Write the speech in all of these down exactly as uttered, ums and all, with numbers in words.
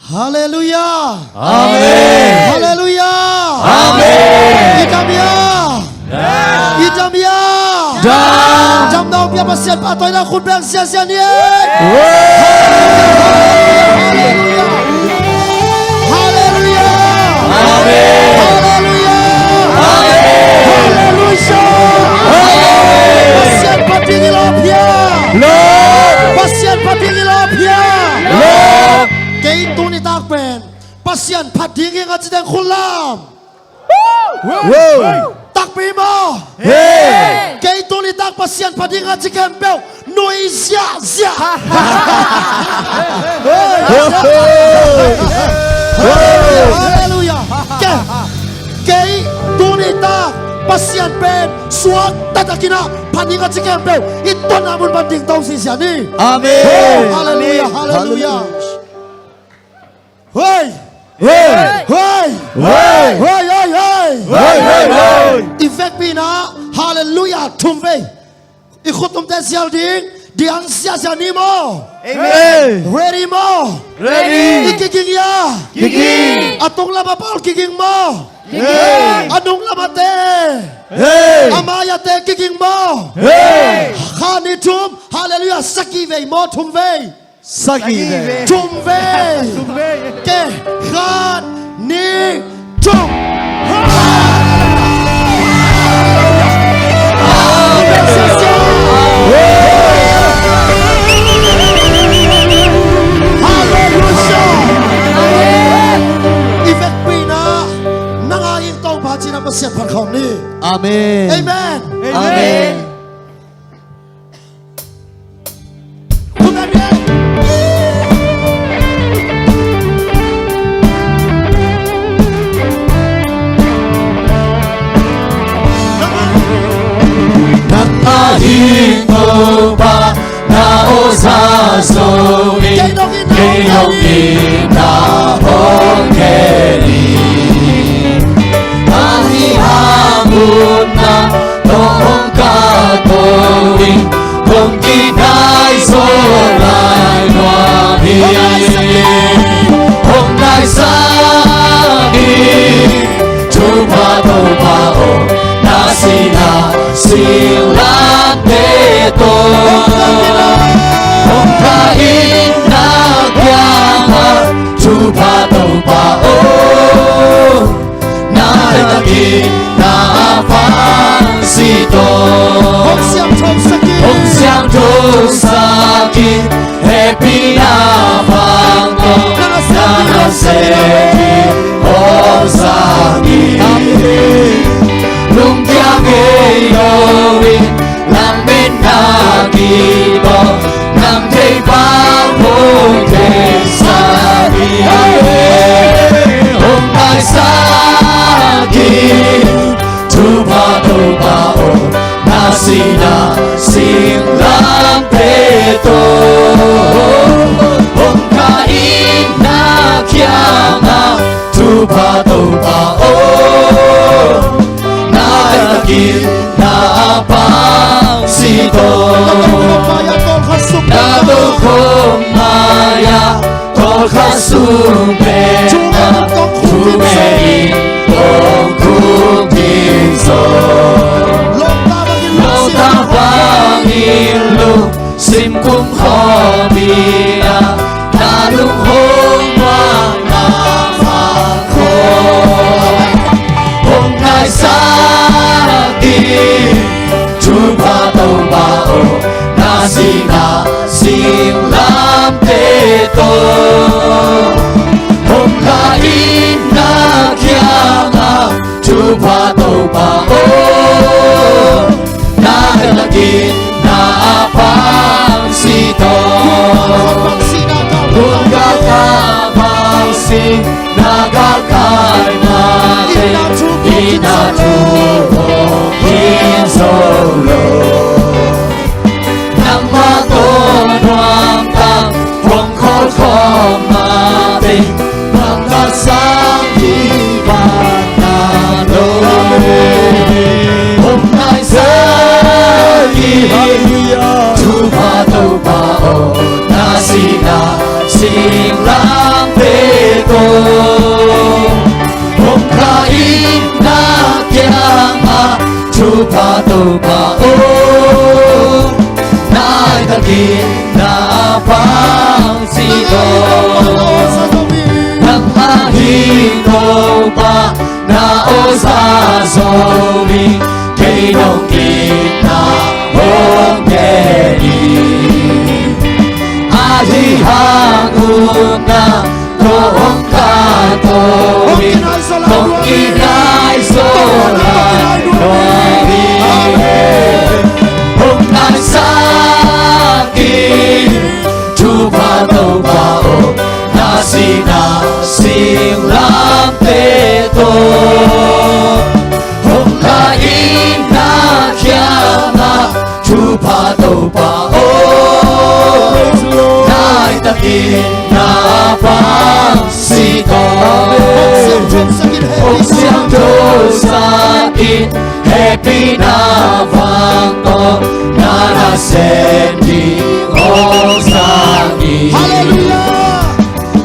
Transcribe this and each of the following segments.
Halleluiah. Amen. Halleluiah. Amen. I dam hiam? I dam hiam? Dam. Damna hong pia Pasian pahtawi na khut beng siasia ni. Halleluiah. Halleluiah. Amen. Halleluiah. Amen. Halleluiah. Amen. Pasian phat ding i lawp hiam? Lawp. Pasian phat ding i lawp hiam? Lawp. Kei tuni tak pen Pasian phat ding hi ing a ci teng khut lam. Wow. Takpi maw? Hey. Kei tuni tak Pasian phat ding hi ing a ci khempeuh nui ziahziah. Halleluiah. Kei, kei tuni tak Pasian pen suak taktakin a phat ding hi ing a ci khempeuh i tuanna mun pan dingto ziahziah ni. Amen. Halleluiah. Halleluiah. Hoi! Hoi! Hoi! Hoi! Hoi, hoi, hoi! Hoi, hoi, hoi! I vekpi-in ah halleluiah thum vei. I khut tumte zial ding, ding ziahziah ni maw? Amen. Ready maw? Ready. I kiging hia? Kiging. A tung lam a pawl kiging maw? Kiging. A nung lam a te? Hey. A mai-a te kiging maw? Hey. Khat, nih, thum, halleluiah sagih vei maw, thum vei? Sagih vei. Thum vei. Thum vei. Ke, khat, nih, thum. Halleluiah. I vekpi-in ah nang a ing Topa ci-in ah Pasian phat khawm ni. Amen. Amen. Amen. Nang a ing Topa na aw za zo ing, kei dongin na hong khel ing. A hih a mutna tawh hong kah to ing, kong kidai zo lai nuam hi. Hong daisak ing, Topa, Topa aw, na sihna singlamteh tawh. Hong kah in na kiangah, Topa, Topa aw, na daitak in na pang si tawh. Hong siangthosak in, hong siangthosak in, hehpihna vang tawh na nasem ding hong zang in. Lungkia ngei lo in, lametna kibawl, nang thei bang hong theisak in. Hong daisak in, Topa, Topa aw, na sihna singlamteh tawh. Hong kah in na kiangah, Topa, Topa aw, na daitak in na pang si tawh. Na tokhom mai-ah tawlkhat sung pen ah, thumei in hong khum ding zaw. Lawngta bangin lungsim khawm in ah, na lung hong muanna vang khawm. Hong daisak in, Topa, Topa aw, na sihna singlamteh tawh. Hong kah in na kiangah, Topa, Topa aw, na daitak in na pang si tawh. Lungkia pang si na ka kai mah teh, i na thu hong khin zo lo. Nangmah tawh nuamtang hong kholkhawm mah teh, bang ka sang hi bang na lo. Hong daisak in, Topa, Topa aw, na sihna singlamteh tawh. Hong kha in na kiangah, Topa, Topa aw, nai takin na pang si tawh. Nang ahi Topa na awlsa zo ing, kei nong itna hong gen ing. Ahi hang utna tawh hong khanto ing, hong kinai zo lai nuam ing. Hong naisak ing, Topa, Topa aw, na sihna singlamteh tawh. Hong kha in na kiangah, Topa, Topa aw, nai takin na pang si tawh. Hong siangtho sak in, hehpihna vang tawh, na nasem ding hong zang ing. Halleluiah.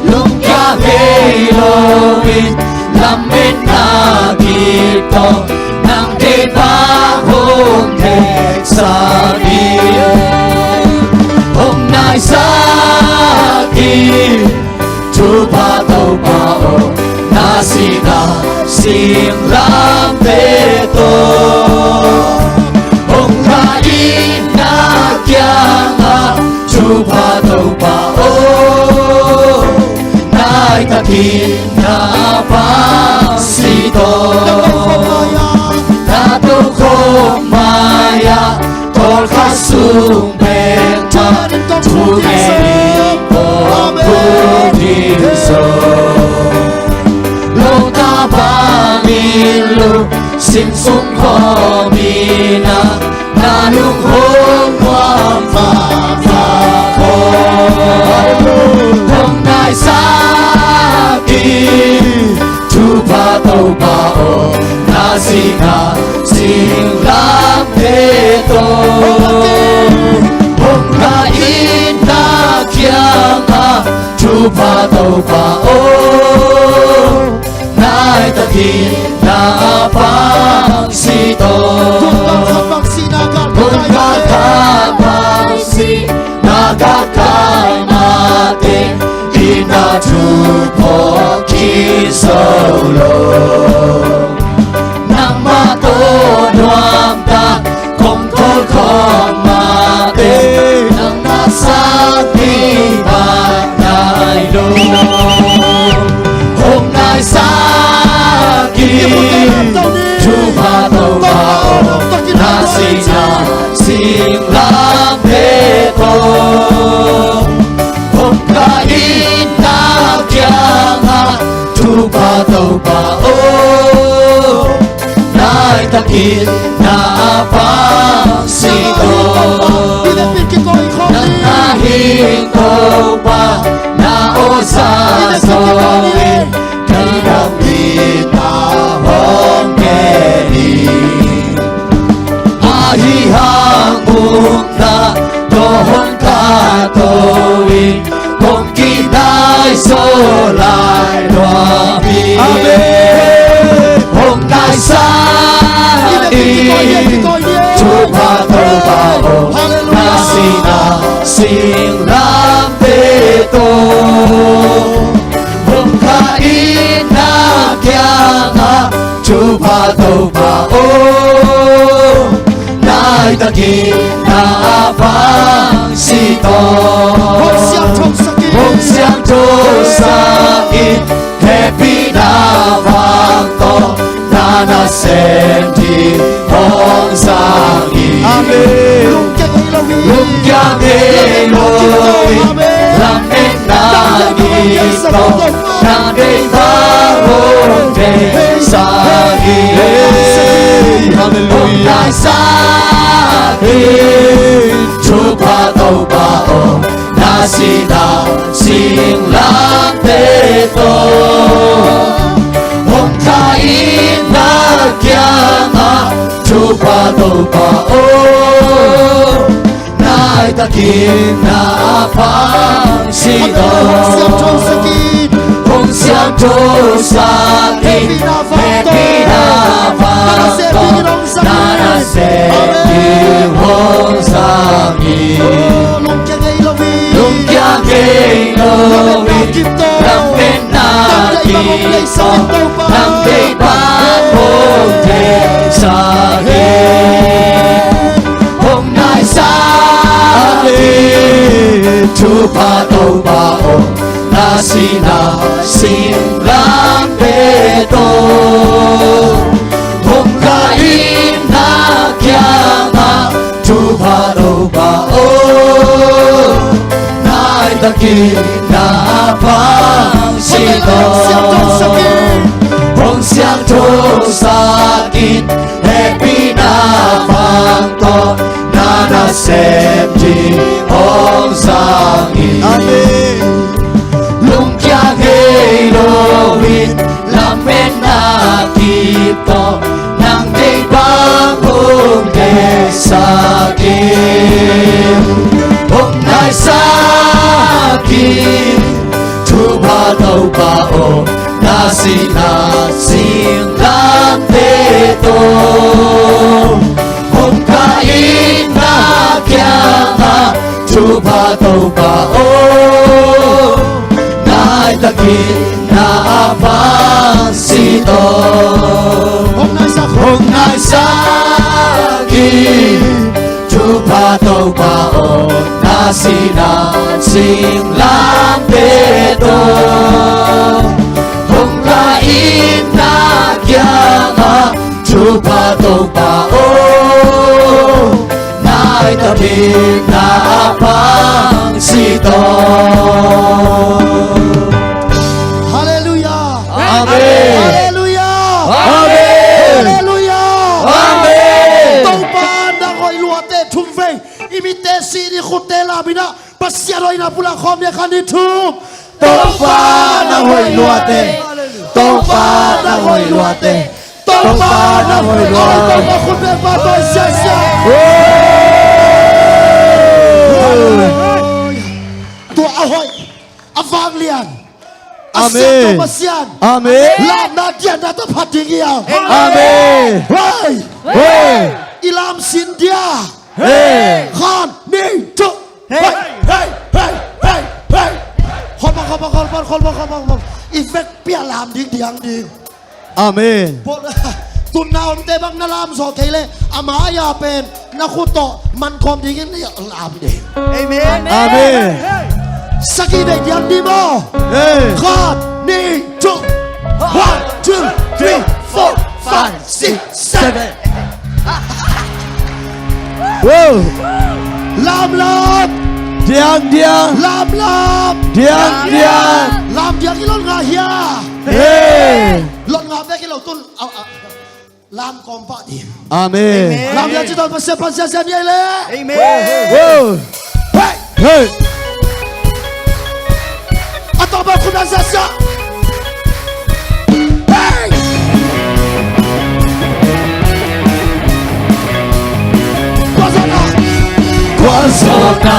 Lungkia ngei loin, lametna gik tawh, nang deih bang hong theisak ing. Hong naisak ing, Topa, Topa aw, na sihna singlamteh tawh. Hong kha in na kiangah, Topa, Topa aw, nai takin na pang si tawh. Na tokhom mai-ah, tawlkhat sung bek mah, thunget in kong phu ding zaw. Lawngta bangin lungsim sung khawm in ah, na lunghong nuam mahmah khawm. Hong naisak ing, Topa, Topa aw, na sihna singlamteh tawh. Hong kha in na kiangah, Topa, Topa aw, nai takin na pang si tawh. Hong kha kha bang si, na ka kai mateng, itna thu phawk khin zo lo. Nangmah tawh nuamtak kong thawl khawm mateng, nang na sak ding mah nai lo. Hong naisak ing, Topa, Topa aw, na sihna singlamteh tawh. Hong kha in na kiangah, Topa, Topa aw, nai takin na pang si tawh. Nang ahi Topa na awlsa zo ing, kei nong itna hong gen ing. Ahi hang utna tawh hong khanto ing, kong kinai zo lai nuam ing. Amen. Hong naisak ing, Topa, Topa aw, na sihna singlamteh tawh. Hong kha in na kiangah, Topa, Topa aw, nai takin na pang si tawh. Hong siangtho sak in, hong siangtho sak in, hehpihna vang tawh, na nasem ding hong zang ing. Amen. Lungkia ngei loin, lungkia ngei loin, amen, lametna gik tawh, nang deih bang hong theisak ing. Hey, hallelujah. Hong naisak ing, Topa, Topa aw, na sihna singlamteh tawh. Hong kha in na kiangah, Topa, Topa aw, nai takin na pang si tawh. Hong siangtho sak in, hong siangtho Tawh sa in, hehpihna vang tawh, na nasem ding hong zang in. Na nasem ding hong zang in. Oh, lungkia ngei lo in. Lungkia ngei lo in. Lametna kip tawh. Lametna kip tawh. Nang deih bang hong deihsak in. Hong naisak in. Thupha Topa aw. Na sihna singlamteh tawh hong kah in, na kiangah thupha Topa aw. Nai takin na pang si tawh hong siangthosak in. Hehpihna vang tawh na nasem ding hong zang in. Amen. Lungkia ngei lo in, lametna kip tawh, nang deih bang hong deihsak in. Hong naisak in. Thupha Topa aw, na sihna singlamteh tawh hong kah in, na kiangah thupha Topa aw. Nai takin na pang si tawh hong naisak, hong naisak in. Thupha Topa aw, na sihna singlamteh tawh hong kah in, na kiangah thupha Topa aw. Nai takin na pang si tawh. Halleluiah. Amen. Halleluiah. Amen. Halleluiah. Amen. Topa na hoih luate thum vei. I mitte, sih ni, khutte lam in ah Pasian hoihna pulak khawm ni, khat, nih, thum. Topa na hoih luate. Topa na hoih luate. Topa na hoih luate. Topa khut beng pah, toih siasia. Tua a hoih, a vanglian, a siangtho Pasian. Amen. Lamna dianna tawh phat ding hi hang. Amen. Hei. Hei. I lam sin dia. Hei. Khat, nih, thum. Hei. Hei, hei, hei, hei, hei. Khol bang, khol bang, khol bang, khol bang, khol bang, khol bang. I vekpi-a lam ding, diang ding. Amen. Tun na omte bang na lam zawh kei leh, a mai-a pen na khut tawh man khawm dingin na lam ding. Amen. Amen. Sagih vei diang ding maw? Hei. Khat, nih, thum. One, two, three, four, five, six, seven. Wow. Lam, lam. Diang, diang. Lam, lam. Diang, diang. Lam diang i lot ngah hia? Hei. Lot ngah bek hi lo, tun, au, au. Lam kawm pah ding. Amen. Lam diang ci tawh Pasian pang siasia ni ei leh. Amen. Wow. Hei. Hei. A tawpna khut beng siasia. Hei. Kua zawhna, kua zawhna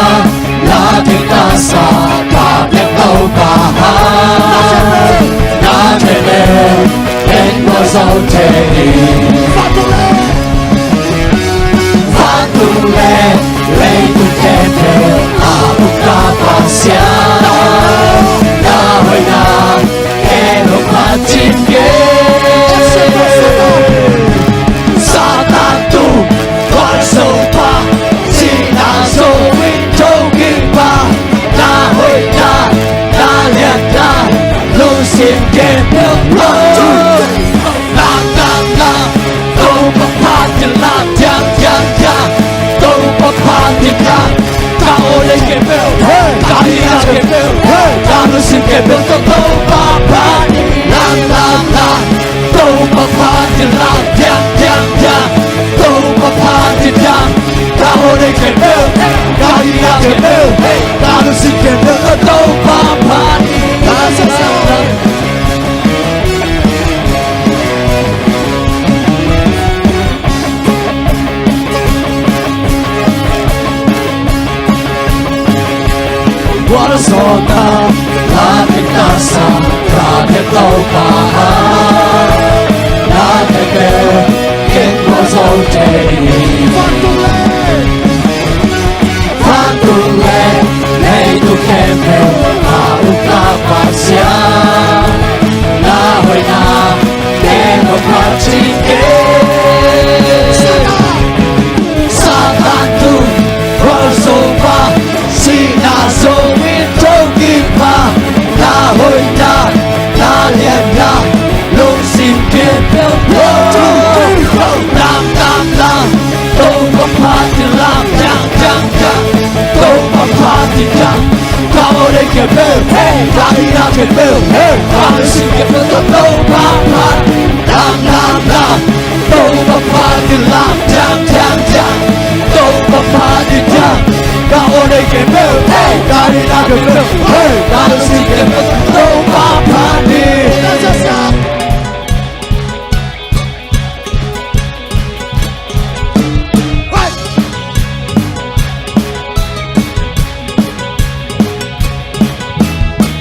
la ding na sa, ka biak Topa ha. Na khempeuh, na khempeuh en gualzo thei hi. Vantung le, vantung le leitung khempeuh a ukna Pasian, na hoihna en hong phat cih ngei. Satan tung gualzo pah, sihna zo in tho kik pah, na hoihna, na liatna, lungsim khempeuh phat. Lam, lam, lam. Topa phat in lam, diang, diang, diang. Topa phat in lam. Ka aw le khempeuh, ka hihna khempeuh, ka lungsim khempeuh tawh Topa phat in lam, lam, lam. Topa phat in lam, diang, diang, diang. Topa phat in lam. Ka aw le khempeuh, ka hihna khempeuh, ka lungsim khempeuh tawh Topa phat in lam, lam, lam. Gualzawhna la ding na sa, ka Topa ah, na khempeuh ken gualzo thei hi. Vantung le, vantung le leitung khempeuh a ukna Pasian, na hoihna ken gualzo thei hi. Satan tung, gualzo pa, sihna zong in thokik pa, na hoihna, na lianna, lungsim khempeuh, nam nam nam, Topa phat in lam, dang dang dang, Topa phat in lam, ka aw dei khempeuh, hey, ka hihna khempeuh, hey, ka lungsim khempeuh tawh Topa phat, nam nam nam, Topa phat in lam, dang dang dang, Topa phat in lam, ka aw dei khempeuh, hey, ka hihna khempeuh, hey, ka lungsim khempeuh tawh Topa phat in.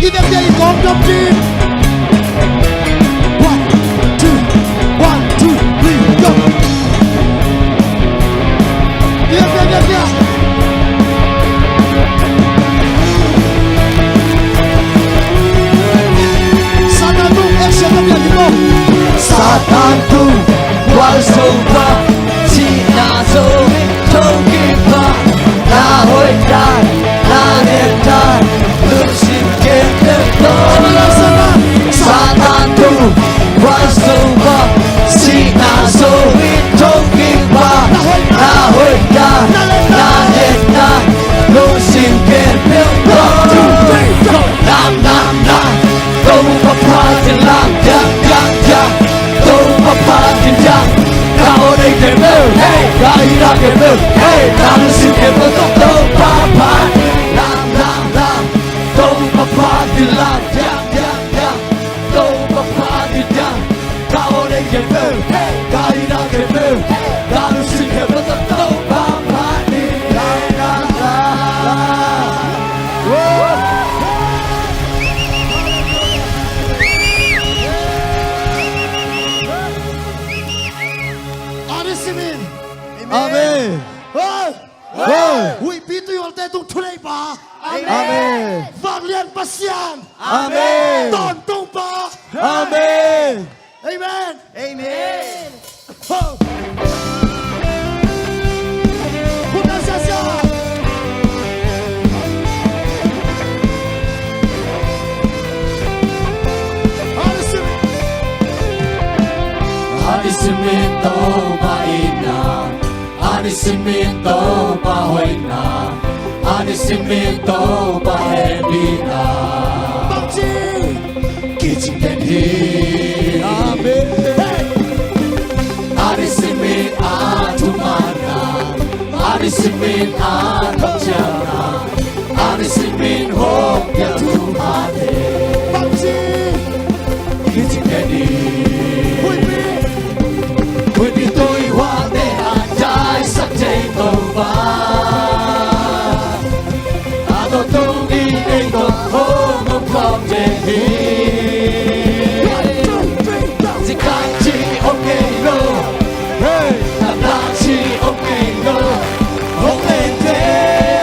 I vekpi-a i kawm dop ding. One, two, one, two, three, go. I vekpi-a, i vekpi-a. Satan tung, action, vekpi-a i kawm. Satan tung, gualzo pa, sihna zong in thokik pa, na hoihna, na lianna, lungsim khempeuh tawh. Satan tung, gualzo pa, sihna zong in thokik pa, na hoihna, na lianna, lungsim khempeuh tawh. Nam nam nam, Topa phat in lam, dang dang dang, Topa phat in lam, ka aw dei khempeuh, hey, ka hihna khempeuh, hey, ka lungsim khempeuh tawh Topa phat in lam, lam lam, Topa phat in lam, dang dang dang, Topa phat in lam, ka aw dei khempeuh, hey, ka hihna khempeuh, hey, ka lungsim khempeuh tawh Topa phat in lam, lam lam lam. Amen. Amen. Hey! Hey! Huihpi tuihualte tung thuneipa. Amen. Vanglian Pasian. Amen. Tawntung pa. Amen. Amen. Amen. Ho! Khut na siasia. Ani sim in Topa itna, ani sim in Topa hoihna, ani sim in Topa hehpihna. Bangci kicing den hi. Amen. Ani sim in a thumanna, ani sim in a thuciamna, ani sim in hong pia thuman hi. Bangci kicing den hi. Huihpi, huihpi tuihualte a daisak thei Topa. A tawntung in ei tawh hong om khawm den hi. Zingkal ci om kei lo. Hey! Namdang ci om kei lo. Hong len den.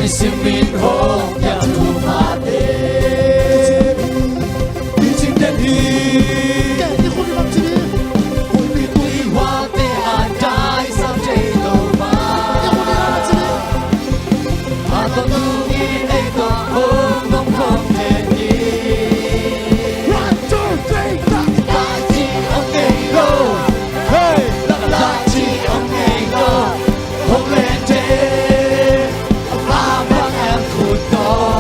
Simin hong piak thupha te, picing den hi. Kei ni khuni bang ci ni. Huipi tuihuate a taisan thei lo pa, kei khuni bang ci ni. A tawh tuni ei tawh hong nong khawm den hi. One, two, three, go. Lai ci hong ngei lo. Hey, lai ci hong ngei lo. Hong len den. A vang lian khut tawh.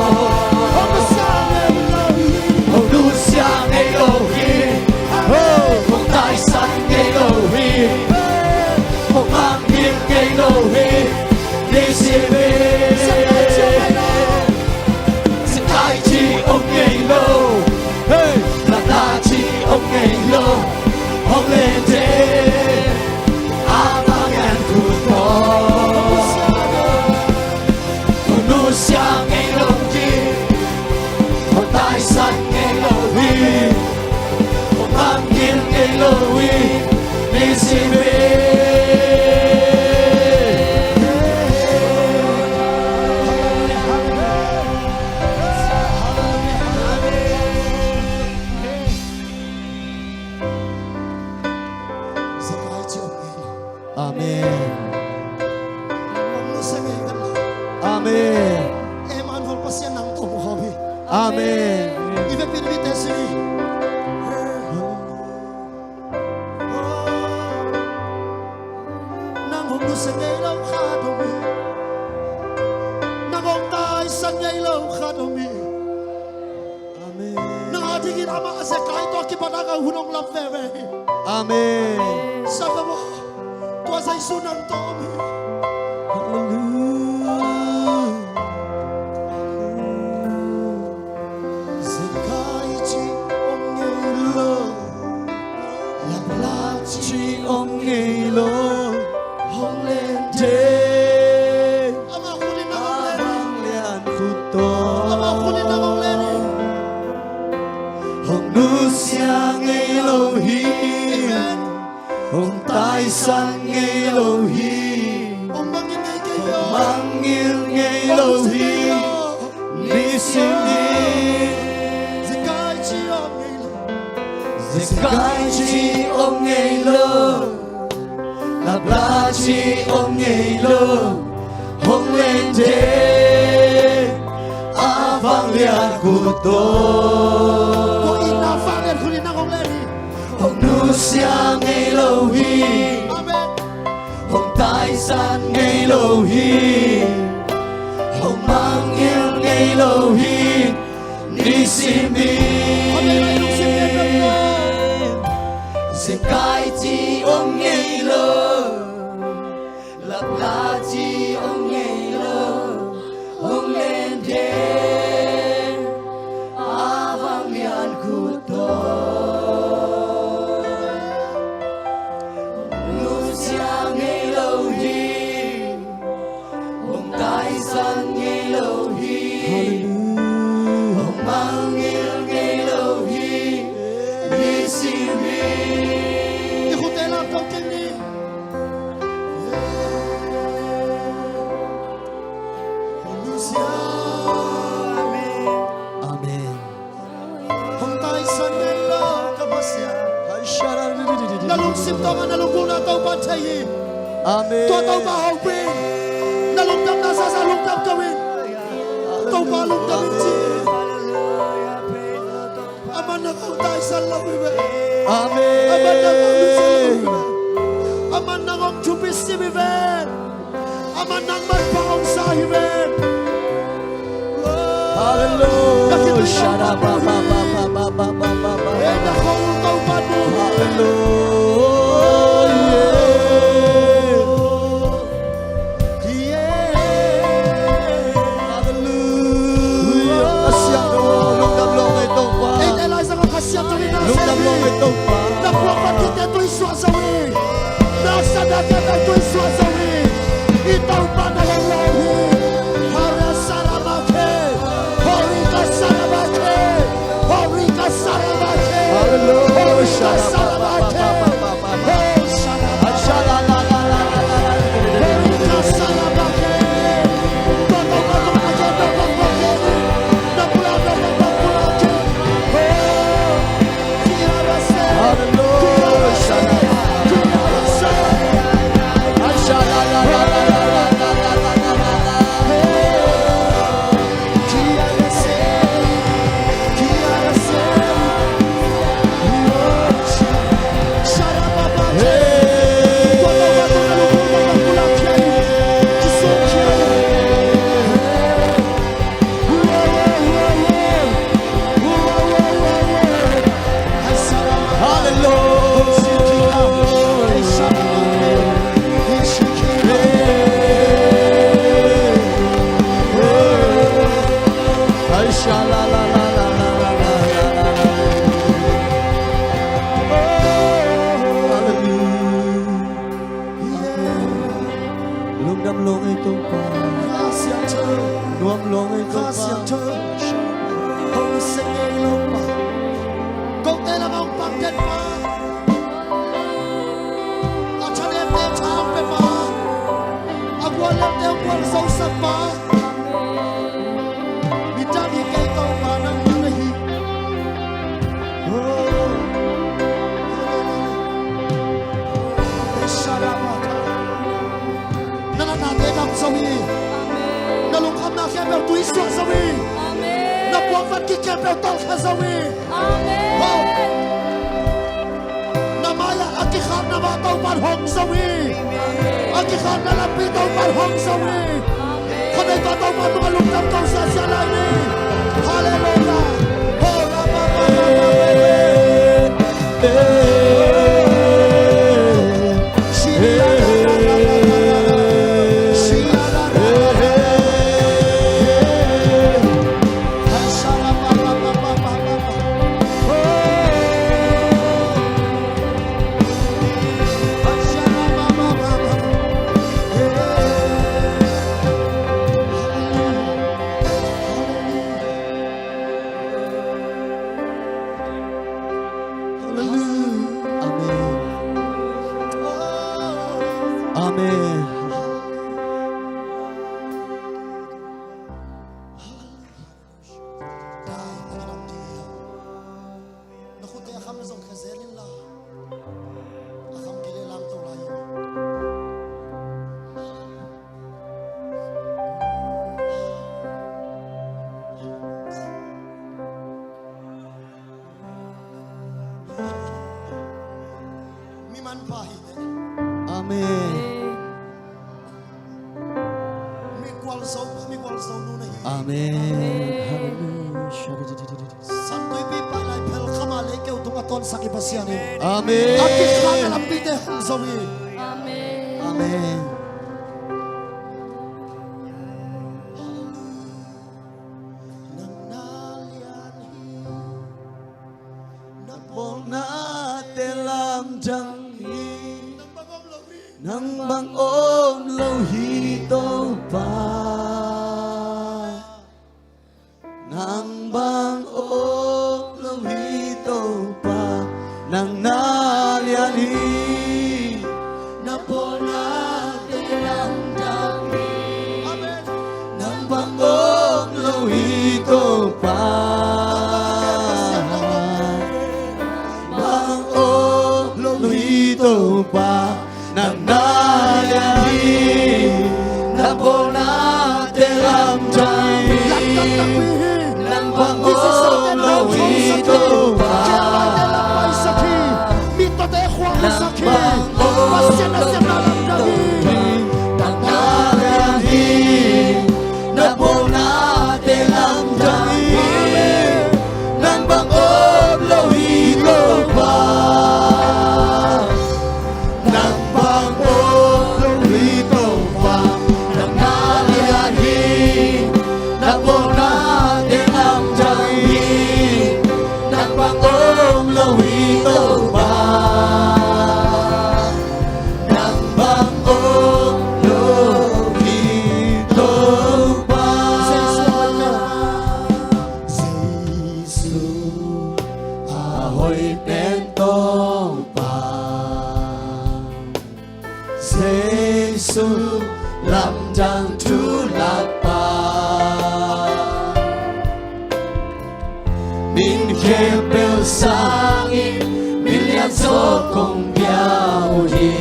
Hong nusia ngei lo hi. Hong nusia ngei lo hi. Hong taisan ngei lo hi. Hong mangngilh ngei lo hi. Nisim in. Sia kai ci hong ngei lo. Hey. Lai ci hong ngei lo. Hong len den. A vang lian khut tawh. Hong nusia ngei lo hi. Hong taisan ngei lo hi. Hong mangngilh ngei lo hi. Nisim in. Sia kai ci hong ngei lo. Amen. Hong nusia ngei ken lo. Amen. Emmanuel Pasian nang tawh hong om hi. Amen. I vekpi in mite sing hi. Nang hong nusia ngei lo khat om hi. Nang hong taisan ngei lo khat om hi. Amen. Nang a dingin amah a zekai tawh a kipan a ka hun hong lam veve hi. Amen. Sanggamah, tua Jesu nang tawh om hi. Hallelujah. Zekai ci hong ngei lo. Laplak ci hong ngei lo. Hong len den. Amah khut in nang hong len hi. A vang lian khut tawh. Amah khut in nang hong len hi. Hong nusia ngei lo hi. Amen. Hong taisan ngei lo hi. Hong mangngilh ngei kei lo. Hong mangngilh ngei lo hi. Nisim in. Zekai ci hong ngei lo. Zekai ci hong ngei lo. Laplak ci hong ngei lo. Hong len den. A vang lian khut tawh. Ko in a vang lian khut in nang hong len hi. Hong nusia ngei lo hi. Amen. Hong taisan ngei lo hi. Hong mangngilh ngei lo hi. Nisim in. Amen. Zekai ci hong ngei lo. Laplak ci hong ngei lo. Hong len den. A vang lian khut tawh. Nusia ngei lo hi. Hong taisan ngei lo hi. Hallelujah. Hong mangngilh ngei lo hi. Nisim in. I khut te lam tawh keng ni. Amen. Hong taisan ngei lo ka Pasian. Na lungsim tawh mah na lunggulhna Topa thei hi. Amen. Tua Topa hopih in. Na lungdamna zahzah lungdam ko in. Topa lungdam in ci. Amah nang hong taisan lo hi ve. Amen. Amah nang hong nusia lo hi ve. Amah nang hong thupi sim hi ve. Amah nang maipha hong sa hi ve. Hallelujah. Ka khitui nang Hallelujah. Hallelujah. Hallelujah. Ka siangtho, lungdam lo ngei Topa. Ei te lai zang a ka siangtho in na Lungdam lo ngei Topa. Na puak ban khit te tui suah zo hi. Na sa na kia te tui suah zo hi. I Topa na lawm lawm hi. Hare Sarabake. Horika Sarabake. Horika Sarabake. Hallelujah. Horika Sarabake. Siangtho, hong seng ngei lo pa, kote lam ah hong pang den pa, a thanemte tha hong pe pa, a gualnepte hong gualzosak pa, midang hi kei, Topa nangmah na hi. Oh. Na natnate dam zo hi. Na lungkhamna khempeuh tui suah zo hi. Na puakvat kik khempeuh tolhkha zo hi. Wow. Na mai-ah a kikhakna mah Topa'n hong zo hi. A kikhakna lampi Topa'n hong zo hi. Khatvei tawh Topa tungah lungdam ko sa sia lai ni. Halleluiah. Ho, ra, ba, ba, ba, ba, ba, ba. Amen. Amen. Na khutte a kham na zong kha zel inla, a kham kei leh lamto lai in. Mi manpha hi teh. Amen. Mi gualzo, mi gualzo nu na hi. Amen. Amen. Hallelujah. San Tuipi Pailai phel kham a lei keu tung a tawnsak i Pasian in. Amen. A kikhakna lampite hong zo hi. Amen. Amen. Nang na lian hi. Na bawlnate lamdang hi. Nang bang om lo hi Topa. Nang bang om lo hi Topa. Nang na lian hi. Na bawlnate lamdang hi. Amen. Nang bang om lo hi Topa. Bang om lo hi Topa. Nang na lian hi. Na bawlnate lamdang hi. Nang bang om lo hi Topa. Nang bang om lo hi. Nang na lian hi. Na bawlnate lamdang hi. Nang bang om lo hi Topa. Nang bang om lo hi Topa. Nang na lian hi. Na bawlnate lamdang hi. Nang bang om lo hi Topa. Nang bang om lo hi Topa. Jesu a hoih pen Topa. Jesu lamdang thu lakpa. Min khempeuh sangin min lianzaw kong pia uh hi.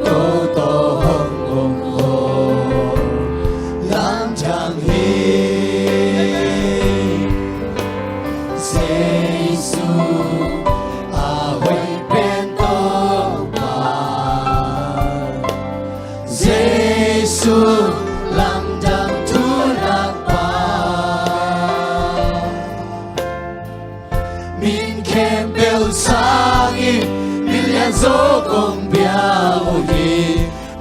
Ko tawh hong om khawm lamdang hi. Jesu a hoih pen Topa. Jesu lamdang thu lakpa. Min khempeuh sangin min lianzaw kong pia uh hi.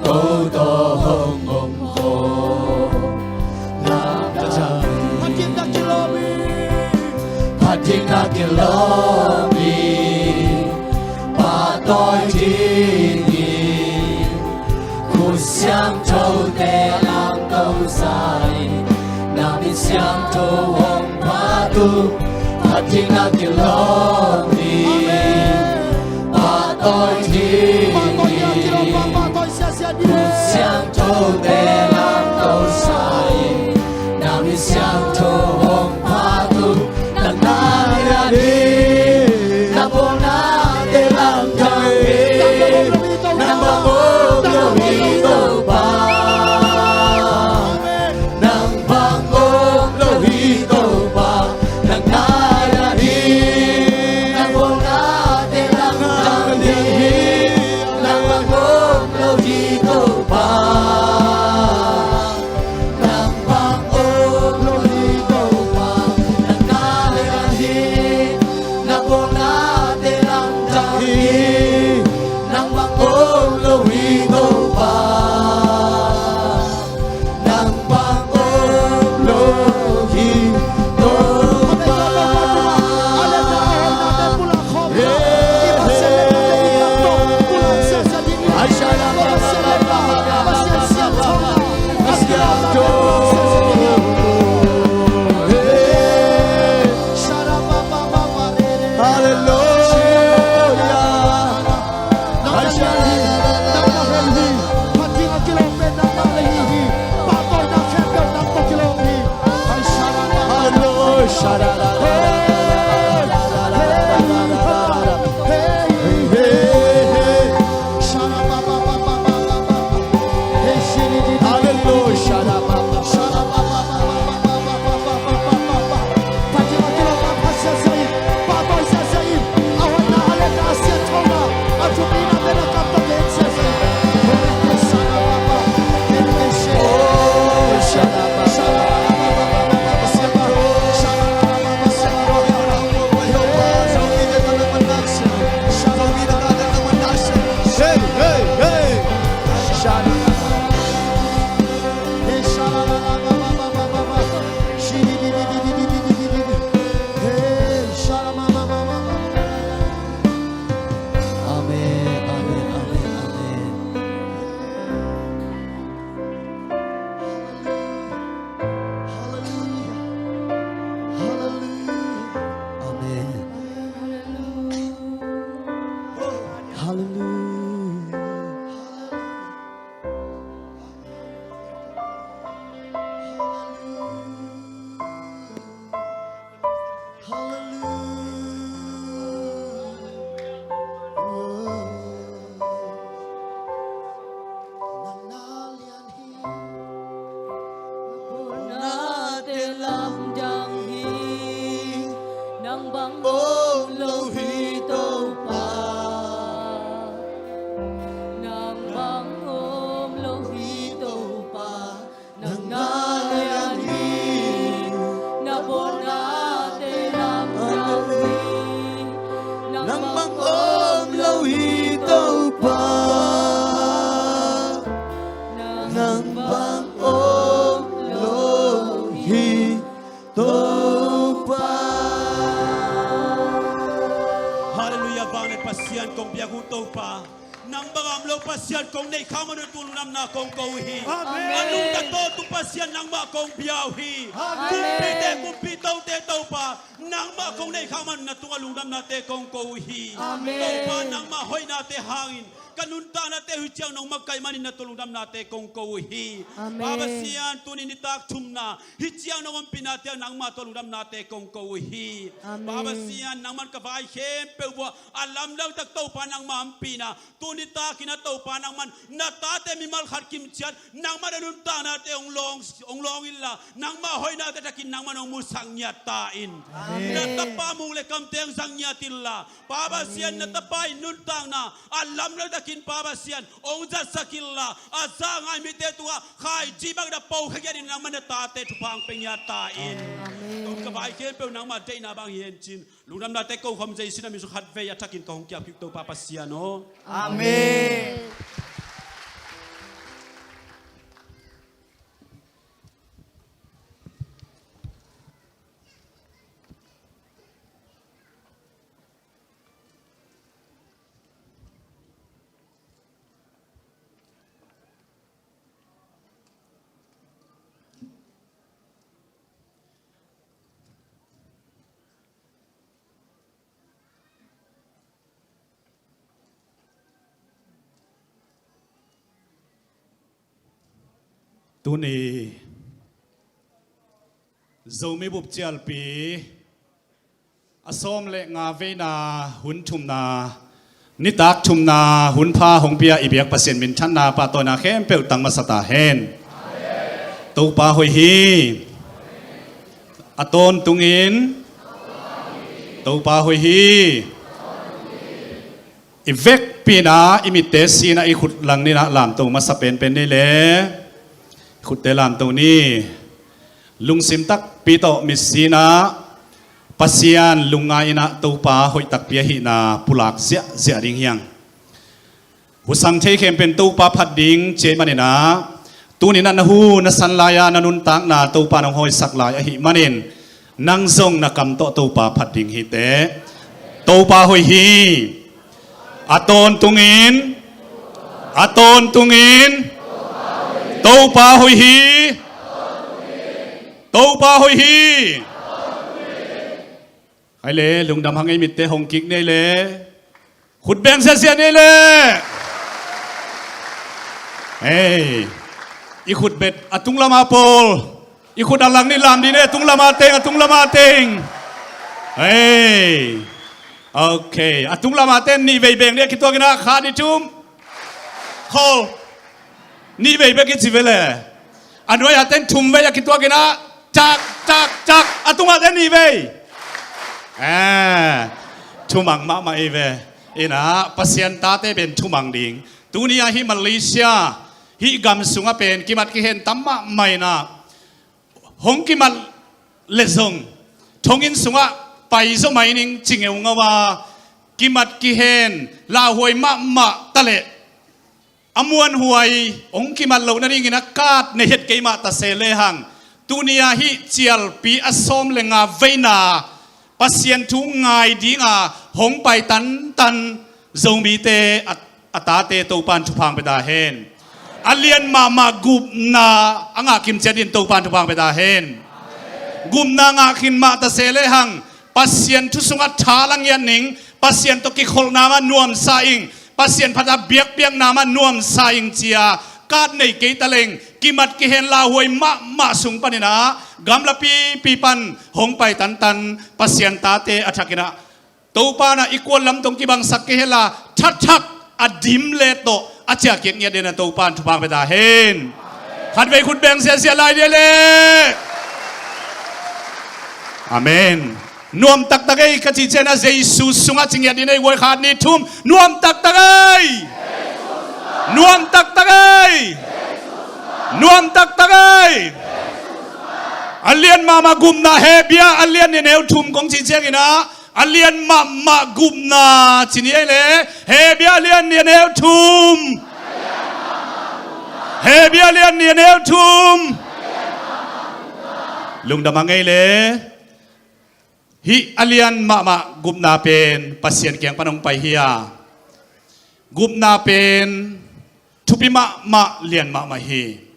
Ko tawh hong om khawm lamdang hi. Phatthei na kilawm hi. Phatthei na kilawm hi. Pahtawi ding hi. Khut siangthote lamto sa hi. Na min siangtho hong phat uh, phat ding a kilawm hi. Pahtawi ding hi. Hun siangthote lamto sa in. Na min siangtho hong phat uh, nang na lian hi. Na bawnate lamdang hi. Nang bang om lo hi Topa. Nang bang om lo hi Topa, nang na lian hi. Nang bawnate lamdang hi. Nang bang om lo hi Topa, nang bang om lo hi Topa, nang na lian hi. Nang bawnate lamdang hi. Nang bang om lo hi Topa. Nang bang om lo hi Topa. Hey, hey. Hey. Hallelujah. Amen, amen, amen, amen. Hallelujah. Hallelujah. Amen. Hallelujah. Hallelujah. Nang na lian hi. Nate lamdang hi. Nang bang om lo hi Topa. Nang bang om lo hi Topa. Nang na lian hi, na bawnate lamdang hi. Nang bang om lo hi Topa. Nang bang om lo hi Topa. Hallelujah, vanglian Pasian kong biak uh Topa. Nang bang om lo Pasian kong neih khak man uh tung lungdamna kong ko uh hi. Amen. A nungta tawh tung Pasian nangmah kong bia uh hi. Amen. Kumpite kumpi, tote Topa, nangmah kong neih khak man uh na tung a lungdamnate kong ko uh hi. Amen. Topa nangmah hoihnate hangin ka nuntaknate uh hi ciang nong makaih manin na tung lungdamnate kong ko uh hi. Amen. Pa Pasian tuni nitak thumna hi ciang nong ompihnate uh nangmah tung lungdamnate kong ko uh hi. Amen. Pa Pasian nangman ka vai khempeuh uh a lamdang tak Topa nangmah ompihna tuni takin a Topa nangman na tate mimal khat kimciat nangman a nuntaknate hong lawng, hong lawng inla nangmah hoihnate takin nangman hong musak ngiat ta in. Amen. Na tapa muk le kamte hong zang ngiat inla Pa Pasian na tapa in nuntakna a lamdang takin Pa Pasian hong zatsak inla a za ngai mite tungah khaicih bang na po kha ngiat in nangman na tate thupha hong pia ngiat ta in. Amen. Tun ka vai khempeuh nangmah deihna bang hi hen cin lungdamnate ko khawm Jesu na min sung khatvei a thakin ka hong kiap hi uh Topa Pasian aw. Amen. Tuni Zomi Bup Cialpi a sawm le nga veina hun thumna, nitak thumna hun pha hong pia i biak Pasian minthanna pahtawina khempeuh tang masa ta hen. Topa hoih hi. A tawntungin Topa hoih hi. I vekpi-in ah i mitte si-in ah i khut lang ni-in ah lamto masa penpen ni le, i khutte lamto ni. Lungsim takpi tawh mitsi-in ah Pasian lungngai-in ah Topa hoih takpi ahihna pulak ziahziah ding hi hang. Husang thei khempeuh in Topa phat ding ci ahih manin ah, tuni-in ah na hu na san lai-a na nuntakna Topa in hong hoihsak lai ahih manin, nang zong na kam tawh Topa phat ding hi teh. Topa hoih hi. A tawntungin, a tawntungin Topa hoih hi. Topa hoih hi. Hai le, lungdam hang ei, mitte hong kik ni le, khut beng ziahziah ni le. Hei, i khut bet a tung lama pawl, i khut a lang ni lam dih ni, a tung lama teng, a tung lama teng. Hei, ok, a tung lama ten nih vei beng ni, a kituakin ah khat nih thum. Khol. Nih vei bek i ci ve le. A nuai-a ten thum vei a kituakin ah, tak, tak, tak, a tungah ten nih vei. Eh, thumang mahmah i ve. Ina, Pasian tate pen thumang ding. Tuni-a hih Malaysia, hih gam sungah pen kimat kihen tam mahmah ina, hong kimat leh zong thonginn sungah pai zaw mai ning ci ngeungau a, kimat kihen lauhuai mahmah ta leh, a muanhuai hong kimat loh nadingin a kat nei het kei mah ta se lehang, tuni-a hih cialpi a sawm le nga veina Pasian thu ngai dinga hong pai tantan Zomite a, a tate Topan thupha hong pia ta hen. A lian mahmah gupna a ngah kim ciat in Topan thupha hong pia ta hen. Gupna ngah khin mah ta se lehang, Pasian thu sungah tha la ngiat ning, Pasian tawh kikholhna mah nuamsa ing, Pasian phat a biakpiakna mah nuamsa ing ci-a kat nei kei ta leng, kimat kihen lauhuai mahmah sung panin ah gamlapipi pan hong pai tantan Pasian tate a thakin ah, Topa in ah i kual lam tawh hong kibangsak kei hen la, thathak a dim le tawh a ciahkik ngiat dingin ah Topan thupha hong pia ta hen. Khatvei khut beng ziahziah lai dih leh. Amen. Nuam taktak ei ka cih ciangin ah Jesu sungah ci ngiat dingin ei, guai, khat nih thum. Nuam taktak ei. Nuam taktak ei. Nuam taktak ei. A lian mahmah gupna, Hebru a lian nih, a neu thum kong cih ciangin ah, a lian mahmah gupna ci ni ei leh, Hebru a lian nih, a neu thum. Hebru a lian nih, a neu thum. Lungdam hang ei leh. Hih a lian mahmah gupna pen Pasian kiang pan hong pai hi a, gupna pen thupi mahmah, lian mahmah hi.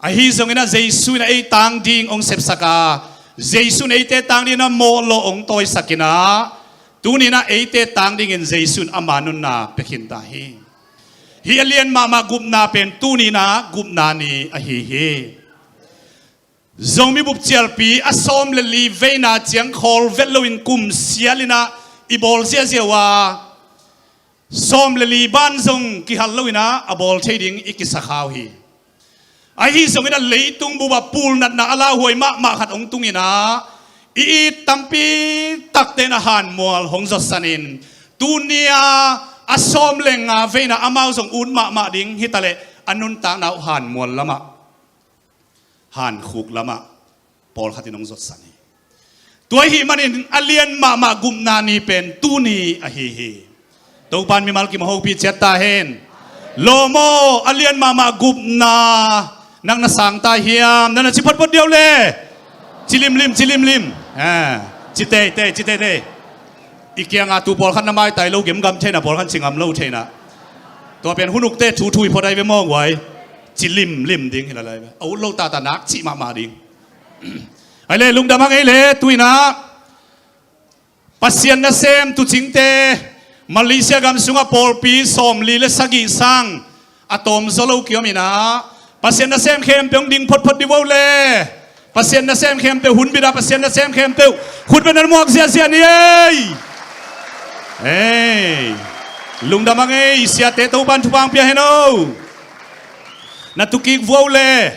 Ahi zongin ah Jesu in ah ei tang ding hong sepsak a, Jesu in eite tang dingin ah mawhlawh hong tawisak in ah, tuni-in ah eite tang dingin Jesu in ama nunna pia khin ta hi. Hih a lian mahmah gupna pen tuni-in ah gupna ni ahi hi. Zomi Bup Cialpi a sawm le li veina ciang khawl vet loin kum sialin ah i bawl ziahziah uh a, sawm le li ban zong kihal loin ah a bawl thei ding i kisa kha uh hi. Ahi zongin ah leitung bup ah pulnatna a lauhuai mahmah khat hong tungin ah, i it tampi takte in ah hanmual hong zawhsan in, tuni-a a sawm le nga veina amau zong ut mahmah ding hi ta leh, a nuntakna uh hanmual lamah, hankhuk lamah pawlkhat in hong zawhsan hi. Tua ahih manin a lian mahmah gupna ni pen tuni ahi hi. Topan mimal kim a hopih ciat ta hen. Lawm aw, a lian mahmah gupna nang na sang ta hiam? Nang na ci photphot diau le. Ci limlim, ci limlim. Ah, ci teitei, ci teitei. I kiangah tu pawlkhat na maitai lo, gemgam thei na, pawlkhat ci ngam lo thei na. Tua pen hun ukte thu thu i phot ai ve maw, guai. Ci limlim ding hi lai lai ve. A ut lo tata nak cih mahmah ding. Ai le, lungdam hang ei le, tu-in ah Pasian nasem tuucingte Malaysia gam sungah pawlpi sawmli le sagih sang a tawm zaw lo kiom in ah, Pasian nasem khempeuh hong ding photphot dih vo le. Pasian nasem khempeuh, hun bit ah Pasian nasem khempeuh khut beng na muak ziahziah ni ei. Ei, lungdam hang ei, siate Topan thupha hong pia hen o. Na tu kik vo le.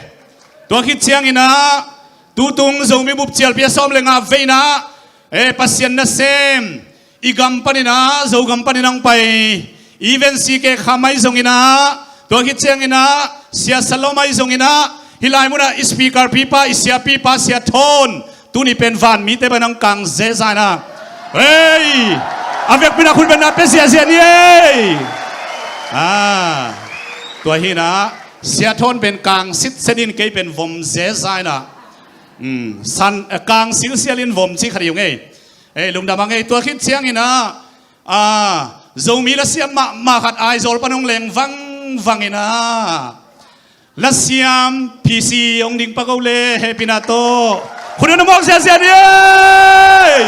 Tua khit ciangin ah, tutung Zomi bup cialpi a sawm le nga vei in ah, eh, Pasian nasem, i gam panin ah, Zogam panin ah hong pai, Even C K Kham ahi zongin ah, tua khit ciangin ah, Sia Salom ahi zongin ah, hih lai munah i speaker pipa, i siapipa, Sia Thawn, tuni pen vanmite bang hong kang zeza in ah. Hei! A vekpi in ah khut beng na pia ziahziah ni ei. Ah, tua hi in ah, Sia Thawn pen kang sitset in, kei pen vom zeza in ah. Hmm, san, eh, kang silsial in vom ci khat hi ung ei. Eh, lungdam hang ei, tua khit ciangin ah, ah, Zomi lasiam mahmah khat Aizawl pan hong leng vangvang in ah, lasiam P C hong ding pak o le, hehpihna tawh khut na muak ziahziah ni ei.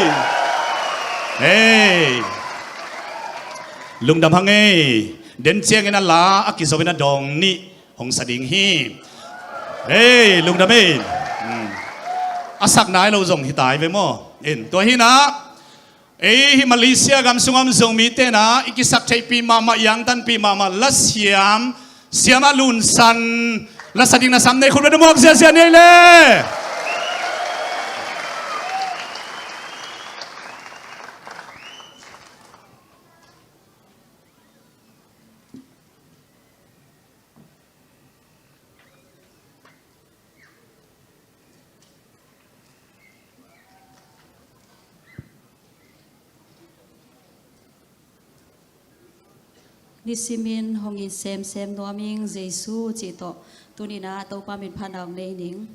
Ei, lungdam hang ei. Den ciangin ah la a kizo in ah dawng nih hong sa ding hi. Ei, lungdam ei. Hmm. A sak nai lo zong hi tai ve maw. In, tua hi in ah, ei, hih Malaysia gam sungah om Zomite in ah i kisaktheihpih mahmah, i angtanpih mahmah lasiam Siamah Lun San la sa ding na sam nei, khut beng na muak ziahziah ni ei le. Nisimin hong it semsem nuam ing Jesu cih tawh, tuni in ah Topa min phatna hong nei ning.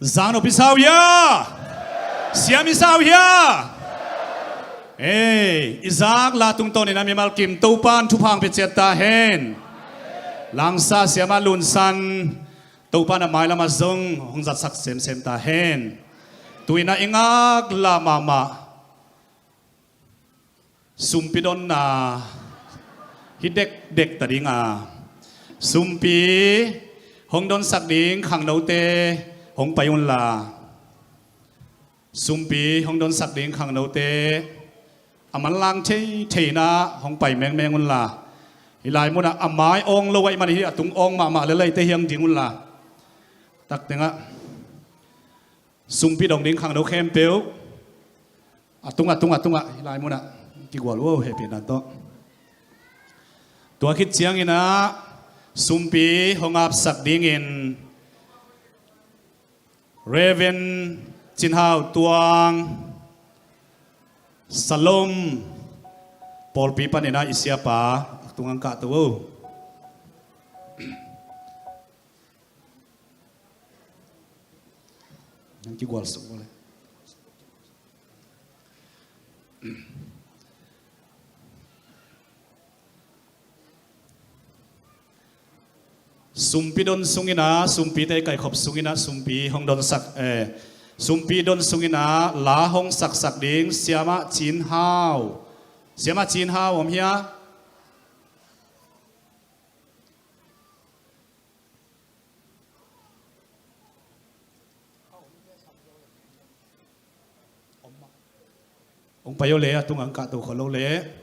Zaknop i sa uh hia? Siam i sa uh hia? Ei, i zak la tungtawnin a mimal kim Topan thupha hong pia ciat ta hen. Langsa siamah Lunsan Topan a mailamah zong hong zatsak semsem ta hen. Tu-in ah i ngak la mahmah sumpi donna hi dekdek ta ding a, sumpi hong donsak ding khangnote hong pai unla, sumpi hong donsak ding khangnote a manlang thei thei in ah hong pai mengmeng unla, hih lai munah a mai awng lo ahih manin hih a tung awng mahmah lel a i tei hiang ding unla, tak tengah sumpi dong ding khangno khempeuh a tung, a tung, a tungah hih lai munah kigual uh hehpihna tawh. Tua khit ciangin ah sumpi hong apsak dingin Reverend Cin Hau Tuang, Salom pawlpi panin ah i siapa a tung ang kahto uh. Nan kigual suk uh le. Sumpi don sungin ah, sumpite kaikhop sungin ah, sumpi hong donsak, eh, sumpi don sungin ah la hong saksak ding Siamah Cin Hau. Siamah Cin Hau om hia? Hong pai o le, a tungah hong kahto khol o le.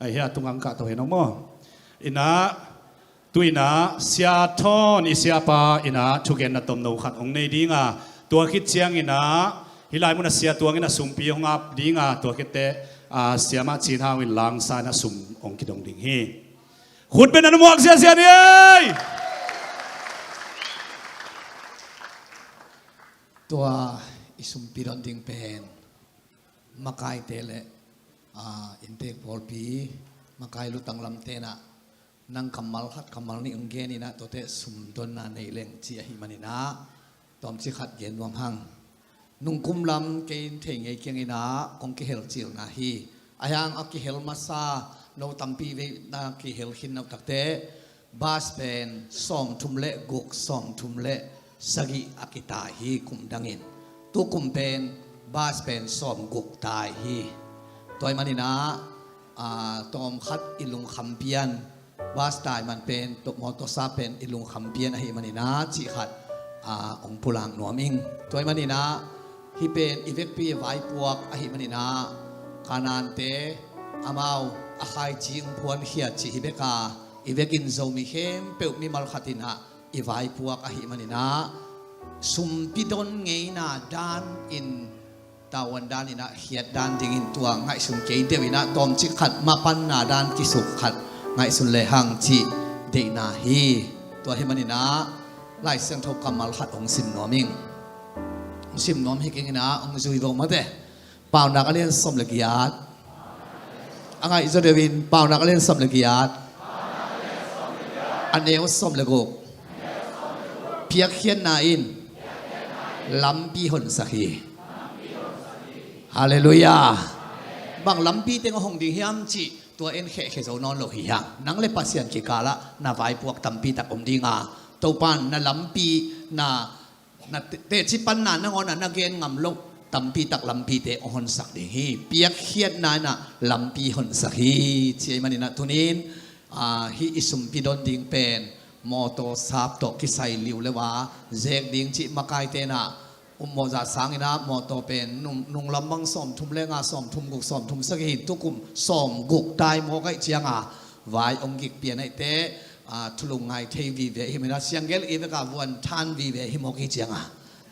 Ai hia, a tungah hong kahto hen o maw? Inah, tu inah Sia Thawn i siapa inah thugenna tomno khat hong nei ding a, tua khit ciangin ah hih lai munah Sia Tuang inah sumpi hong ap ding a, tua khit teh, ah, Siamah Cin Hau in Langsa inah sum hong kidong ding hi. Khut beng a na muak ziazia ni ei. Tua i sumpi don ding pen makaite le, ah, inntek pawlpi, makai lutang lamte inah nang kammal khat kammal nih hong gen inah, tuate sum donna nei leng ci ahih manin ah tawmcik khat gen nuam hang. Nungkum lam kei in thei ngei kiangin ah kong kihel cilna hi. Ahi hang a kihel masa no tampi vei na kihel khin no takte bus pen sawmthum le guk, sawmthum le sagih a kitai hi kum dangin. Tukum pen bus pen sawmguk tai hi. Tua ahih manin ah, ah, tawmkhat i lungkham pian, bus tai man pen, tua mawtawsa pen i lungkham pian ahih manin ah cih khat, ah, hong pulak nuam ing. Tua ahih manin ah hih pen i vekpi a vaipuak ahih manin ah Kanaan-te amau a khaici hong phuankhia cih hi bek a, i vekin Zomi khempeuh mimal khat inah i vaipuak ahih manin ah sumpi don ngeina dan in, tavuan dan inah khiat dan dingin tua ngaihsun kei deuh inah tawmcik khat mapanna dan kisuk khat ngaihsun lehang cih deihna hi. Tua ahih manin ah Lai Siangtho kammal khat hong sim nuam ing. Hong sim nuam hi keng inah hong zui vo mate. Paunak a lian sawm le giat. A ngaih zaw deuh in, Paunak a lian sawm le giat, a neu sawm le guk. Piakkhiatna in lampi honsak hi. Halleluiah. Bang lampi teng a hong ding hiam cih tua en khehkhia zo nawn lo hi hang. Nang le Pasian kikalah na vaipuak tampi tak om ding a, Topan na lampi, na na te-, teci panna nangawn ah na gen ngam loh tampi tak lampite hong honsak ding hi. Piakkhiatna inah lampi honsak hi. Ci ahih manin ah tunin, ah, hih i sumpi don ding pen mawtaw sap tawh kisai liuleu a zek ding cih makaite inah um mawh zah sangin ah mawtaw pen nung, nunglam bang sawmthum le nga, sawmthum guk, sawmthum sagih hi. Tukum sawmguk tai mawk ahih ciang a vai hong gik pian ahih teh, ah, thulung ngai thei vive ahih manin ah sianggelh i vek a vuan than vive hi mawk hi ciang a,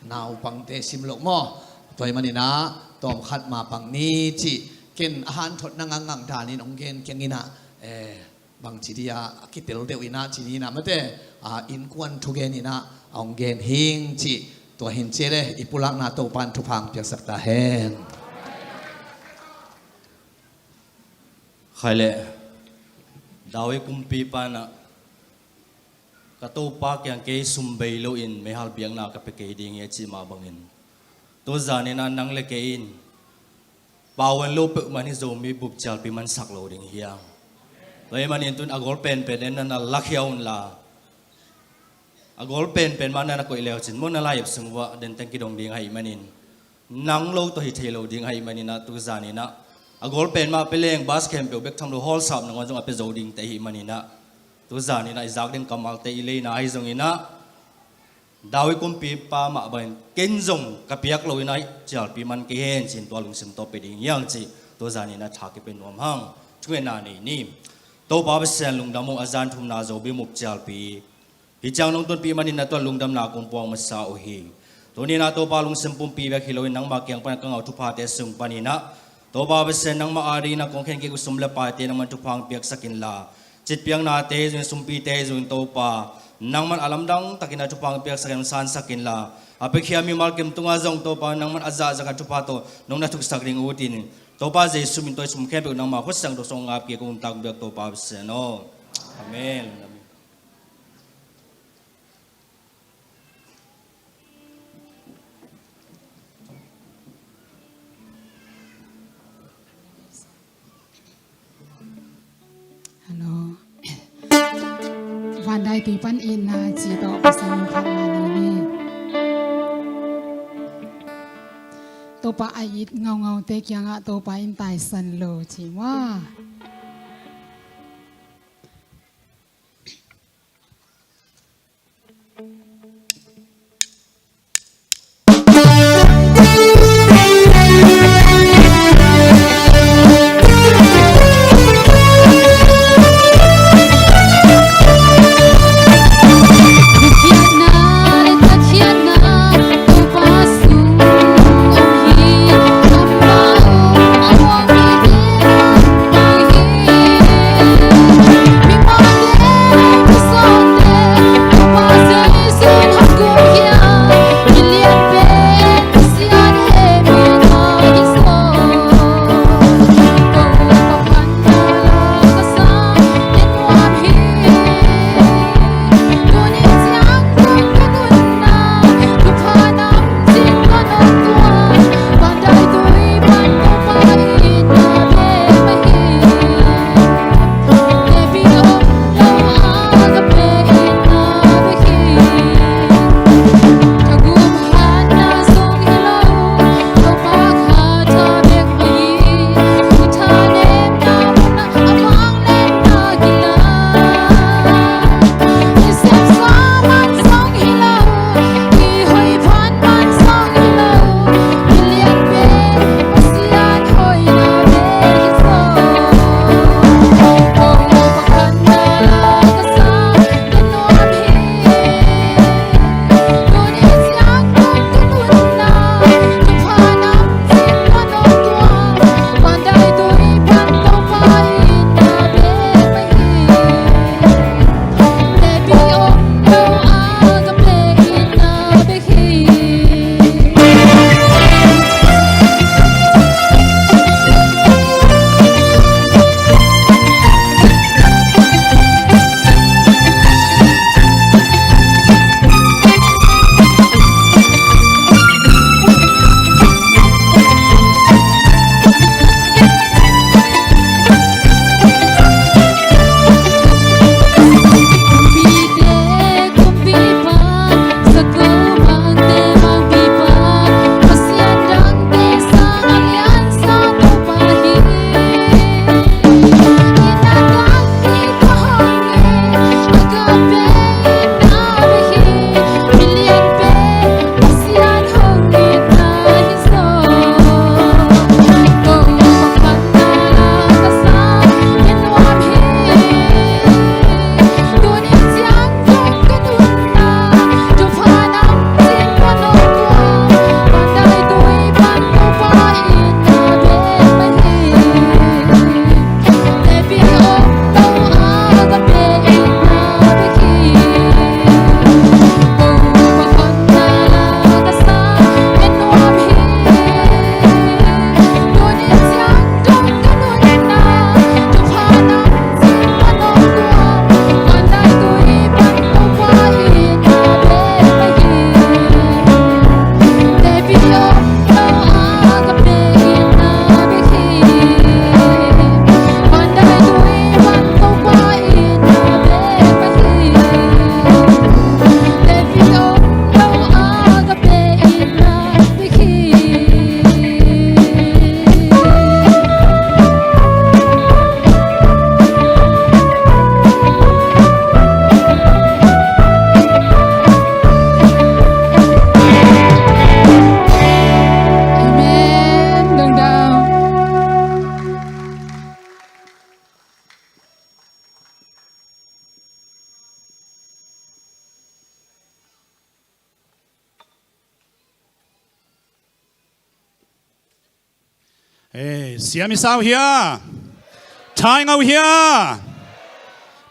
naupangte sim loh maw? Tua ahih manin ah tawmkhat mapang ni cih ken a hanthotna ngangngang danin hong gen keng inah, eh, bangci dia a kitel deuh inah ci ni inah mate, ah, innkuan thugen inah a hong gen hing cih tua hin ci le, i pulakna Topan thupha hong piaksak ta hen. Khai leh. David kumpipa in ah, ka Topa kiang kei sum bei loin meihal biakna ka pia kei ding hi a cih mah bangin, tuzan in ah nang le kei in pauan lo peuhmah in hih Zomi bup cialpi mansak lo ding hi hang. Tua ahih manin tu in a gol penpen in ah na lakhia un la, a gol penpen mah na na koih le uh cin maw, na lai-ep sung uah denteng kidong ding ahih manin, nang lo tawh hi thei lo ding ahih manin ah, tuzan in ah a gol pen mah pia leng bas khempeuh bek tham lo, hall sap nangawn zong a pia zo dingte ahih manin ah, tuzan in ah i zak ding kammalte i leina ahi zongin ah, David kumpipa mah bangin ken zong ka piak lo in ah cialpi man kei hen ci-in tua lungsim tawh pia ding hi hang cih tuzan in ah tha kipia nuam hang. Thungetna nei ni. Topa Pasian lungdam ung, a zan thumna Zomi bup cialpi hih ciang nong tunpih manin ah tua lungdamna kong puak masa uh hi. Tuni in ah Topa, lungsim pumpi bek hi loin nangmah kiang pan ka ngah uh thuphate sung panin ah, Topa Pasian, nangmah adingin ah kong khen kik uh sum le paite nangman thupha hong piaksak inla, citpiaknate zong, sumpite zong, Topa, nangman a lamdang takin ah thupha hong piaksak in, hong sansak inla, a piakhia mimal kim tungah zong, Topa, nangman a zahzah khat thupha tawh nong na thuksak ding uh hi in, Topa Jesu min tawh hih sum khempeuh nangmah khutsiang tawh hong ap kik ung, taktak bek Topa Pasian aw. Amen. Hello. Van Dai Tui pan itna ci tawh Pasian min phat mah ni. Topa a it ngaungaute kiangah Topa in taisan lo ci maw. Ei, siam i sa uh hia? Tha i ngah uh hia?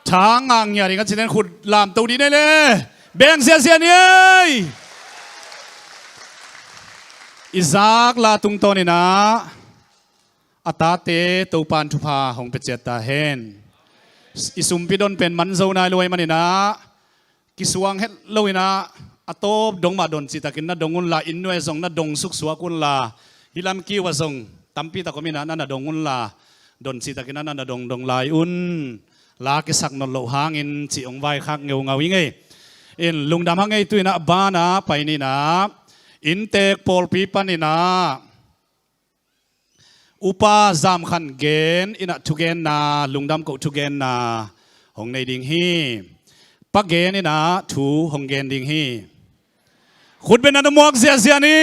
Tha ngah ngiat ding a cih ciangin khut lamto dih ni ei le. Beng ziahziah ni ei. I zak la tungtawn in ah a tate Topa'n thupha hong pia ciat ta hen. I sumpi don pen man zo nai lo ahih manin ah kisuang het lo in ah, a tawp dong mah don cihtakin na dong unla, inn nuai ah zong na dong suksuak unla, hih lam kiu ah zong tampi tak om in ah na na dong unla, don cihtakin ah na na dongdong lai un. La kisak nawn loh hangin cih hong vaikhak ngeungau ing ei. In lungdam hang ei. Tu in ah ban ah pai ni in ah, inntek pawlpi pan in ah Upa Zam Khan Gen in ah thugenna, lungdam koh thugenna hong nei ding hi. Pa Gen in ah thu hong gen ding hi. Khut beng in ah na muak ziahziah ni.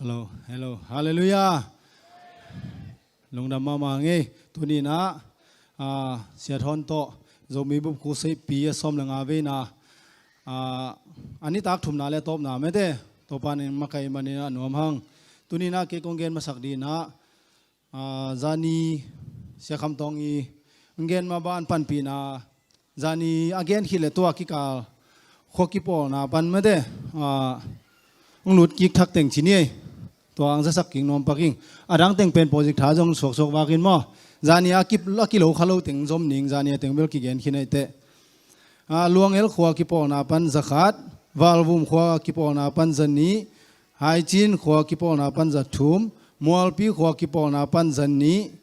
Hello, hello. Halleluiah. Lungdam mahmah ing ei. Tuni in ah, ah, Sia Thawn tawh Zomi Bup Crusade pi a sawm le nga veina, ah, a nitak thumna le a tawpna mete Topa'n hong makaih manin ah nuam hang. Tuni in ah kei kong gen masak ding in ah, ah, zani Sia Kham Tawng i hong gen mah bang panpihna, zani a gen khit le tua kikal khua kipawlna pan mete, ah, hong lut kik thak teng ci ni ei. Tua hong zasak kik nuam pak ing. A dang teng pen project tha zong suaksuak vak in maw. Zani a kip, a kilo kha lo teng zom ning, zani a teng bel kigen khin ei teh. Ah, Luangel khua kipawlna pan za khat, Valvum khua kipawlna pan za nih, Haicin khua kipawlna pan za thum, Mualpi khua kipawlna pan za nih,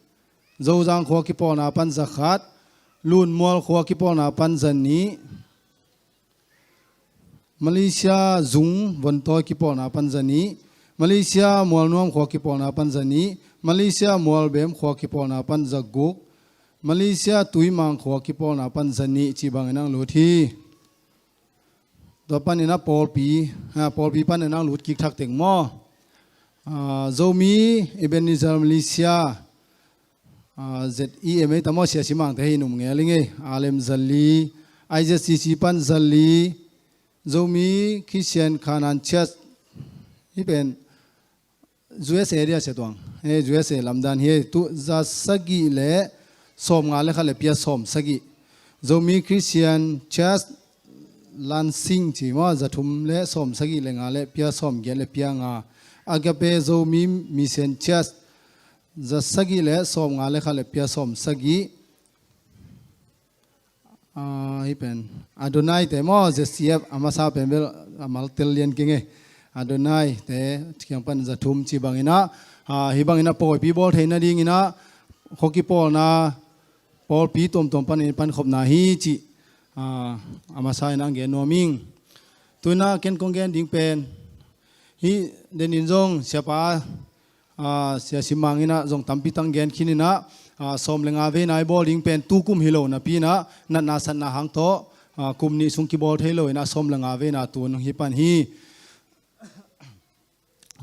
Zozang khua kipawlna pan za khat, Lunmual khua kipawlna pan za nih, Malaysia Zung Vontawi kipawlna pan za nih, Malaysia Mualnuam khua kipawlna pan za nih, Malaysia Mualbem khua kipawlna pan za guk, Malaysia Tuimang khua kipawlna pan za nih cih bangin hong lut hi. Tua panin ah pawlpi, ah, pawlpi panin ah lut kik thak teng maw. Ah, Zomi Ebenezer Malaysia, ah, Z E M A ta maw, Sia Simang te hi num ngel ing ei. Alem za li, I Z C C pan za li, Zomi Christian Canaan Church, hih pen U S A area sia tuang. Eh, U S A lamdan hi ei. Tu za sagih le sawm nga le khat le pia sawm sagih. Zomi Christian Church Lansing ci maw, za thum le sawm sagih le nga le pia sawm giat le pia nga. Agape Zomi Mission Church, za sagih le sawm nga le khat le pia sawm sagih. Ah, hih pen Adonai te maw, Z C F a masa pen bel a mal tel lian keng ei. Adonai te kiang pan za thum cih bangin ah, ah, hih bangin ah pawipi bawl theihna dingin ah khua kipawlna pawlpi tuamtuam panin pankhopna hi cih, ah, a masa in ah hong gen nuam ing. Tu in ah ken kong gen ding pen hih den in zong siapa, ah, Sia Simang in ah zong tampi tak gen khin in ah, ah, sawm le nga veina i bawl ding pen tukum hi lo napi in ah, natna satna hang tawh, ah, kum nih sung kibawl thei lo in ah sawm le nga veina tun hong hi pan hi.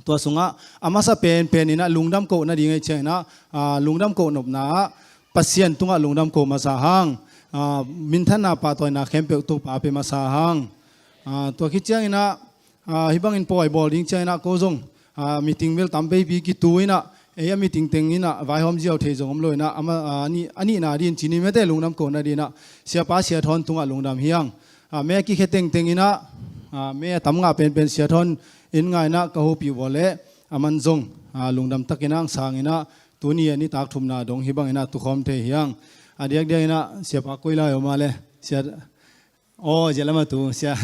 Tua sungah a masa penpen in ah lungdam kohna ding ahih ciangin ah, ah, lungdam koh nopna ah Pasian tungah lungdam koh masa hang, ah, minthanna pahtawina khempeuh Topa pia masa hang. Ah, tua khit ciangin ah, ah, hih bangin pawi bawl ding ciangin ah ko zong, ah, meeting bel tam veipi kitu in ah, ei a meeting teng in ah vaihawm ziau thei zong om lo in ah, a ma-, ah, a nih, a nihna dingin ci ni mete, lungdam kohna dingin ah siapa Sia Thawn tungah lungdam hi hang. Ah, me a kikhia tengteng in ah, ah, me a tam ngah penpen Sia Thawn in ngah in ah ka hopih uh a leh, aman zong, ah, lungdam takin ah hong sang in ah tuni a nitak thumna dong hih bangin ah tukhawm thei hi hang. A diakdiak in ah siapa koi lai om a le, sia, aw, zia lam a tu, sia.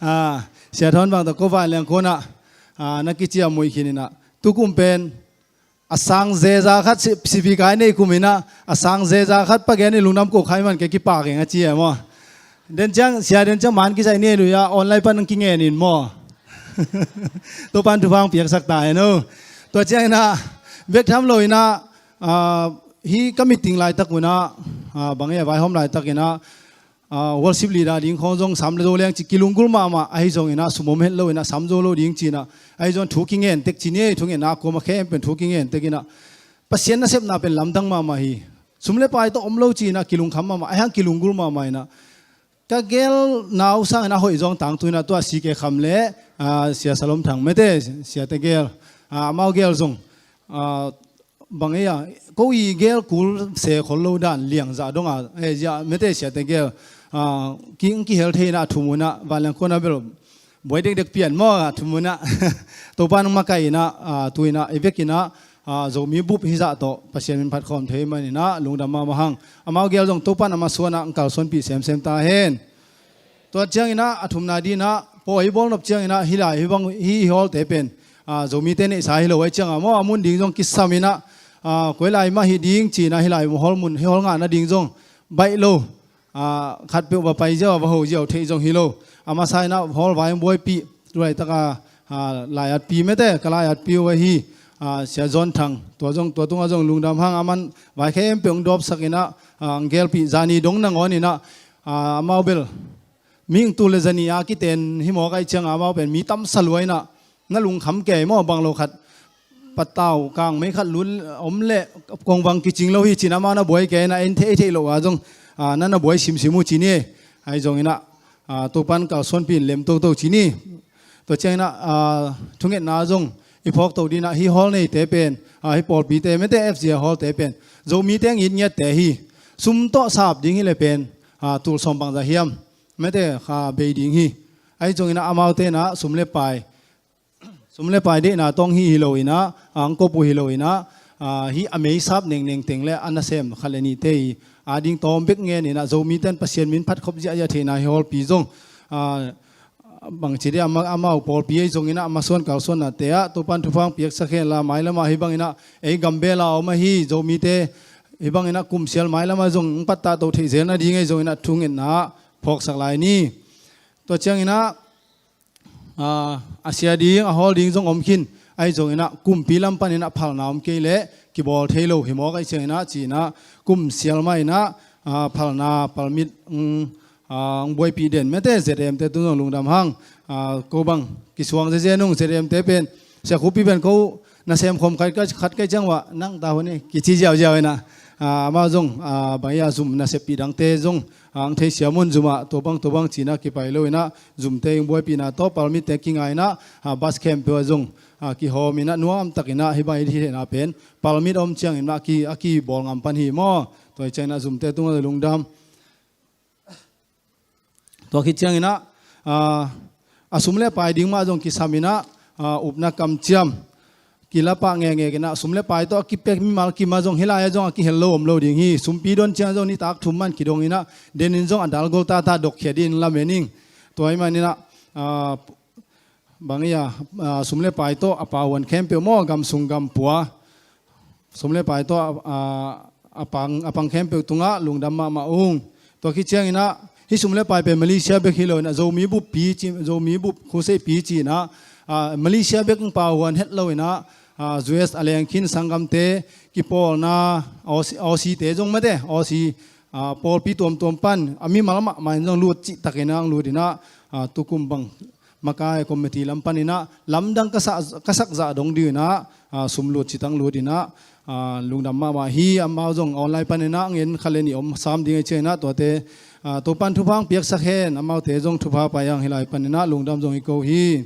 Ah, Sia Thawn bang tawh ko vangliang kuan ah, ah, na kiciam muih khin in ah tukum pen a sang zeza khat si, sipi kai nei kum in ah, a sang zeza khat Pa Gen in lungdam koh kha ahih man kei kipak ing a ci e maw. Den ciang, sia den ciang man kisai nei lui a, online pan hong kingen in maw. Topa'n thupha hong piaksak ta hen aw. Tua ciangin ah bek tham lo in ah, ah, hih ka meeting laitak un ah, ah, bang e, vaihawm laitak in ah, ah, worship leader ding khawng zong sam le zo leng ci kilunggulh mahmah, ahi zongin ah sum om het lo in ah sam zo lo ding ci in ah, ahi zong thu kingen tek ci ni, thungetna kuama khempeuh thu kingen tek in ah, Pasian nasepna pen lamdang mahmah hi. Sum le pai tawh om lo ci in ah kilungkham mahmah, ahi hang kilunggulh mahmah in ah, ka gelna uh sangin a hoih zong tangtun ah tua C K Kham le, ah, Sia Salom Thang, mete, siate gel, ah, amau gel zong, ah, bang e a, ko i gel kul se khol lo dan liangzah dong a, eh, zia, mete, siate gel, ah, ki, kihel thei in ah a thum un ah vanleng khuan a bel buai dekdek pian maw, a thum un ah Topa nang makaih in ah, ah, tu in ah i bek in ah, ah, Zomi bup hizah tawh Pasian min phat khawm thei man in ah lungdam mahmah hang. Amau gel zong Topa in a masuan ah ang kalsuanpih semsem ta hen. Tua ciangin ah a thumna ding in ah, pawi i bawl nop ciangin ah hih lai, hih bang, hih, hih hawlte pen, ah, Zomite neihsa hi lo, ahi ciangin ah maw, a mun ding zong kisam in ah, ah, koi lai mah hi ding ci in ah hih lai hawl mun, hih hawl ngahna ding zong baih lo. Ah, khatpeuh va pai ziau, va ho ziau theih zong hi lo. A masa in ah hawl vai ang buaipih, tu laitak a, ah, lai-atpi, mete, ka lai-atpi uh ahi, ah, Sia Zon Thang. Tua zong, tua tungah zong lungdam hang, aman vai khempeuh ang dawpsak in ah, ah, ang gelpih, zani dong nangawn in ah, ah, amau bel mihing tul le zani a kiten hi mawk, ahi ciangin ah amau pen mi tamsa lua in ah, na lungkham kei maw, bang lo khat patau kang mei khat lut om leh kongvang kicing lo hi ci in ah amau na buai kei in ah, en thei, theih loh a zong, ah, na na buai simsim uh ci ni. Ahi zongin ah, ah, Topa in kalsuanpih in lem toto ci ni. Tua ciangin ah, ah, thungetna zong i phawk to ding in ah, hih hawl neite pen, ah, hih pawlpite, mete, F Z A hawlte pen Zomite ngiatngiatte hi. Sum tawh sap ding hi leh pen, ah, tul sawm bangzah hiam, mete, kha bei ding hi. Ahi zongin ah amaute in ah sum le pai, sum le pai deihna tawh hi hi lo in ah, ang kop uh hi lo in ah, ah, hih a meisap nengneng teng le a nasem khat le nihte i a ding tawm bek ngen in ah, Zomite in Pasian min phat khop ziahziah theihna hih hawlpi zong, ah, bangci dia, ama, amau pawlpi ahi zongin ah a masuan kalsuannate ah Topa in thupha ang piaksak hen la, mailam ah hih bangin ah ei gambel a om ahi Zomite hih bangin ah kumsial mailam ah zong ang pattah to theih zel nading ahi zongin ah thungetna ah phawksak lai ni. Tua ciangin ah, ah, a sia ding, a hawl ding zong om khin, ahi zongin ah kumpi lam panin ah phalna om kei leh kibawl thei lo hi mawk, ahi ciangin ah ci in ah kumsial mah in ah, ah, phalna palmit, um, ah, ang buaipih den, mete, Z M te tungah zong lungdam hang. Ah, ko bang kisuang zezen ung, Z M te pen, Sia Khupi pen ko nasem khawm khat, khat, khat ka hih ciang ua, nang ta hun hi, kici ziauziau in ah, ah, amau zong, ah, bang e a zum naseppih dangte zong, ah, ang theisiam un, zum ah tua bang tua bang ci in ah kipai lo in ah, zumte ang buaipihna tawh palmitte kinga in ah, ah, bus khempeuh ah zong, ah, kihawm in ah nuamtak in ah, hih bang i theihna pen palmit om ciangin ah ki, a kibawl ngam pan hi maw. Tua hi ciangin ah zumte tungah lungdam. Tua khit ciangin ah, ah, a sum le pai ding mah zong kisam in ah, ah, upna kamciam kila pah ngekngek in ah, sum le pai tawh a kipek mimal kim ah zong, hih lai ah zong a kihel lo om lo ding hi. Sumpi don ciang zong nitak thum man kidong in ah, den in zong a dal gol tata dokkhia ding in lamen ing. Tua ahih manin ah, ah, bang e a, ah, sum le pai tawh a pahuan khempeuh maw, gamsung gampua, sum le pai tawh, ah, a pang, a pang khempeuh tungah lungdam mahmah ung. Tua khit ciangin ah, hih sum le pai pen Malaysia bek hi lo in ah, Zomi buppi ci, Zomi bup khuseihpi ci in ah, ah, Malaysia bek ang pahuan het lo in ah, ah, U S a leng khin sanggamte kipawlna, Aussie, Aussie te zong, mate, Aussie, ah, pawlpi tuamtuam pan a mimal mahmah in zong lut cihtakin ah ang lut in ah, ah, tukum bang makai committee lam panin ah lamdang ka sak, ka sak zah dong ding in ah, ah, sum lut citang lut in ah, ah, lungdam mahmah hi. Amau zong online panin ah ngen khat le nih om sam ding ahi ciangin ah, tuate, ah, Topa in thupha ang piaksak hen, amaute zong thupha pai ang, hih lai panin ah lungdam zong i ko hi.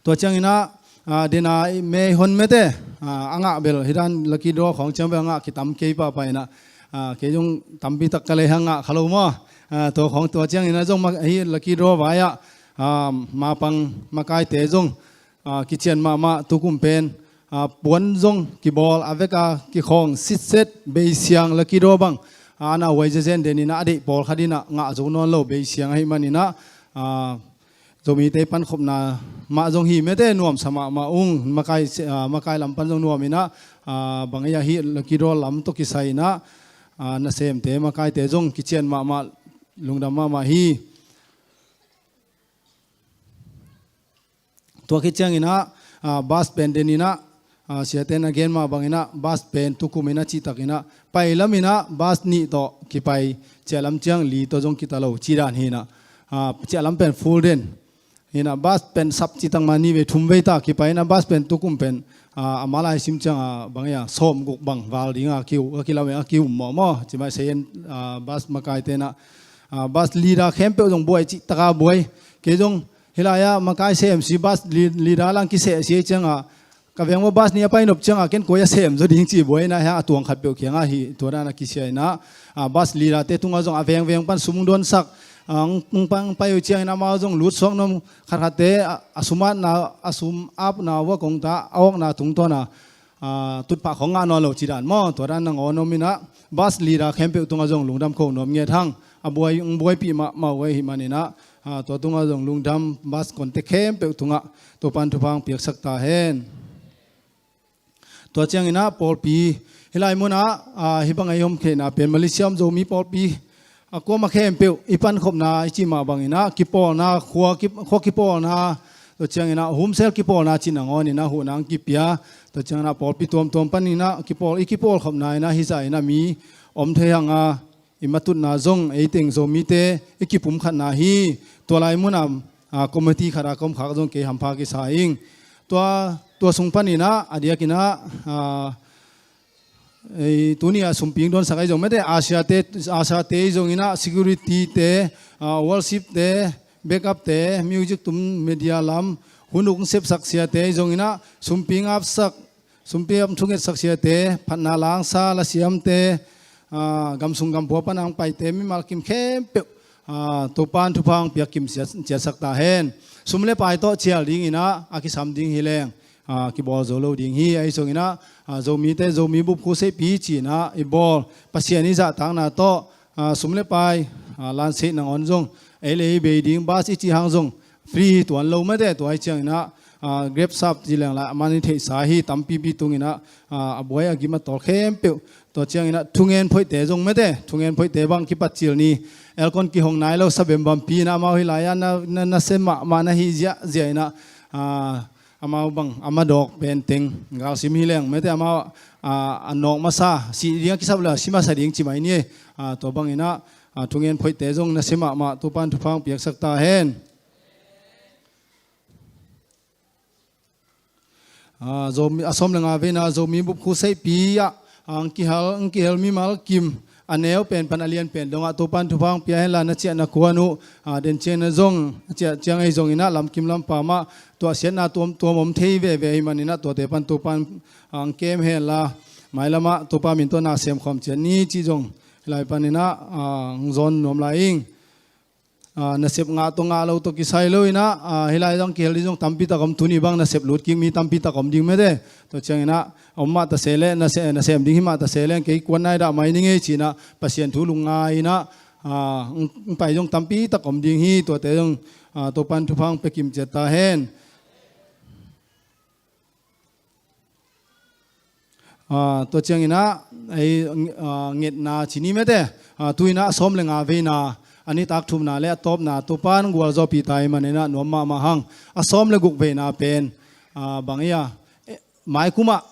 Tua ciangin ah, ah, dena i me hon, mate, ah, a ngah bel, hih dan lucky draw khawng ciang bel a ngah kitam kei pahpah in ah, ah, kei zong tampi tak ka lei hang ngah kha lo maw. Ah, tua khawng, tua ciangin ah zong ma, hih lucky draw vai ah, ah, mapang makaite zong, ah, kician mahmah, tukum pen, ah, puan zong kibawl, a vek a kikhawng sitset, beisiang, lucky draw bang, ah, a na huai zezen den in ah, a deih pawlkhat in ah ngah zo nawn lo, beisiang ahih manin ah, ah, Zomite pankhopna mah zong hi, mate, nuamsa mahmah ung, makai, ah, makai lam pan zong nuam in ah, ah, bang e a, hih lucky draw lam tawh kisai in ah, ah, nasemte, makaite zong kician mahmah, lungdam mahmah hi. Tua khit ciangin ah, Ah, bus pen den inah, ah, siate na gen mah banginah bus pen tukum inah cihtakinah pai laminah bus nih tawh kipai, ciah lam ciang li tawh zong kita lo cih dan hinah, ah, ciah lam pen full den. Hinah bus pen sap cihtak mah nih vei thum vei ta kipai inah bus pen tukum pen, ah, a malai sim ciang, ah, bang ia sawm guk bang val dinga kiu a kilam a kium mawh maw. Cimah seien, ah, bus makaite inah, ah, bus leader khempeuh zong buai cihtaka buai. Kei zong hilai ah makai C M C bus leader lang kiseh si ciangah ka veng maw bus nih a pai nop ciangah ken koi a sem zaw ding ci buai inah hiang a tuang khat peuh kiangah hi tua dan a kisia inah, ah, bus leader te tungah zong a vengveng pan sum donsak, ah, ang, ang pang pai uh ciangin amau zong lutsuak nuam khatkhatte, ah, a sum apna, a sum apna uh a kongta a awkna tungtawna, ah, tutphah khong ngah nawn lo ci dan maw tua dan nangawn om inah bus leader khempeuh tungah zong lungdam kho nuam nget hang. A buai, ang buaipih mahmah uh ahi maninah, ah, tua tungah zong lungdam bus contact khempeuh tungah Topan thupha ang piaksak ta hen. Tua cianginah pawlpi hilai munah, ah, hih bang ei hom kheina pen Malaysia om Zomi pawlpi a kuama khempeuh i pankhopna i cih mah banginah kipawlna khua, ki, khua kipawlna, tua cianginah humsel kipawlna cih nangawninah huhna ang kipia. Tua cianginah pawlpi tuamtuam paninah kipawl, i kipawlkhopna inah hizah inah mi om thei hanga i matutna zong eiteng Zomite i kipumkhatna hi. Tua lai munah, ah, committee khata komkhak zong kei hampha kisa ing. Tua, tua sung paninah a diakinah, ah, ei, tuni a sumping donsak ahi zong mete, Asia te, Asia te ahi zonginah security te, ah, worship te, backup te, music tum media lam hun uk sepsak siate ahi zonginah sumping apsak, sumping ap thungetsak siate, phatna langsa lasiamte, ah, gamsung gampua pana ang paite mimal kim khempeuh, ah, Topan thupha ang piak kim ciatsak ta hen. Sum le pai tawh cial dinginah a kisam ding hi leng, ah, kibawl zo lo ding hi. Ahi zonginah, ah, Zomite Zomi bup khu seihpi cinah i bawl Pasian i zahtakna tawh, ah, sum le pai, ah, lanseih nangawn zong ei le ei bei ding bus i cih hang zong free hi tuan lo mete. Tua hi cianginah, ah, Grab sap ci leng lai a man i theihsa hi tampipi tunginah, ah, a buai a gim a tawl khempeuh. Tua cianginah thungen phoihte zong mete, thungen phoihte bang kipat cil ni, aircon kihong nai lo sabem bampi inah amau hi lai-ah na, na, na sem mahmah na hi ziahziah inah, ah, amau bang a madawk penteng galsim hi leng mete amau, ah, a nawk masa si ding a kisap le si masa ding ci mai ni. Ah, tua banginah, ah, thungen phoihte zong na sem mahmah Topan thupha ang piaksak ta hen. Ah, Zomi, a sawm le nga veina Zomi bup khu seihpi ah, ah, ang kihal, ang kihel mimal kim a neu pen pan a lian pen dongah Topan thupha ang pia henla na ciahna kuan uh, ah, den ciangna zong a ciah ciang ei zonginah lamkim lampa mah tuahsiatna tuamtuam om thei veve ahi maninah tuate pan Topan ang kem henla mailamah Topa min tawh na semkhawm ciat ni cih zong hilai paninah, ah, ang zawn nuam lai ing. Ah, nasep ngah tawh ngah lo tawh kisai lo inah, ah, hilai zong kihel ding zong tampi tak om, tuni bang nasep lut kik mi tampi tak om ding mete. Tua cianginah om mah tase le nase, nasem ding hi mah tase le kei kuan nai dah mai ni ngei cinah Pasian thu lungngai inah, ah, ng, ng pai zong tampi tak om ding hi. Tuate zong, ah, Topan thupha ang pia kim ciat ta hen. Ah, tua cianginah ei, ah, ngetna ci ni mete, ah, tuinah a sawm le nga veina a nitak thumna le a tawpna Topan gualzawhpih ta hi maninah nuam mahmah hang. A sawm le guk veina pen, ah, bang ia, eh, maikumah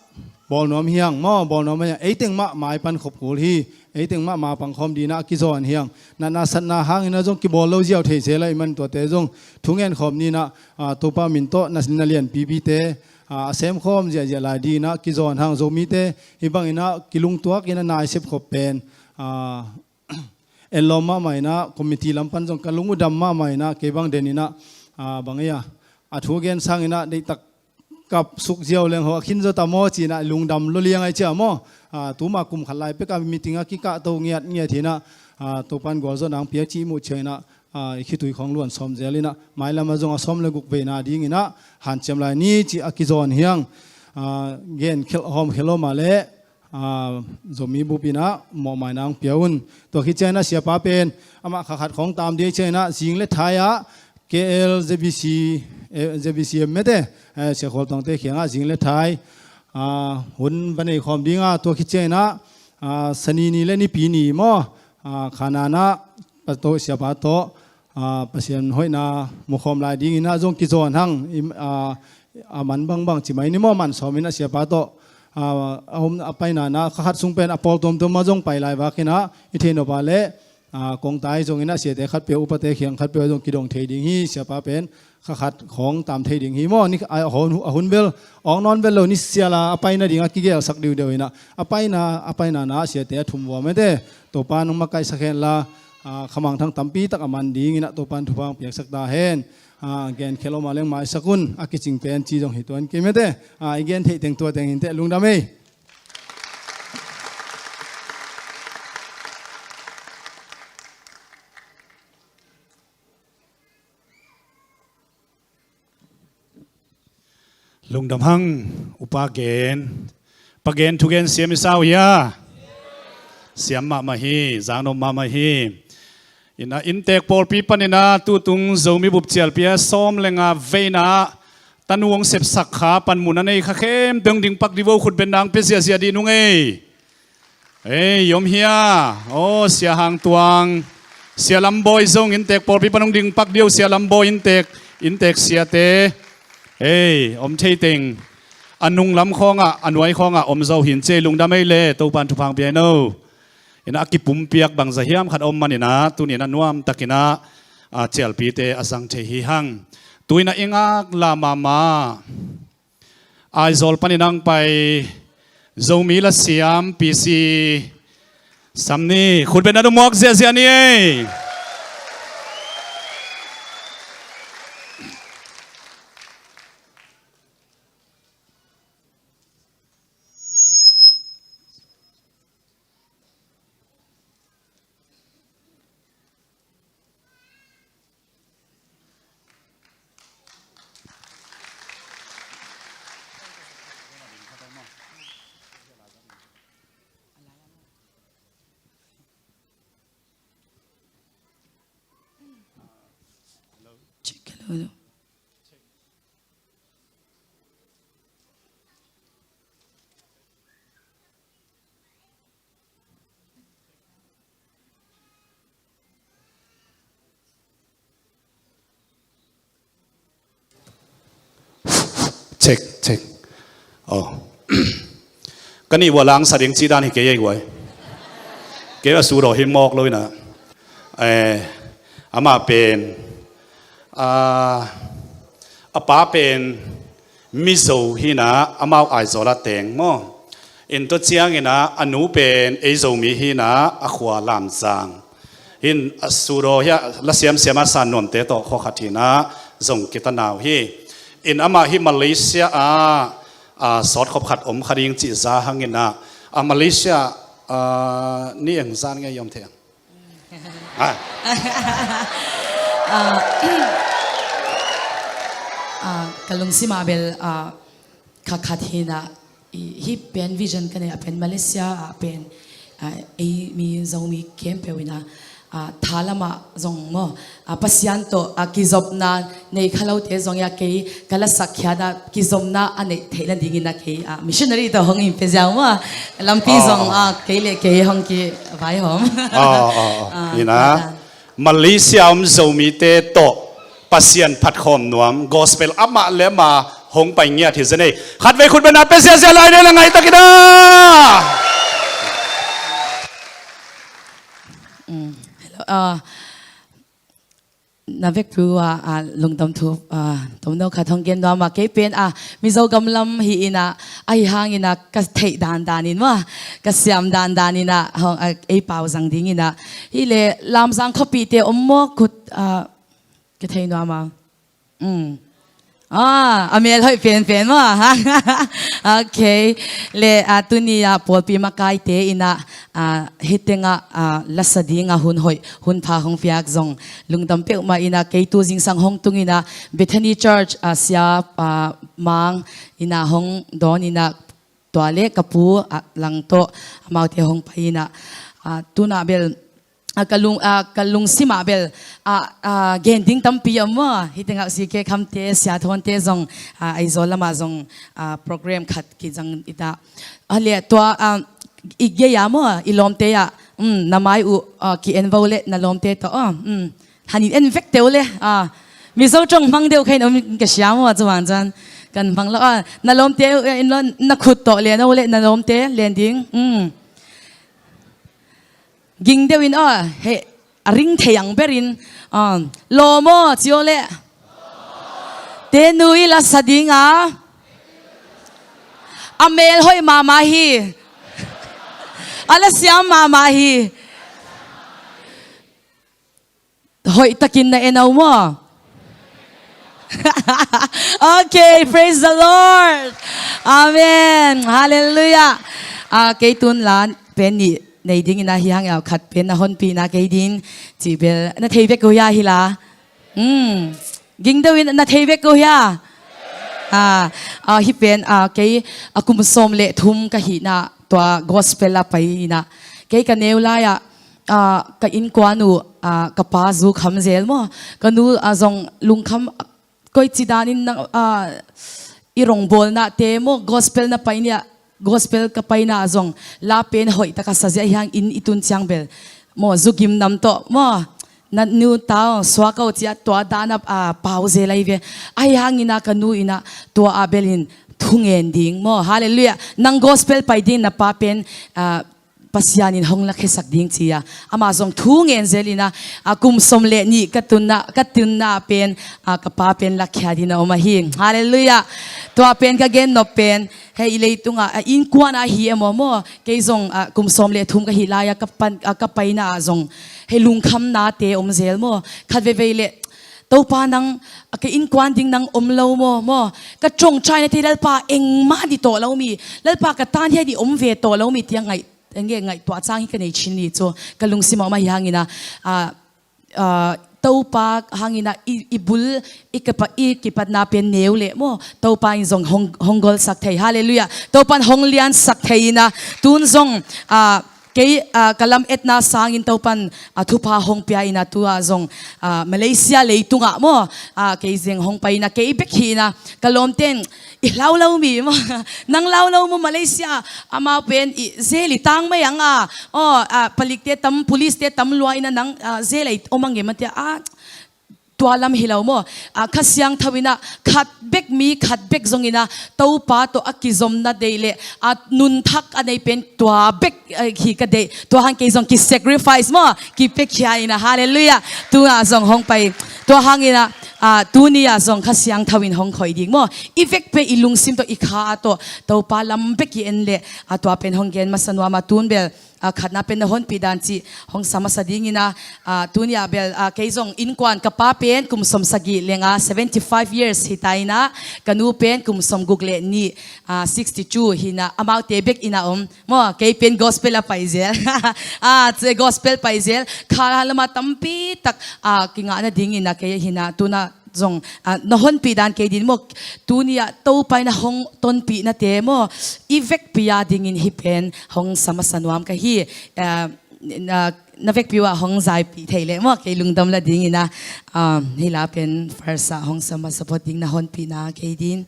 bawl nuam hiang maw, bawl nuam hiang, eiteng mah mai pan khop kul hi. Eiteng mah ma pangkhawm dinah a kizawn hiang. Natna satna hanginah zong kibawl lo ziau thei sela i man tuate zong thungen khawm ninah, ah, Topa min tawh na, na lianpipite, ah, a semkhawm ziahziah lai dinah kizawn hang. Zomite hih banginah kilungtuak inah naisep khop pen, ah, ellawm mahmah inah committee lam pan zong ka lung uh dam mahmah inah kei bang den inah, ah, bang ia, a thu gen sanginah deihtak kap suk ziau leng ho a khin zaw ta maw cinah lungdam lo liang ai cia maw. Ah, tuma kum khat lai peka meeting a kikahto ngiatngiat hinah, ah, Topan gualzawhna ang piak cih muh cianginah, ah, i khitui khawng luan sawm zel inah mailamah zong a sawm le guk veina dinginah hanciam lai ni cih a kizawn hiang. Ah, gen khelh hawm khelh hawm a le, ah, Zomi bup inah mawhmaina ang pia un. Tua khit cianginah siapa pen amah kha khat khawng tam ding cianginah zing le thai ah K L Z B C, eh, Z B C M mete, eh, Sia Khual Tawngte kiangah zing le thai, ah, hun va nei khawm dinga tua khit cianginah, ah, Sani ni le Nipi ni maw, ah, Khananah pa tawh, siapa tawh, ah, Pasian hoihna mu khawm lai dinginah zong kizawn hang, im, ah, a man bangbang ci mai ni maw, man sawmin a siapa tawh, a, a om a paina na kha khat sung pen a pawl tuamtuam mah zong pai lai vakin ah i thei nop a leh, a, kongtai zongin ah siate khatpeuh upate khiang khatpeuh zong kidong thei ding hi. Siapa pen kha khat khawng tam thei ding hi maw. Ni, a, a hun, a hun bel awng nawn bel lo ni siala a paina ding a kigelsak diudeu inah a paina, a paina na siate a thum vua mete. Topa nong makaihsak henla, a, khamangthang tampi tak a man ding inah Topan thupha hong piaksak ta hen. A, gen khel om a leng maisak un, a kicing pen ci zong hi tuan kei mete. A, i gen theih teng tua teng hinteh, lungdam ei. Lungdam hang, upa gen. Pa gen thugen siam i sau hia? Siam mahmah hi, zaknop mahmah hi. Inah inntek pawlpi paninah tutung Zomi bup cialpi a sawm le nga veina tanu hong sepsak kha panmun a nei kha khempeuh hong dingpak dih vo, khutbetna hong pia ziahziah dih nung ei. Ei, i om hia? Aw, Sia Hang Tuang, Sia Lam Bawi zong inntek pawlpi pan hong dingpak dih o, Sia Lam Bawi inntek, inntek siate. Ei, om thei teng. A nunglam khawngah, a nuai khawngah om zo hin ci ei, lungdam ei le, Topan thupha hong pia hi no. Inah a kipumpiak bangza hiam khat om maninah tuninah nuamtakinah, a, cialpite a zang thei hi hang. Tu inah i ngaklah mahmah Aizawl panin hong pai Zomi lasiam P C Sam ni, khutbetna dong muak ziahziah ni ei. Check, hello, hello. Check, check. Oh. Ka nih vua langsa ding cih dan hi kei ei guai. Kei a sudaw hi mawk lo inah. Eh, amah pen, ah, a pa pen Mizo hinah, amau Aizawl a teng maw. In tua cianginah a nu pen ei Zomi hinah, a khua Lamzang. Hin a sudaw hi a, la siamsiam a san nuamte tawh khua khat hinah zong kitanau hi. In amah hi Malaysia ah, a, sawtkhop khat om kha ding cih za hanginah, a, Malaysia, a, ni eng zan ngei i om thei ang? Ah. Ah, ah, ka lungsim ah bel, ah, kha khat hinah, i, hih pen vision ka nei ah pen Malaysia ah pen, ah, ei mi Zomi khempeuh inah, ah, tha lamah zong maw, ah, Pasian tawh, ah, kizopna nei kha lote zong ia kei ka lasak khiat ah kizopna a neih theih nadingin ah kei, ah, missionary tawh hong in pia ziau maw, lampi zong, ah, kei le kei hong kivaihawm. Ah, ah, ah. Ah, inah. Malaysia om Zomite tawh Pasian phatkhawm nuam, gospel amah le amah hong pai ngiat hi zen ei. Khatvei khutbetna pia ziahziah lai ni ei, la ngaihtakin ah. Mm, hello, ah, na vekpi-un ah, ah, lungdam thu, ah, tomno khat hong gen nuam a, kei pen, ah, Mizo gam lam hi inah, ahi hangin ah ka theih dandan in maw, ka siam dandan inah hong, ah, ei pau zang dingin ah. Hi le Lamzang khuapite om maw, khut, ah, ka thei nuam a. Mm. Ah, a mel hoih penpen maw. Okay. Le, ah, tuni ah pawlpi makaite inah, ah, hih tengah, ah, lasa dingah hun hoih hun pha hong piak zong lungdam peuhmah inah, kei tu zingsang hong tung inah Bethany Church, ah, sia, ah, Mang inah hong dawn inah, tua le ka pu, ah, Lang tawh amaute hong pai inah, ah, tunah bel, ah, ka lung, ah, ka lungsim ah bel, ah, ah, gen ding tampi om maw. Hih tengah C K Khamte, Sia Thawnte zong, ah, Aizawl lamah zong, ah, program khat kizang inah. Ah, le tua, ah, i gei ah maw, i lawmte ah, mm, na mai uh, ah, ki-en vo le na lawmte tawh, ah, mm. Han in en vekte uh le, ah, Mizo ṭong hmang deuh kha in om ka sia maw, cuvang ciang Kan mang lo, ah, na lawmte, eh, in lo, na khut tawh len o le, na lawmte len ding. Mm. Ging deuh in, ah, he, a ring thei ang berin, ah, lawm aw, ci o le. Te nu i la sa ding a. A mel hoih mahmah hi. A la siam mahmah hi. Hoih takin na en a um aw. Okay, praise the Lord. Amen. Hallelujah. Ah, kei tun la pen nih nei dingin a hi hang, ah, khat pen na honpihna kei ding cih bel na thei bek uh hia hi la. Hmm. Ging deuh in na thei bek uh hia. Ah, ah, hi pen, ah, kei, ah, kum sawm le thum ka hihna tua gospel a pai ina. Kei ka neu lai-ah, ah, ka innkuan uh, ah, ka pa zu kham zel maw. Ka nu, ah, zong lungkham, koici danin nang, ah, i rongbawlnate maw, gospel na pai nia, gospel ka paina zong la pen hoih taka sa zia hi hang, inn i tun ciang bel maw, zu gim nam tawh maw, na nu tau suak o cia tua dana, ah, pau zel ahi ve. Ahi hangina ka nu ina tua a belin thungen ding maw. Hallelujah. Nang gospel pai ding na pa pen, ah, Pasian in hong lakhiasak ding ci-a ama zong thu ngen zelina, a, kum sawm le nih ka tunna, ka tunna pen, a, ka pa pen lakhia ding a om ahi. Halleluiah. Tua pen ka gen nop pen, hei i leitungah, a, innkuan a hi e maw maw, kei zong, a, kum sawm le thum ka hih lai-a ka pan, a, ka paina ah zong hei lungkhamnate om zel maw. Khat veivei le, Topa nang, a, ka innkuan ding nang om lo maw maw, ka ṭawngṭaina te Lalpa engmah ni tawh lo mi, Lalpa ka tan hiai ni om ve tawh lo mi tiang ngaih, nge ngaihtuah cang hi ka nei chin ni cu ka lungsim ah om ahi hangina, a, a, Topa hangina i, i bul, i kapa, i kipatna pen neu le maw, Topa in zong hong, hong golsak thei. Halleluiah. Topa in hong liansak thei ina, tun zong, a, kei, a, ka lam etna sangin Topa in, a, thupha hong pia ina, tua zong, a, Malaysia leitungah maw, a, kei zeng hong pai ina, kei bek hi ina, ka lawmten i hlau lo mi maw, nang hlau lo maw Malaysia, amau pen i zel i tang mai ang a, aw, a, palikte tam, police te tam lua ina nang, a, zel a i om ang e maw tia, a, tua lam hi lo maw, a, Kha Siangtho ina khat bek mi, khat bek zong ina Topa tawh a kizomna deih le, a, nunthak a nei pen tua bek, a, hi ka deih, tua hang kei zong ki sacrifice maw, ki pekhia ina, halleluiah. Tua zong hong pai, tua hangina, a, tuni ah zong Kha Siangtho in hong khoih ding maw. I vek pen i lungsim tawh i kha a tawh Topa lam bek i en le, a, tua pen hong gen masa nuam a tun bel, a, khatna pen na honpih dan cih hong sa masa dingina, a, tuni ah bel, a, kei zong innkuan ka pa pen kum sawm sagih lenga seventy five years hi ta ina, ka nu pen kum sawm guk le nih, a, sixty two hi ina, amaute bek ina om. Maw, kei pen gospel a pai zel. A, gospel pai zel. Kha lama tampi tak, a, kingah nadingin a kei hi ina, tuna zong, a, na honpih dan kei din maw. Tuni ah Topa in a hong tonpih nate maw, i vekpi a dingin hi pen hong sa masa nuam ka hi. A, na, na vekpi uh ah hong zaipih thei le maw, kei lungdam la dingin a, a, hi la pen first ah hong sa masa phot ding na honpihna kei din.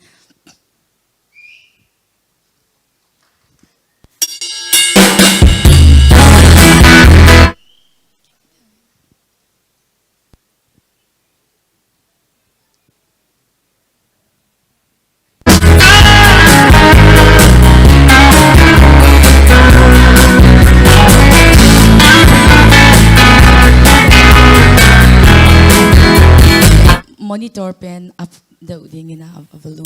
Monitor pen up deuh dingin a, a volume.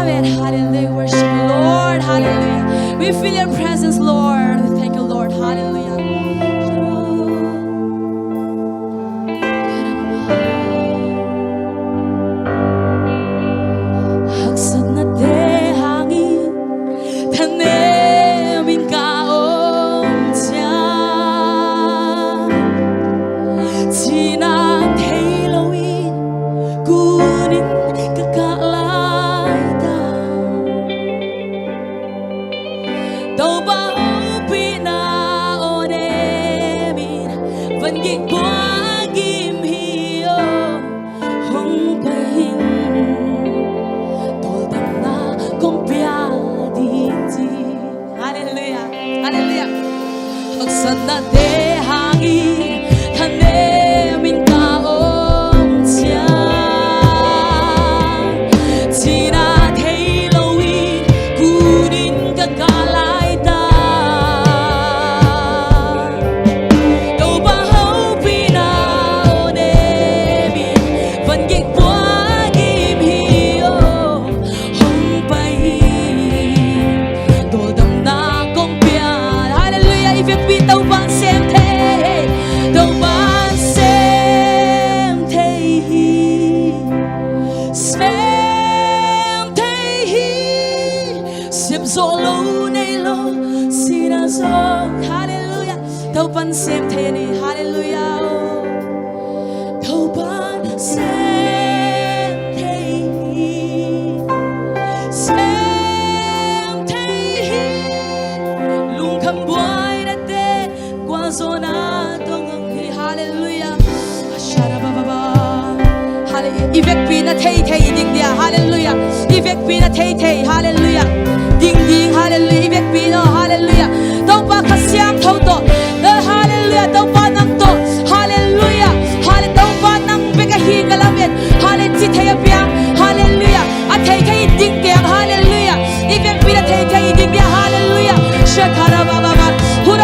love it. Hallelujah. Worship you, Lord. Hallelujah. We feel your presence, Lord. We thank you, Lord. Hallelujah. Haksatnate hangin thanemin ka om ciang, cina thei loin kunin ka kah laita. Topa hopihna aw nemin van gik buakim hi aw. Hong pai in, tawldamna kong pia ding ci. Hallelujah. Hallelujah. Haksatnate hangin thanemin ka om ciang, cina thei loin kunin ka kah laita. Topa hopihna aw nemin van gik buakim hi aw. Hong pai in, tawldamna kong pia. Hallelujah. I vekpi Topa'n sem thei hi. Topa'n sem thei hi. Sem thei hi. Sem zawh lo nei lo, cina zawh. Hallelujah. Topa'n sem thei ni. Hallelujah. Topa'n sem thei hi. Sem thei hi. Lungkham buainate gualzawhna tawh ngak hi. Hallelujah. Asharabababa. Hallelujah. I vekpi na thei thei ding dia. Hallelujah. I vekpi na thei thei. Hallelujah. Ding ding. Hallelujah. I vekpi na. Hallelujah. Topa Kha Siangtho tawh. Eh, hallelujah. Topa nang tawh. Hallelujah. Hallelujah. Topa nang bek ahi ka lamet. Hallelujah. Ci thei a piang. Hallelujah. A thei thei ding keng. Hallelujah. I vekpi na thei thei ding dia. Hallelujah. Shakarabababa. Hun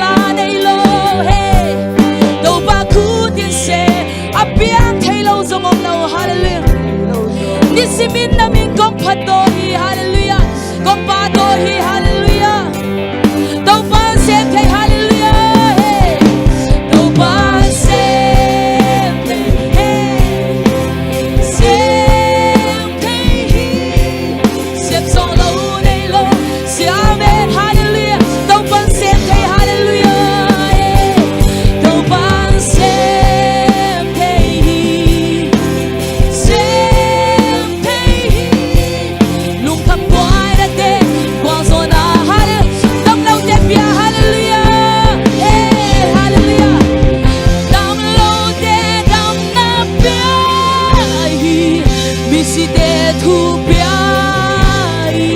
la nei lo, hey. Topa khut in se a piang thei lo zong om lo, hallelujah. Nisimin na min kong phatdaw hi, hallelujah. Kong phatdaw hi, hallelujah. Topa sem thei, hallelujah, hey. Topa sem thei, hey. Sem thei hi. Sem sawh lo nei lo. Sia amen, hallelujah. Topa'n sem thei, hallelujah, yeah. Topa'n sem thei hi. Sem thei hi. Lungkham guai na te, gualzawhna, hallelujah. Damlote pia, hallelujah, yeah, hallelujah. Damlote damna pia hi. Misite thu pia hi.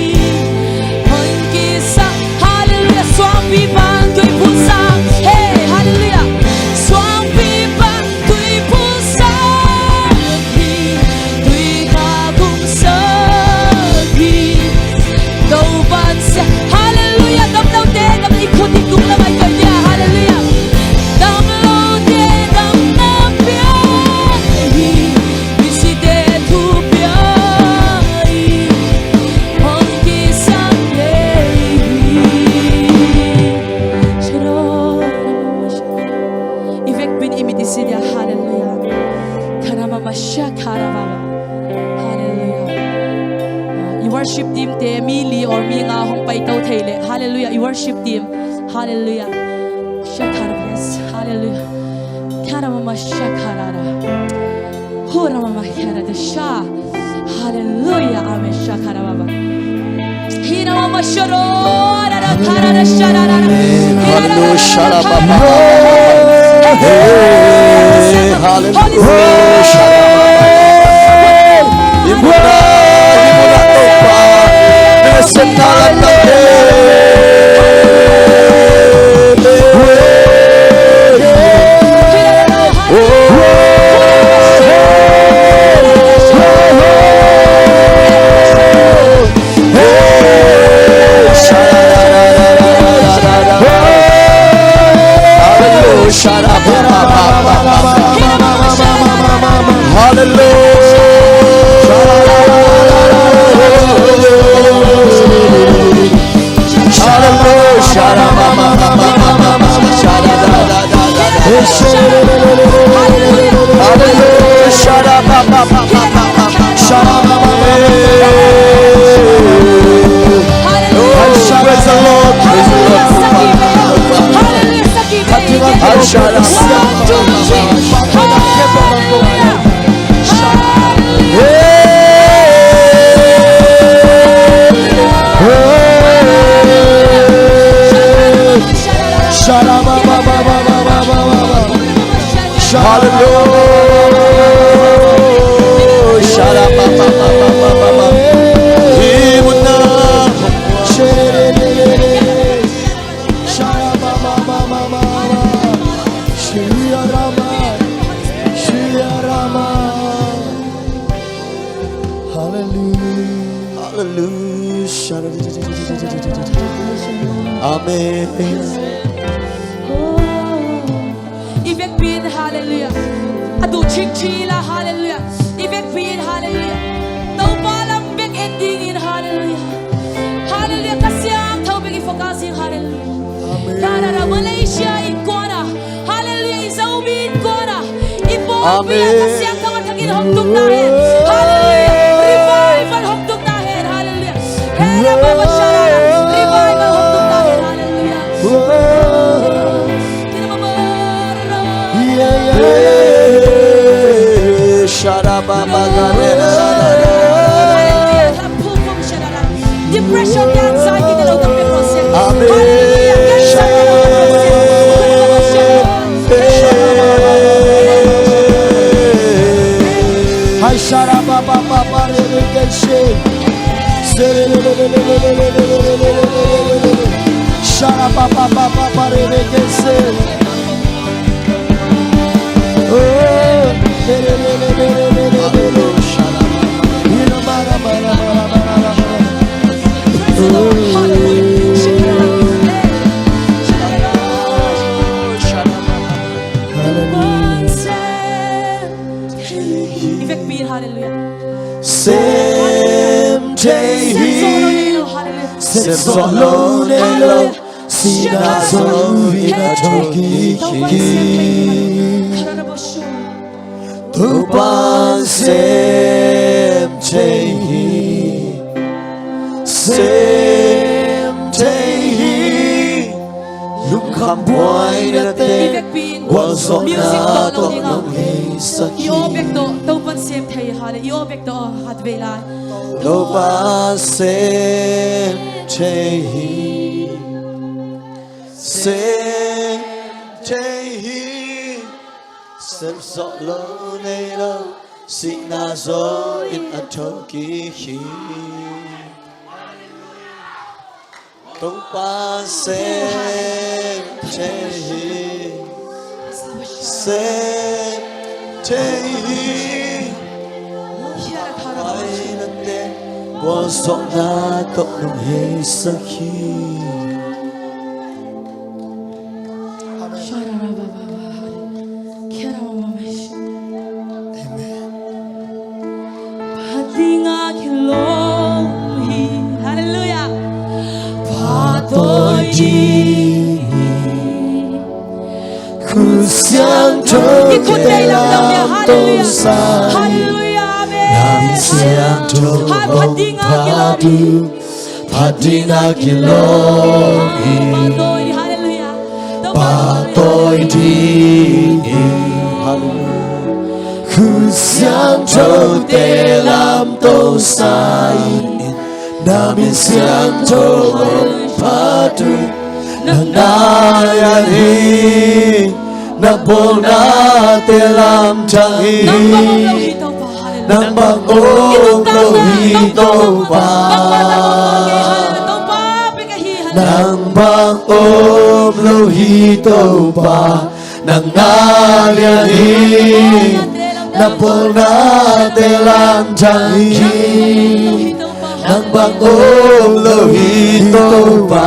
Hong kisam, hallelujah. Suangpi pan tui phut sak, hey, hallelujah. Suangpi pan tui phut sak hi. Tui kha khum sak hi. Topa'n sem, hallelujah. Damlote, dam i khut i tung lam ai kai dia, hallelujah. Damlote damna pia hi. Misite thu pia hi. Hong kisam thei hi. I vekpi-in i mit i si dia, hallelujah. Karama masha karama. Hallelujah. I worship team te mi li or mi nga hong paito thei leh, hallelujah. I worship team, hallelujah. Shakarabas, hallelujah. Karamama shakarara. Huramama karada sha. Hallelujah. Amen. Shakarababa. Hinamama sharorara karara sharara. Hallelujah. Sharababa. Hey, hallelujah. Holy Spirit. Sharababa. Imuna, imuna topa. Blessed Tarantate. Hallelujah. Hallelujah. Hallelujah. Praise the Lord. Praise the Lord. Hallelujah. One, two, three. Hallelujah. Hallelujah. Hallelujah. Hallelujah. Amen. I vekpi-in, hallelujah. A duh chingching la, hallelujah. I vekpi-in, hallelujah. Topa lam bek en dingin, hallelujah. Hallelujah. Kha Siangtho bek i focus in, hallelujah. Amen. Karara Malaysia innkuan ah, hallelujah. I Zomi innkuan ah, i pawlpi ah Kha Siangtho a thakin hong tung ta hen. Hallelujah. Revival hong tung ta hen. Hallelujah. Hera Baba Sharara. Revival hong tung ta hen. Hallelujah. Depression te anxiety te lo dam pek lo se. Amen. Hallelujah. Cancer te lo dam pek lo se. Hai shara ba ba ba ba re re ke she. Shara ba ba ba ba ba re re ke she. Praise the Lord. Hallelujah. Sawh lo nei lo, sihna zo in a thokik hi. Topa sem thei hi, sem thei hi. Lungkham buaina te, gualzawhna tawh nong heisak hi. I aw bek tawh Topa'n sem thei hi. Hallelujah. I aw bek tawh khat vei lai. Topa sem thei hi, sem thei hi. Sem sawh lo nei lo, sihna zo in a thokik hi. Topa sem thei hi, sem thei hi. Aina te, gualzawhna tawh nong heisak hi. Amen. Amen. Phat ding a kilawm hi. Hallelujah. Pahtawi ding hi. Khut siangthote lamto sa in. Hallelujah. Amen. Na min siangtho hong phat ding. Phat ding a kilawm hi. Pahtawi ding hi. Khut siangthote lamto sa in. Na min siangtho hong phat ding. Nang na lian hi. Na bawlnate lamdang hi. Nang bang om lo hi Topa. Hallelujah. Nang bang om lo hi Topa. Nang bang om lo hi Topa. Nang na lian hi. Na bawlnate lamdang hi. Nang bang om lo hi Topa.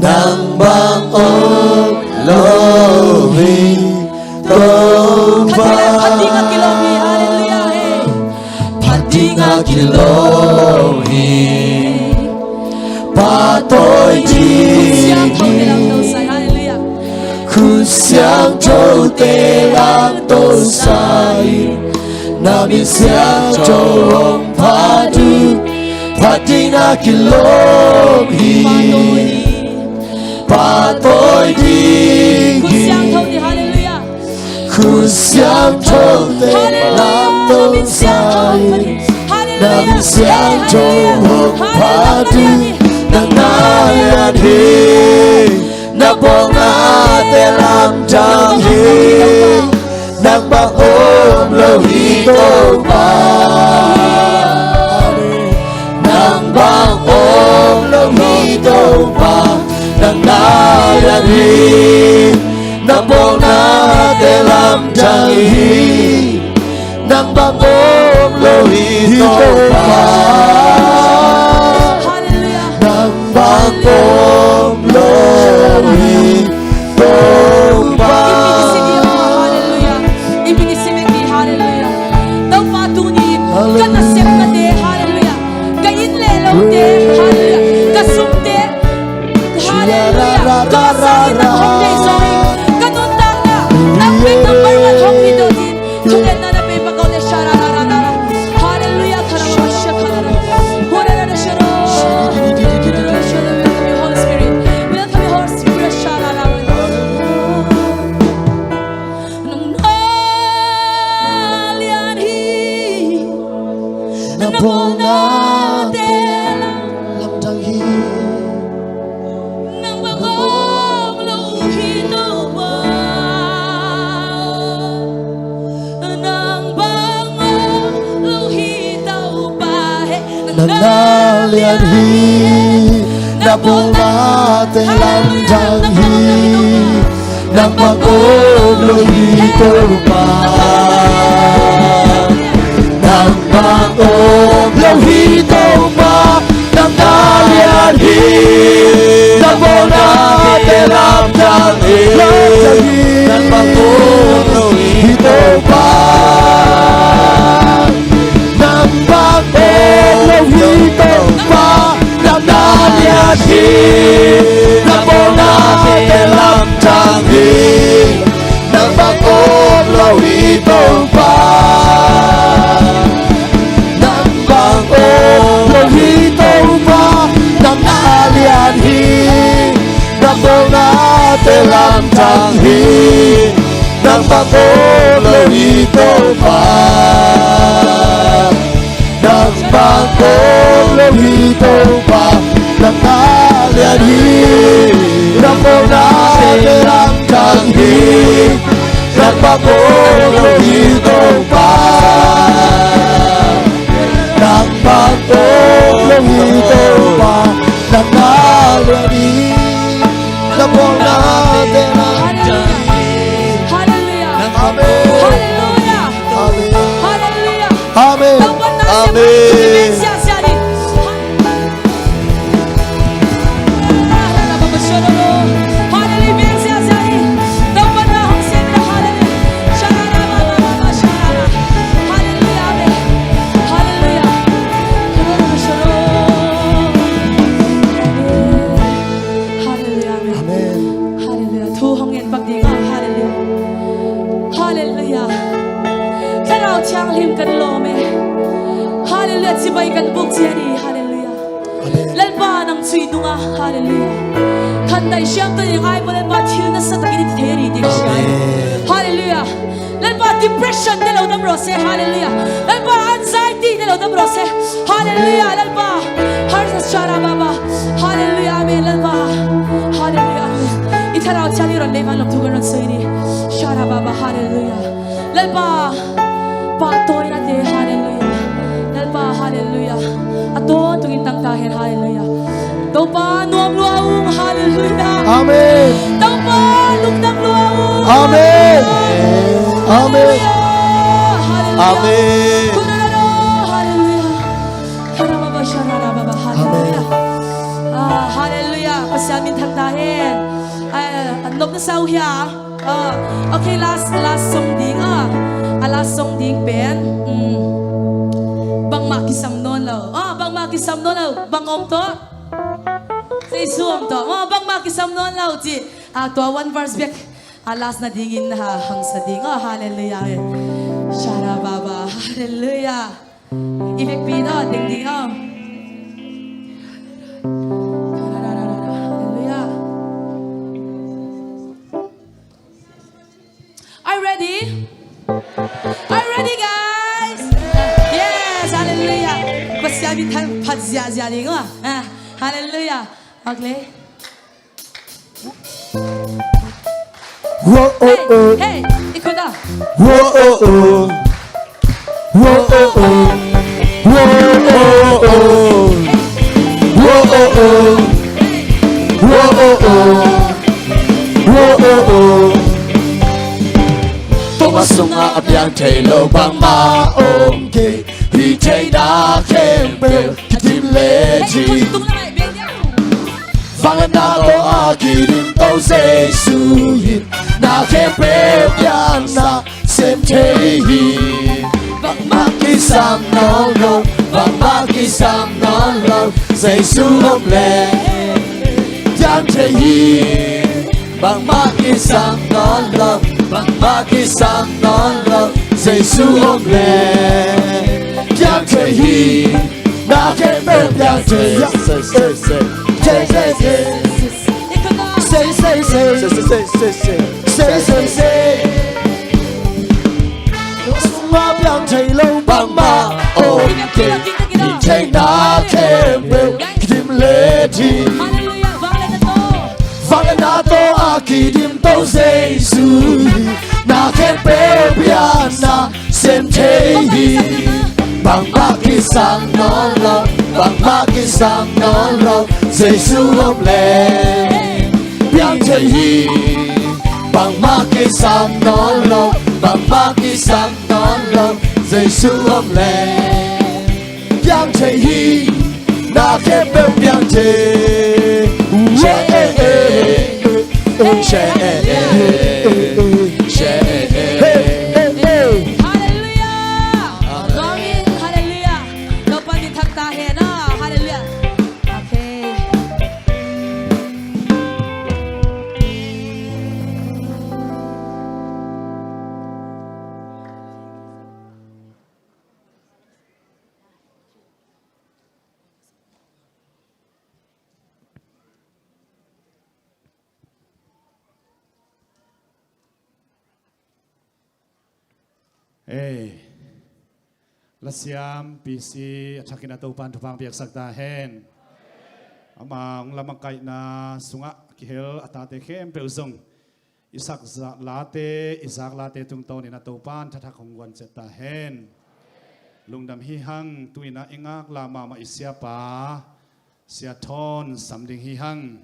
Nang bang om lo hi Topa. Phat ding a kilawm hi. Hallelujah. Phat ding a kilawm hi. Pahtawi ding hi. Hallelujah. Khut siangthote lamto sa in. Na min siangtho hong phat ding. Phat ding a kilawm hi. Pahtawi ding hi. Khut siangthote lamto sa in. Na min siangtho hong phat ding. Nang na lian hi. Na bawlnate lamdang hi. Nang bang om lo hi Topa. Nang bang om lo hi Topa. Nang na lian hi. Na bawlnate lamdang hi. Nang bang om lo hi Topa. Hallelujah. Nang bang om lo hi Topa. Hallelujah. I min i si bek hi. Hallelujah. Topa tuni ka nasepnate. Hallelujah. Ka inn le lote. Hallelujah. Ka sumte. Hallelujah. Ka sa in nang hong deih zawh in. Ka nuntakna nang bek nang bang nang hong hi dot in. Hallelujah. Holy Spirit. Welcome you, Holy Spirit. Nang na lian hi. Na bawlnate lamdang hi. Nang bang om lo hi Topa. Nang bang om lo hi Topa. Nang na lian hi. Na bawlnate lamdang hi. Nang bang om lo hi Topa. Nang bang om lo hi Topa. Nang na lian hi. Na bawlnate lamdang hi. Nang bang om lo hi Topa. Nang bang om lo hi Topa. Na bawlnate lamdang hi. Nang bang om lo hi Topa. Nang bang om lo hi Topa. Nang na lian hi. Na bawlnate lamdang hi. Nang bang om lo hi Topa. Nang bang om lo hi Topa. Nang na lian hi. Na bawlnate lamdang hi. Nang bang om lo hi Topa. Nang bang om lo hi Topa. Nang na lian hi. Na bawlnate lamdang hi. Hallelujah. Amen. Hallelujah. Amen. Hallelujah. Amen. Amen. Hallelujah. Amen. Hallelujah. Thu hong ngen pak ding a. Hallelujah. Hallelujah. Thlarau Thianghlim kan lawm e. Hallelujah. Cibai kan buk ciat hi. Hallelujah. Amen. Lalpa nang cui nunga. Hallelujah. Khantai siam tu ding ai pa Lalpa thil nasa takin i thei ni ding siam. Amen. Hallelujah. Lalpa depression ne lo dam rawh se. Hallelujah. Lalpa anxiety ne lo dam rawh se. Hallelujah. Lalpa harsa shara baba. Hallelujah. Amen. Lalpa. Hallelujah. Amen. I Thlarau Thianghlim ron lei van lop thu kan ron soi ni. Shara baba. Hallelujah. Lalpa. Pahtawinate. Hallelujah. Lalpa. Hallelujah. A tawntungin tangta hen. Hallelujah. Topa nuam lua ung. Hallelujah. Amen. Topa lungdam lua ung. Amen. Amen. Hallelujah. Amen. Hallelujah. Hallelujah. Amen. Ah, hallelujah. Pasian min thang ta hen. Ah, an nop na sau hia. Ah, okay, last, last song ding, ah. A last song ding pen. Mm. Bangmah kisam nawn lo. Ah, bangmah kisam nawn lo. Bang om tawh. Jesu om tawh. Ah, bangmah kisam nawn lo ci. Ah, tua one verse bek. Ah, last na dingin ha, hangsa ding. Ah, hallelujah. Shara baba. Hallelujah. I vekpi tawh, teng ding aw. Hallelujah. Are you ready? Are you ready, guys? Yes, hallelujah. Pasian min thang phat ziahziah ding aw. Ah, hallelujah. Okay. Whoa, oh, oh. Hey, hey, ikut dah. Whoa, oh, oh. Whoa, oh, oh. Whoa, oh, oh. Whoa, oh, oh. Whoa, oh, oh. Whoa, oh, oh. Tua sunga a piang thei lo bangmah om kei. Hih theihna khempeuh kidim le ding. Vangliatna tawh a kidim to Jesu in na khempeuh piakna sem thei hi. Bangmah kisam nawn lo, bangmah kisam nawn lo, Jesu om leh piang thei hi. Bangmah kisam nawn lo, bangmah kisam nawn lo, Jesu om leh piang thei hi. Na khempeuh piang thei. Say, say, say. Say, say, say. Say, say, say. Say, say, say. Say, say, say. Sungah piang thei lo bangmah om kei. Hih theihna khempeuh kidim le ding. Hallelujah. Vangliatna tawh a kidim to Jesu hi. Na khempeuh piakna sem thei hi. Bangmah kisam nawn lo, bangmah kisam nawn lo, Jesu om leh piang thei hi. Bangmah kisam nawn lo, bangmah kisam nawn lo, Jesu om leh piang thei hi. Na khempeuh piang thei. Share, share, share. Hey, hey, hey. Hallelujah. Amen. Hallelujah. Topa min thang ta hen aw. Hallelujah. Okay. Ei, lasiam P C a thakin a Topan thupha piaksak ta hen. Ama hong lam a kaihna sungah kihel a tate khempeuh zong i sak za-, late, i zak late tungtawnin a Topan thathak hong guan ciat ta hen. Lungdam hi hang. Tu-in ah i ngaklah mahmah i siapa Sia Thawn sam ding hi hang.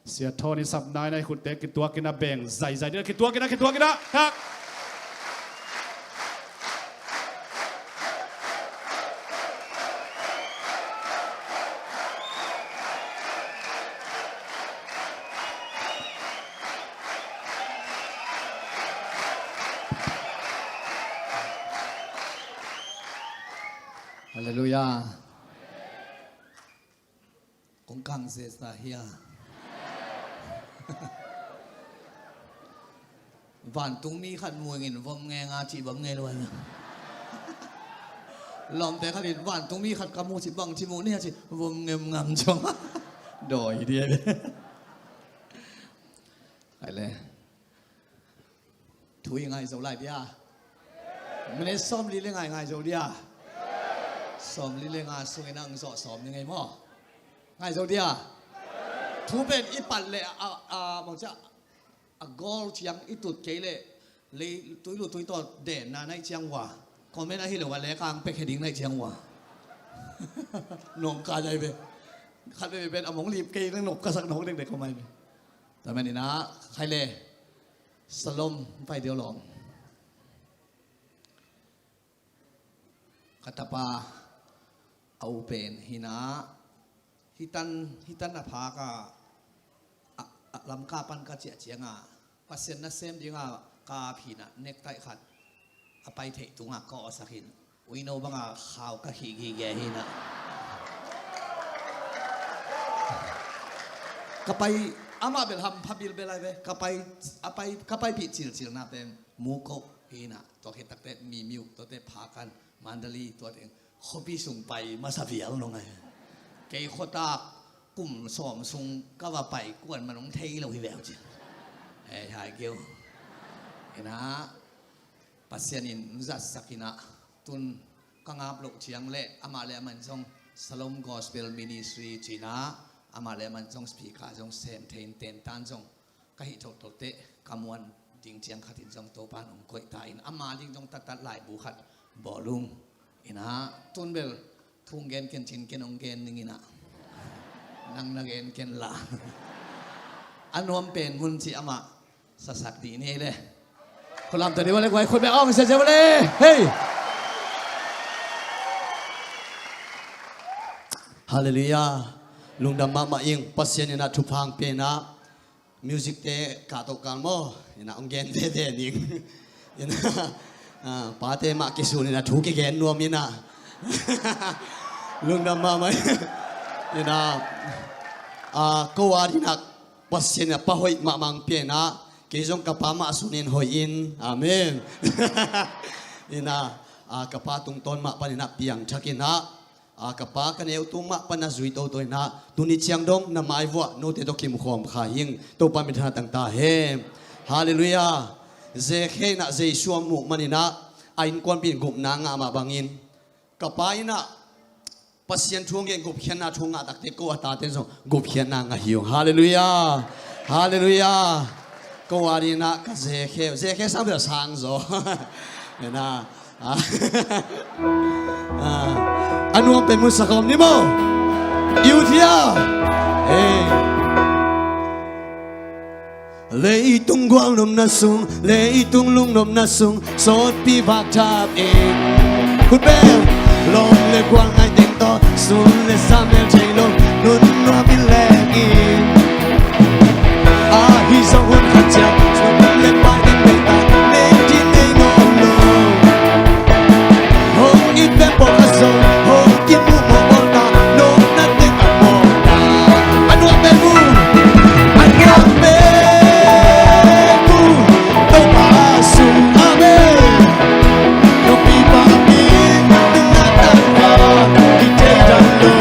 Sia Thawn i sap nai-in ah i khutte kituakin ah beng zaizai ding, kituakin ah, kituakin ah, thak. Halleluiah. Kong kang zeza hia? Vantung mi khat mu ing in vom nge nga ci bang nge lo. Lawmte khat in vantung mi khat ka mu ci bang ci mu nia ci vom ngem ngam ciang. Dawi dia. Hai le. Thu i ngai zo lai dia. Minute sawmli le nga i ngai zo dia. Sawmli le nga sungin ang zawh sawm ni ngei maw? Ngai zo dia. Thu pen i pat le a, a, a, bang cia, a goal ciang i tut kei le, lei tui lu tui taw denna naih ciang ua. Comment ahi lo a le kang pek heading naih ciang ua. Nong ka dai be. Khat be be pen a mong lip kei nang nop ka sak nong deng dek ko mai be. Tua manin ah, khai le, Salom, pai deuh lawm. Ka tapa a u pen hi-in ah, hitan, hitan a phak a, a, a Lamka pan ka ciah ciangin, Pasian nasem dingin ka ap hi-in ah, necktie khat a pai theih tungah ka awhsak hi-in, uino banga khau ka khih gige hi-in ah. Ka pai, amah bel hampha bilbel lai ve. Ka pai, a pai, ka paipih cilcilna pen Muko hi-in ah, tua khit takteh Mimiu, tuate Phakan, Mandali, tuate khuapi sung pai masa vial nong ai. Kei khuatak kum sawm sung ka va pai kuan man hong thei lo hi veu ci. Hei, hai keu. Hi-in ah, Pasian in zatsak hi-in ah, tun ka ngap loh ciang le amah le amah in zong Salom Gospel Ministry ci-in ah, amah le amah in zong speaker zong sem thei in, tentan zong ka hih thotho teh ka muan ding ciang khat in zong Topan hong koih ta in, ama ding zong taktak laibu khat bawl ung. Hi-in ah, tun bel thu hong gen ken cin ken hong gen ning in ah, nang na gen ken la. A nuam pen mun ci amah sasak dih ni le. Khulam ta dih vale, guai khut bek ong sia sia vale. Hei. Halleluiah. Lungdam mahmah ing. Pasian in ah thupha hong pia-in ah, music te kah toh kal maw, hi-in ah hong gen veve ning. Hi-in ah, ah, pate mah kisun in ah thu kigen nuam hi-in ah. Lungdam mahmah. Hi-in ah, ah, ko a dingin ah Pasian in ah pa hoih mahmah hong pia-in ah, kei zong ka pa mah sunin hoih in. Amen. Hi-in ah, ah, ka pa tungtawn mah panin ah piangthak in ah, ah, ka pa ka neu tung mah pan a zui toto in ah, tuni ciang dong na mai vuah note tawh kimu khawm kha hing. Topa minthanna tang ta hen. Halleluiah. Zekhe in ah Jesu a muh manin ah, a innkuanpih in gupna ngah mah bangin, ka pa in ah Pasian thu ngen gupkhiatna thu ngah takteh ko a tate zong gupkhiatna ngah hi ung. Halleluiah. Halleluiah. Ko a dingin ah ka Zekhe, Zekhe sang bel sang zaw. Hi-in ah, ah, a nuam pen mun sak om ni maw? Youth hia? Hey. Leitung gualnopna sung, leitung lungnopna sung, sawtpi vak thap in. Khut beng. Lawm le gual ngai teng tawh, sun le za mel thei lo, nun nuam in leng in. Ahi zong hun khat ciang, sun le pai teng teng ta, nei ding nei nawn lo. Hong it pen pawlkhat zong, hong kimu mawh bawl ta, nopna teng a mawh ta. A nuam pen mu, a nuam pen mu, Topa sung, amen. Noppi pa a mi, noppi na tangka, i thei dan lo.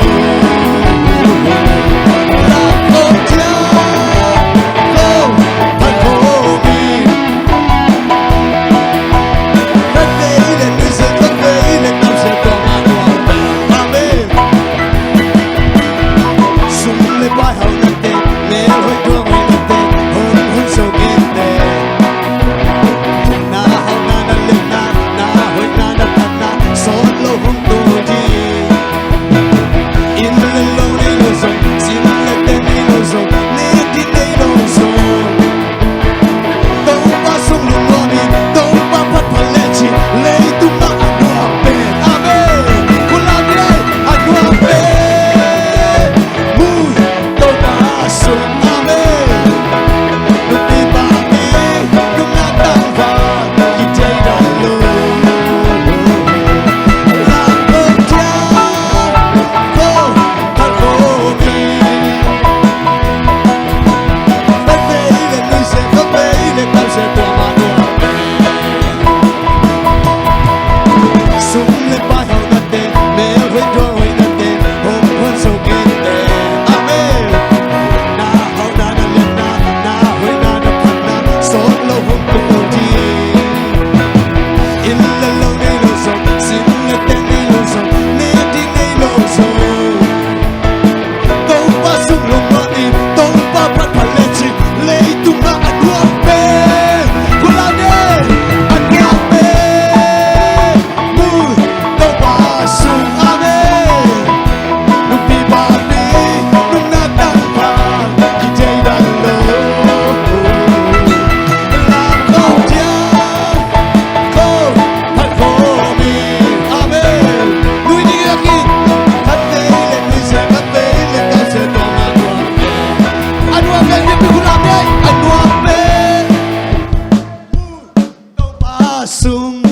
Topa sung.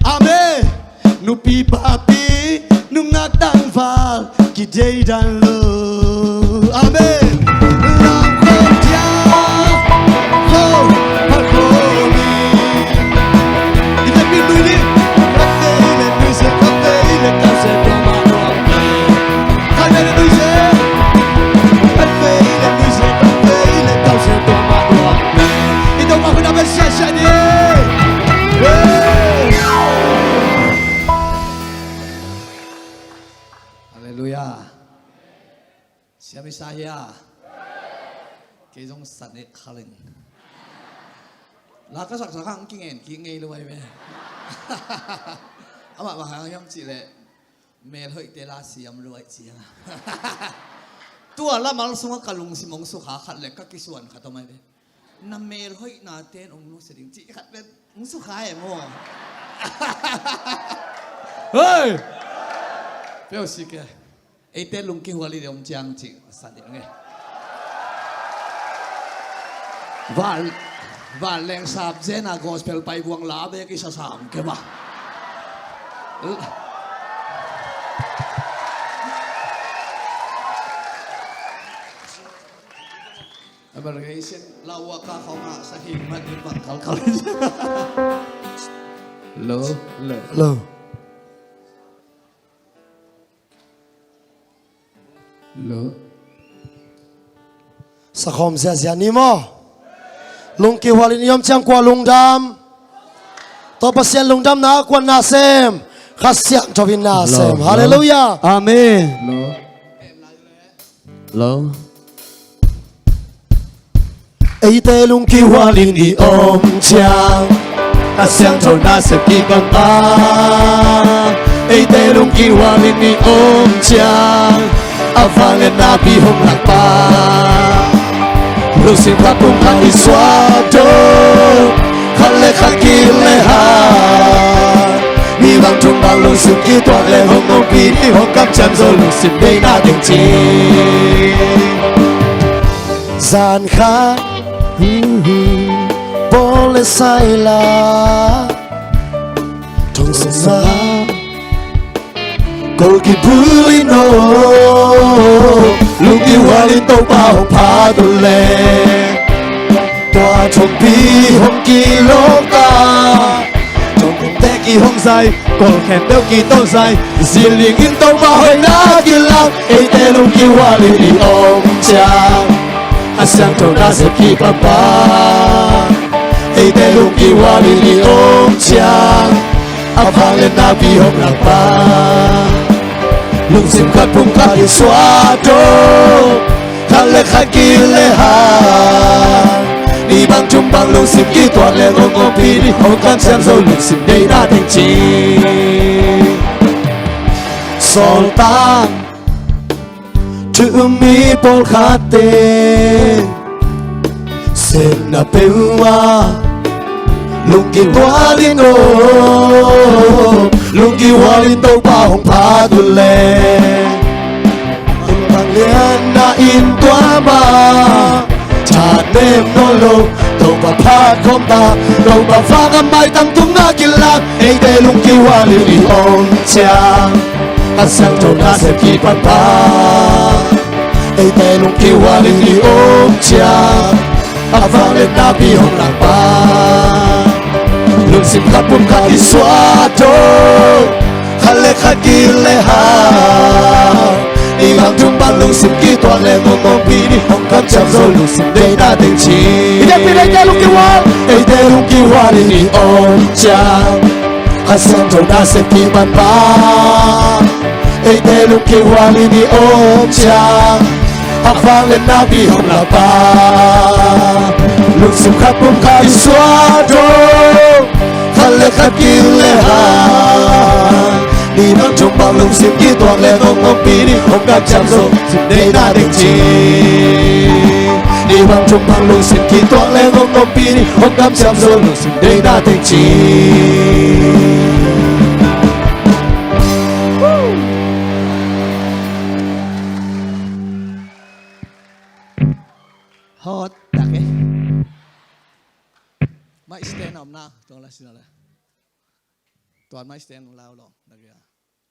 Amen. Nupi papi nungak tangval kideidan lo. Amen. Lam ko dia ko pa ko mi. Ina pi nui ni. Ka te le nui se ka te le ka se to ma no. Halleluia. Siam i sa hia? Kei zong sa nek khalin. La ka saksak hang kingen kingei lo ai ve. Amah bang hang hiam cih leh mel hoihte la siam luai ciang a. Tua lamal sungah ka lungsim hong sukha khat le ka kisuan khat om ai ve. Na mel hoihna ten hong lungsia ding cih khat pen hong sukha e maw? Hei! Peuh sik e. Eite lungkihual in i om ciang cih san in nge. Val, val leng sap zen a gospel pai buang la bek i sa sam ke ba. American lau a ka khong a sa hing man in bang kalkal. Lo, lo. Lo. Lo. Sakhawm ziazia ni maw? Lungkihual in i om ciang kua lungdam? Tua Pasian lungdamna kua na sem? Kha Siangtho in na sem. Halleluia. Amen. Lo. Lo. Eite lungkihual in i om ciang, Kha Siangtho na sem kibang pa. Eite lungkihual in i om ciang, a vangliatna pi hong lak pa. Lungsim khat pum khat i suak dong, khat le khat kile ha. Mi bang tung bang lungsim kituak le hong ngongpi ni, hong kamciam zo lungsim deihna teng ci. Zan khat, hmm, hmm, pawl le sai la, thong sung sa. Kol kibulin aw, lungkihual in Topa hong phat uh leh, tua thongpi hong kilawk a, thong kongte kihong zai, kol khempeuh kito zai, zi ling in Topa hoihna kilak. Eite lungkihual in i om ciang, Kha Siangtho na sem kibang pa. Eite lungkihual in i om ciang, a vangliatna pi hong lak pa. Lungsim khat pum khat i suak dong, khat le a kile ha. Ni bang tum bang lungsim kituak le ngongngong pi ni, hong kamsiam zo lungsim deihna teng ci. Sawltak thu um mi pawlkhatte sepna peuhmah lungkihual in aw, lungkihual in Topa hong phat uh leh, tung bang lianna in tua mah thanem nawn lo. Topa phat khawm ta, Topa vang a maitang tungah kilak, eite lungkihual in i om ciang, a siangtho nasep kipan pa, eite lungkihual in i om ciang, a vangliatna pi hong lak pa, lungsim khat pum khat i suah to, khat le khat kile ha. Ni bang tum bang lungsim kituak le ngongngong pi ni, hong kamsiam zo lungsim deihna teng ci. Eite lungkihual, eite lungkihual in i om ciang, a siangtho nasep kipan pa, eite lungkihual in i om ciang, a vangliatna pi hong lak pa, lungsim khat pum khat i suah to, khat le khat kile ha. Ni bang tum bang lungsim kituak le ngongngong pi ni, hong kamsiam zo lungsim deihna teng ci. Ni bang tum bang lungsim kituak le ngongngong pi ni, hong kamsiam zo lungsim deihna teng ci. Hot tak e. Mai stand up na, tuang la sina la. Tuan mai stand up la lo, na kei a.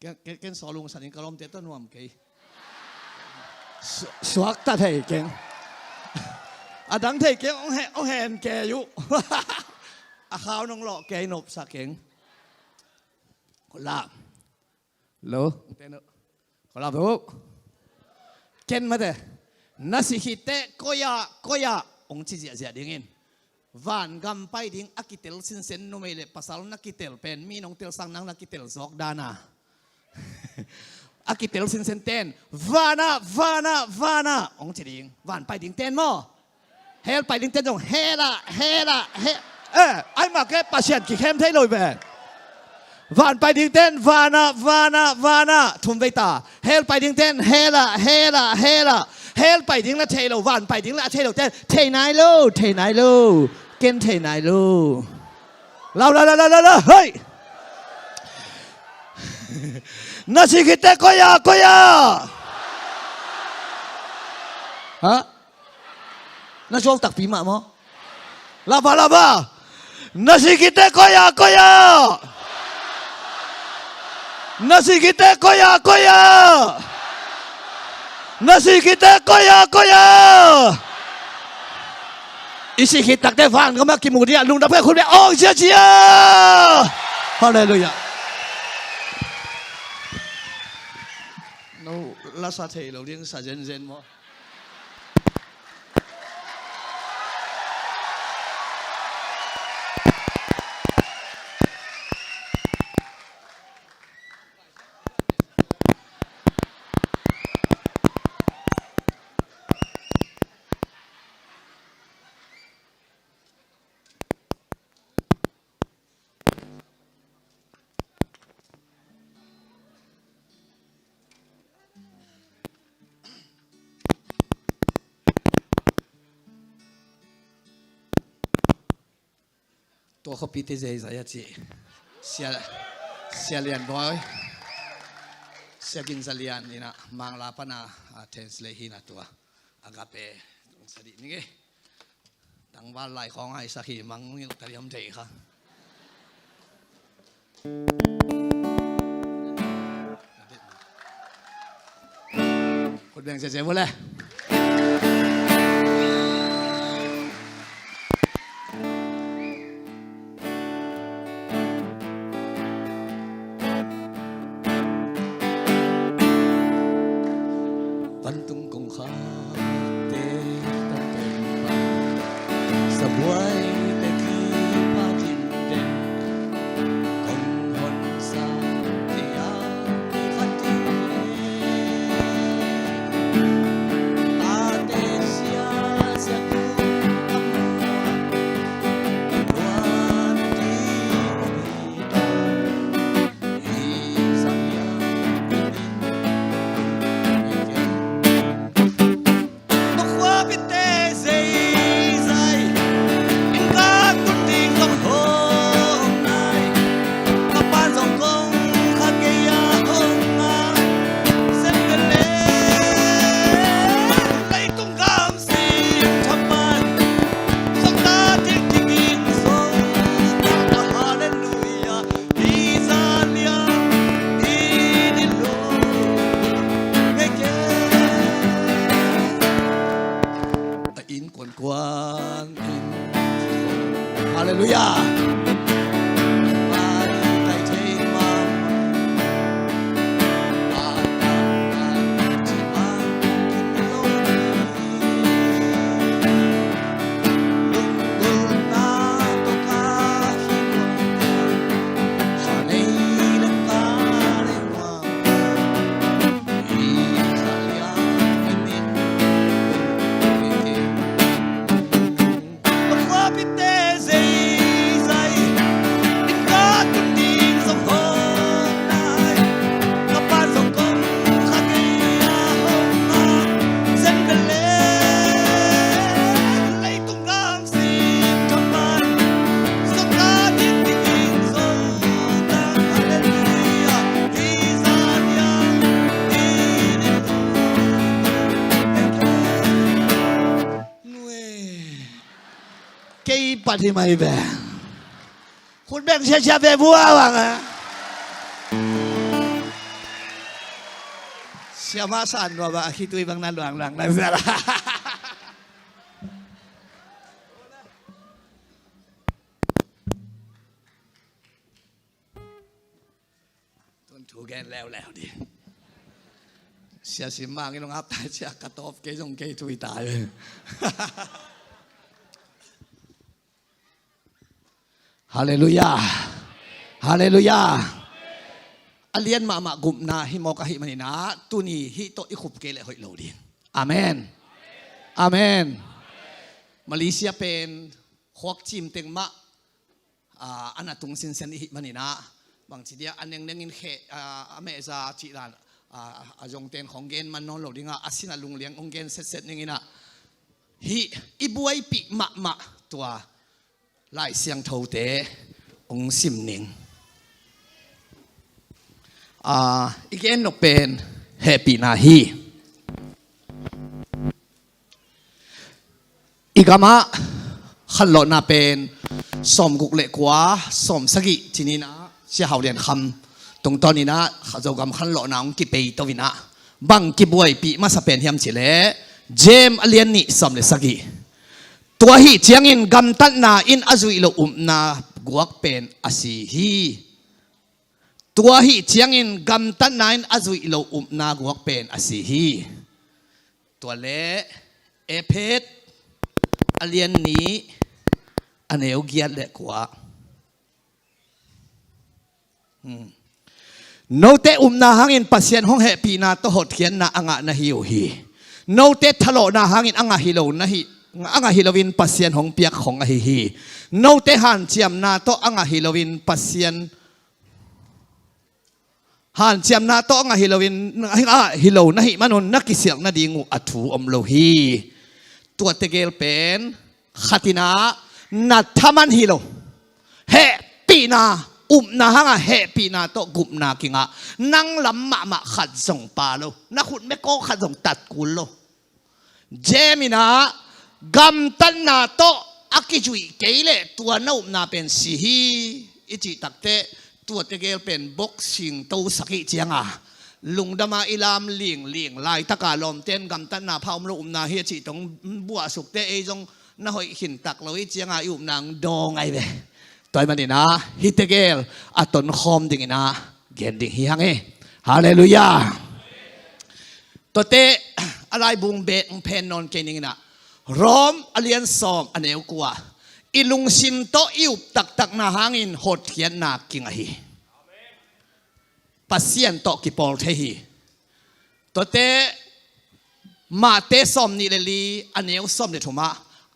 Ken, ken, ken sawlung sanin ka lawmte tawh nuam kei. Su-, suakta thei keng. A dang thei keng, ong he, ong hen kei uh. A khau nong lawh kei nopsa keng. Ko la. Lo, ong ten uh. Ko la uh. Ken mate. Na si khit teh, koi ah, koi ah. Ong ci ziahziah dingin. Vangam pai ding a kitel sinsen numei le pasal na kitel pen, mi nong tel sang nang na kitel zawk dan a. A kitel sinsen ten, van ah, van ah, van ah, ong ci ding, van pai ding ten maw. Hell pai ding ten zong, hell ah, hell ah, hell. Eh, ai mak e, Pasian kikhem thei lo ve. Van pai ding ten, van ah, van ah, van ah. Thum vei ta. Hell pai ding ten, hell ah, hell ah, hell ah. Hell pai ding la thei lo, van pai ding la thei lo ten, thei nai lo, thei nai lo. Ken thei nai lo. Lau, lau, lau, lau, lau, lau, hei. Na si khit teh koi ah, koi ah. Ha? Na zuau takpi mah maw? Lava, lava. Na si khit teh koi ah, koi ah. Na si khit teh koi ah, koi ah. Na si khit teh koi ah, koi ah. I si khit tak teh vangam ah kimu ding a, lungdam kei khut bek ong ziazia. Halleluiah. No, la sa thei lo ding sa zenzen maw. Tua khuapite zeizai a ci. Sia, Sia Lian Bawi, Sia Gin Za Lian in a Mangla pan a, a, translate hi na tua. Agape, sa dih ning e. Tangval lai khawng a i sak hi mang ngilh ta diam thei kha. Khut beng ziazia vua le. Vantung kongkhakte tangteng pan, sabuaite kipat in den, kong honsa thei a mi khat ding le, tate Halleluiah. Kei pat hi mai ve. Khut beng siasia ve vua vang a. Siamah san lua ba a khitui bang na luang luang na zia la. Tun thu gen leuleu di. Sia sim mang i lung ap tai sia ka tawp kei zong kei tui tai. Halleluiah. Halleluiah. A lian mahmah gupna hi mawk ahih maninah tuni hih tawh i khup kei leh hoih lo ding. Amen. Amen. Malaysia pen khuak cim teng mah a, a na tung sinsen ihih maninah bangci dia a nengnengin kheh, a, a mehza cih dan, a, a zongten khong gen man nawn lo dingah a sinah lungliang hong gen setset ninginah hih i buaipih mahmah tua Lai Siangthote hong sim ning. A, i gen nok pen hehpihna hi. I gamah khanlawhna pen sawmguk le kua, sawmsagih cininah Sia Hau Lian Kham tungtawninah Zogam khanlawhna hong kipeito inah bang kibuaipih masa pen hiam cileh Jem a lian nih sawm le sagih. Tua hih ciangin gamtatna in a zuih loh upna guak pen a si hi. Tua hih ciangin gamtatna in a zuih loh upna guak pen a si hi. Tua le Ephet a lian nih a neu giat le kua. Hmm. Note upna hangin Pasian hong hehpihna tawh hotkhiatna a ngah na hi uh hi. Note thalawhna hangin a ngah hi lo na hi, a ngah hi loin Pasian hong piak khong ahi hi. Note hanciamna tawh a ngah hi loin Pasian hanciamna tawh a ngah hi loin, a ngah hi lo na hih manun na kisialh nading uh a thu om lo hi. Tua tegel pen khatinah na thaman hi lo. Hehpihna, upna hangah hehpihna tawh gupna kingah nang lam mahmah khat zong pa lo. Na khut mekawk khat zong tat kul lo. Jem inah gamtatna tawh a kizuih kei leh tua na upna pen si hi. I cih takteh tua tegel pen boxing tosak ih cianga lungdama i lam lingling laitaka lawmten gamtatna pha om lo upna hi a cih tong buahsukte ei zong na hoih khintak lo ih cianga i upna ang dawng ai ve. Tua ih maninah hih tegel a tonkhawm dinginah gen ding hi hang hi. Halleluiah. Tuate a laibung bek hong phen nawn kei ninginah Rom a lian sawm a neu kua i lungsim tawh i up taktakna hangin hotkhiatna kingah hi. Pasian tawh kipawl thei hi. Tuate Mate sawm nih le li a neu sawm le thumah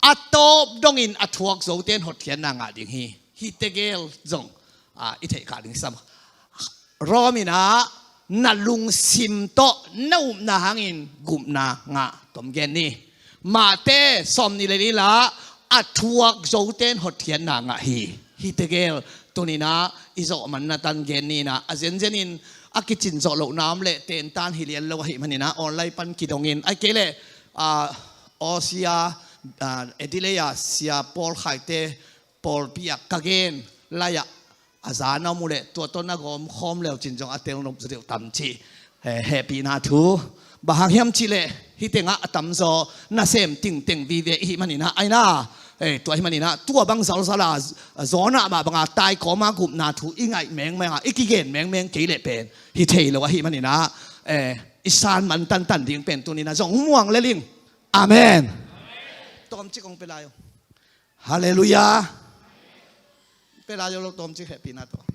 a tawp dongin a thuak zoten hotkhiatna ngah ding hi. Hih tegel zong a, i theih kha ding sam. Rom inah na lungsim tawh na upna hangin gupna ngah tom gen ni. Mate sawm nih le li lah a thuak zoten hotkhiatna ngah hi. Hih tegel tuninah i zawh manna tan gen ninah a zenzenin a kicin zawh lohna om leh tentan hi lian lo ahih maninah online pan kidongin ai kei leh a, Aw sia, a, Adelaide ah sia Paul Khaite pawlpi ah ka gen lai-ah a za na om uh leh tua tawh na gawm khawm leucin zong a tel nop zaw deuh tam cih, eh, hehpihna thu Bang hang hiam cihleh hih tengah a tamzaw nasem tingteng vive i hih maninah, aina, eh, tua hih maninah tua bang zalzala zawnah mah banga taikawma gupna thu i ngaih mengmenga i kigen mengmeng kei leh pen hi thei lo ahih maninah, eh, i san man tantan ding pen tuninah zong muang leling. Amen. Tawmcik hong pia lai uh. Halleluiah. Pia lai uh lo tawmcik hehpihna tawh.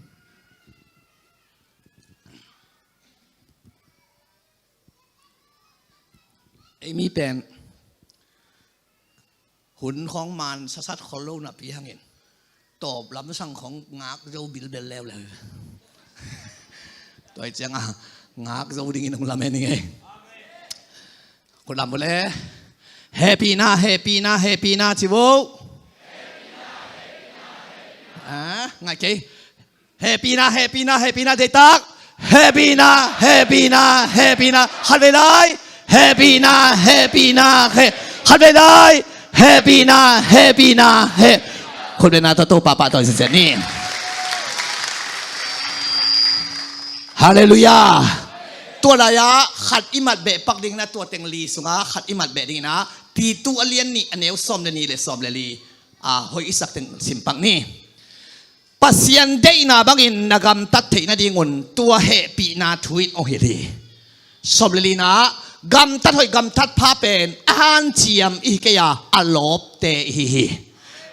Ei mi pen hun khawng man sasat khol lo napi hangin tawp lamsang khawng ngak zo bilbel leuleu. Tua hi cianga ngak zo dingin hong lamen ing ei. Khut lam vua le. Hehpihna, hehpihna, hehpihna ci vo. Ah, ngai kei. Hehpihna, hehpihna, hehpihna, deihtak. Hehpihna, hehpihna, hehpihna. Khat vei lai. Hehpihna, hehpihna, he. Khat vei lai. Hehpihna, hehpihna, he. Khut bengna tawh Topa pahtawi zenzen ni. Halleluiah. Tua lai-ah khat i mat beh pak dingin ah tua teng li sungah khat i mat beh dingin ah Titu a lian nih a neu sawm le nih le sawm le li, ah, hoih i sak teng sim pak ni. Pasian deihna bangin na gamtat theih nadingun tua hehpihna thu in hong hilh hi. Sawm le lina ah gamtat hoih gamtat pha pen a hanciam i hi kei a, a lawpte i hi hi.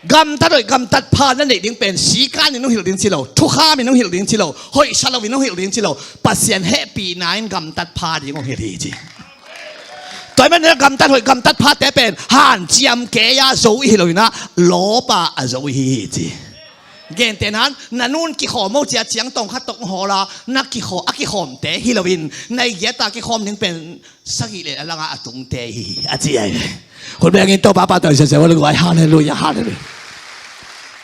Gamtat hoih gamtat pha na neih ding pen sikanin hong hilh ding ci lo, thukhamin hong hilh ding ci lo, hoihsa loin hong hilh ding ci lo, Pasian hehpihna in gamtat pha ding hong hilh hi ci. Tua hi manin gamtat hoih gamtat phate pen hanciam kei a zo i hi loinah lawpa a zo i hi hi ci. Gentehna in na nun kikhawm ho cia ciang tawng khat tawh hong hawl a, na kikhawm, a kikhawmte hi loin na i giata kikhawm ding pen sagih le a langa a tungte hi a ci ai. Hun bengin Topa pahtawi sese ua lungguai. Halleluiah, halleluiah.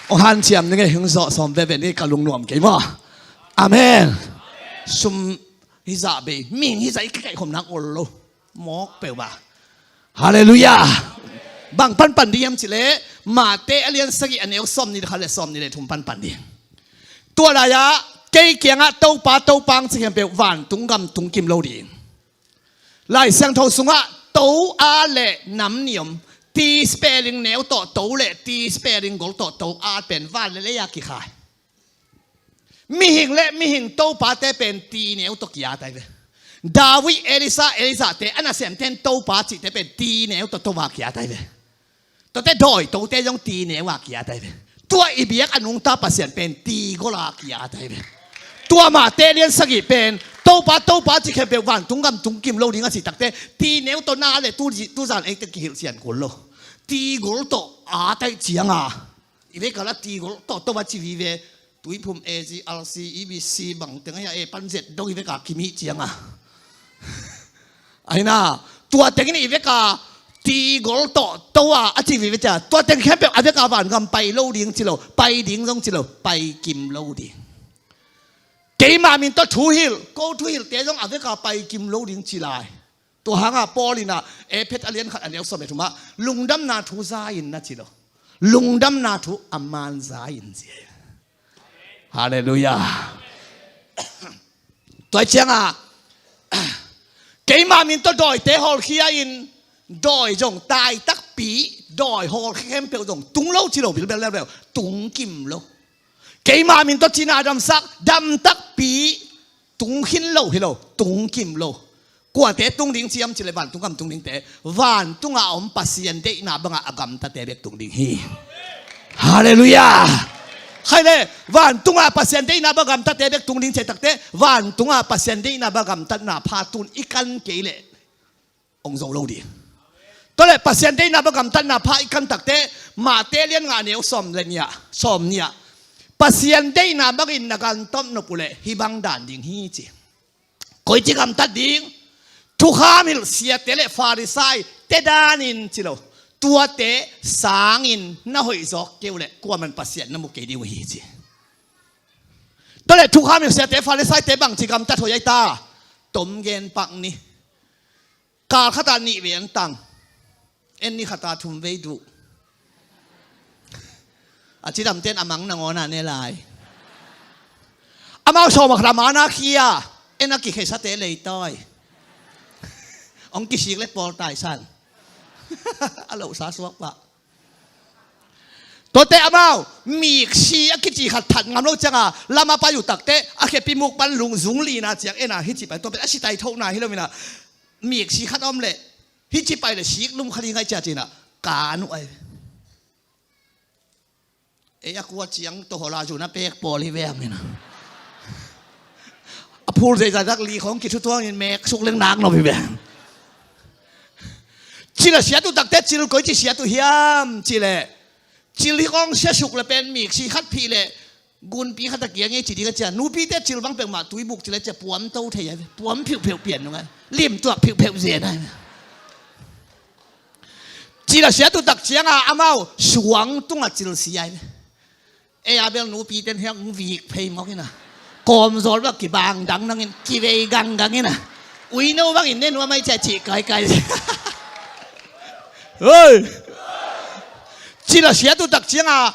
Hong hanciam ding ei, hong zawh sawm veve ni ka lungnuam kei maw. Amen. Sum hizah bei, mihing hizah i kikaihkhawm nak ol lo. Mawk peuh ba. Halleluiah. Bang panpan ding hiam cihleh Mate a lian sagih a neu sawm nih le khat le sawm nih le thum panpan ding. Tua lai-ah kei kiangah Topa, Topa hong ci khempeuh vantung gam tung kim lo ding. Lai Siangtho sungah to a le nam nih om. Ti spelling neu tawh to le ti spelling gol tawh to a pen van le lei-a kikhai. Mihing le mihing topate pen ti neu tawh ki-at ai ve. David, Elisa, Elisate a nasemte in Topa cihte pen ti neu tawh to a ki-at ai ve. Tuate dawi tote zong ti neu a ki-at ai ve. Tua i biak a nungta Pasian pen ti gol a ki-at ai ve. Tua Mate lian sagih pen Topa, Topa cih khempeuh vantung gam tung kim lo ding a cih takte ti neu tawh na le tu, tuzan eite kihilh sian kul lo. Ti gol tawh at ai cianga i vekal a ti gol tawh to a ci vive. Tuiphum, A G, R C, E B C bang teng ahi a, e pan zet dong i veka kimih cianga. Aina, tua tengin i veka ti gol tawh to a a ci vive cia. Tua teng khempeuh a veka vangam pai lo ding ci lo, pai ding zong ci lo, pai kim lo ding. Keima min tawh thuhilh, ko thuhilhte zong a veka pai kim lo ding ci lai. Tua hanga Paul in ah Efesa a lian khat a neu sawm le thumah lungdamna thu za in na ci lo. Lungdamna thu a man za in ci. Halleluiah. Tua hi cianga keima min tawh dawite hawlkhia in dawi zong tai takpi dawi hawlkhia khempeuh zong tung lo ci lo bilbel leuleu, tung kim lo. Keima min tawh cina damsak dam takpi tung khin lo hi lo, tung kim lo. Kuate tung ding ciam cileh vantung gam tung dingte, vantunga a om Pasian deihna banga a gamtate bek tung ding hi. Halleluiah. Khaile, vantunga Pasian deihna banga gamtate bek tung ding ciah takte, vantunga Pasian deihna banga gamtatna pha tun i kan kei leh hong zo lo ding. Tua leh Pasian deihna banga gamtatna pha i kan takte, Mate lian nga neu sawm le nih ah, sawm nih ah, Pasian deihna bangin na gamtat nop uhleh hih bang dan ding hi ci. Koici gamtat ding? Thukham hilh siate le Farisai te danin ci lo. Tuate sangin na hoih zawk kei uhleh kuaman Pasian na mu kei ding uh hi ci. Tua leh thukham hilh siate Farisaite bangci gamtat hoih ai ta? Tom gen pak ni. Kal khata nih vei an tang. En ni khata thum vei duh. A cidamten a mang nangawna ne lai. Amau sawm a khata mana khia. En a kikhesate leitawi. Hong kisik le pawl taisan. A lohsa suak pah. Tuate amau miksi a kici khat that ngam lo cianga lama pai uh takte a khepi muk pan lungzung lina ciang ena hici pai, tua pen a si tai thona hi lo mina. Miksi khat om leh hici pai le sik lum khat hi ngai cia cina kan uh ai. Ei a kua ciang tohola zuna pek pawl hi ve a mina. A phul zeizai dak li khong kithutuangin mek suk leng nak nop hi ve. Cil a siat uh takte cil koi ci siat uh hiam cileh, cil hi kong siasuk le pen miksi khat phih le gunpi khat a kiang ei ci ding a cia. Nupite cil bang peuhmah tuibuk cil a cia puam to thei a ve. Puam phiuhpheuh pian nung a lim tuak phiuhpheuh zen a ve. Cil a siat uh tak cianga amau suang tunga cil si ai ve. Ei a bel nupi ten hiang vik phei mawk ina. Kawmzawl bak kibang dang nangin kivei gang gang ina. Uino bangin ne nuam ai cia cih kaikai. Hoi. Cil a siat uh tak cianga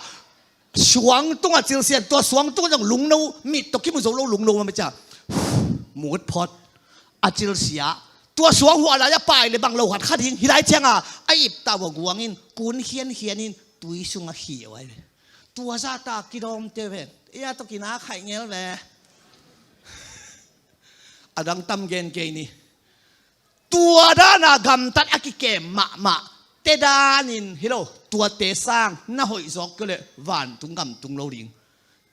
suang tunga cil sian, tua suang tunga zong lungno, mit tawh kimu zo lo lungno mah cia. Mut phot. A cil sia. Tua suang huah lai a pai le bang lo khat khat hing hi lai cianga a iptah uh a guangin kun khiankhianin tui sungah khiau ai ve. Tua zahta kidawmte ve. Ia tawh kina khaih ngel ve. A dang tam gen kei ni. Tua dana gamtat a kikem mahmah te danin hi lo. Tuate sang na hoih zawk kei leh vantung gam tung lo ding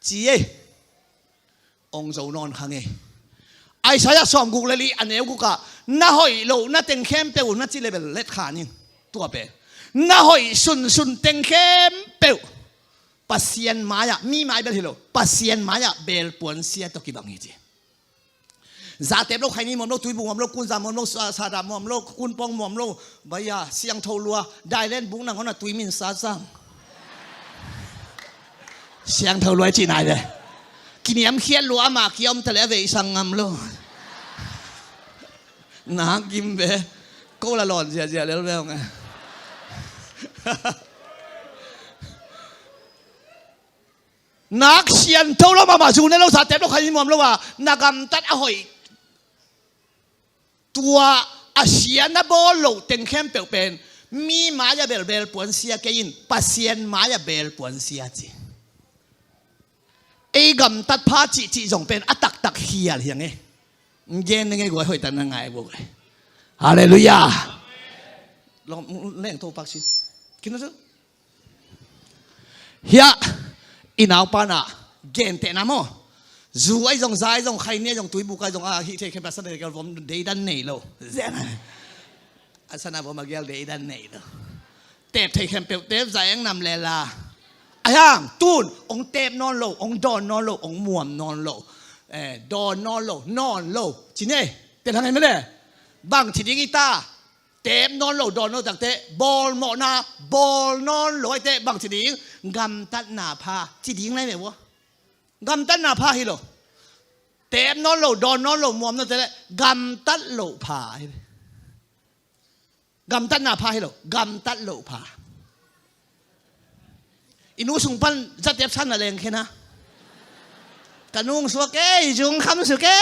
ci ei. Ong zo nawn kha ngei. Isaiah sawmguk le li a neu gukah na hoih loh na teng khempeuh na ci le bel let kha ning. Tua pen na hoih sunsun teng khempeuh Pasian mai-ah, mi mai bel hi lo, Pasian mai-ah belpuan sia tawh kibang hi ci. Zatep lo, khaini muam lo, tuibu muam lo, kunza muam lo, sa- sada muam lo, kunpong muam lo, baya siangtho lua, dailen buk nang hona tuimin sa sang. Siangtho lua i cih nai ve. Kiniamkhiat lua ama kiom tale a veisang ngam lo. Nak gim ve. Ko la lawn ziazia lel ve ong e. Nak siantho lo mahmah, zu ne lo, zatep lo, khaini muam lo a na gamtat a hoih. Tua a sia na bawl loh teng khempeuh pen mi mai-ah belbel puansia kei in, Pasian mai-ah bel puansia ci. Ei gamtat pha cihcih zong pen a taktak khial hiang e. Gen nge guai hoihtak na ngai buk e. Halleluiah. Leng to pak si. Kino tu. Hiah i naupa na gentehna maw? Zu ai zong, za ai zong, khaini ai zong, tuibuk ai zong, a hih thei khem a sana kel vom deidan nei lo. Zen a sana vom a gel deidan nei lo. Tep thei khempeuh tep, za eng nam lela. Ai hang tun ong tep nawn lo, ong dawn nawn lo, ong muam nawn lo. Eh, dawn nawn lo, nawn lo. Ci ne, tel hang ai mene. Bang ci ding i ta. Tep nawn lo, dawn lo takte bawlmawhna bawl nawn lo aite bang ci ding? Gamtatna pha ci ding lai ve ua. Gamtatna pha hi lo. Tep nawn lo, dawn nawn lo, muam nawn te le gamtat loh pha hi ve. Gamtatna pha hi lo, gamtat loh pha. I nu sung pan zatep san na leng khen a. Ka nung suak e, i zung kham suk e.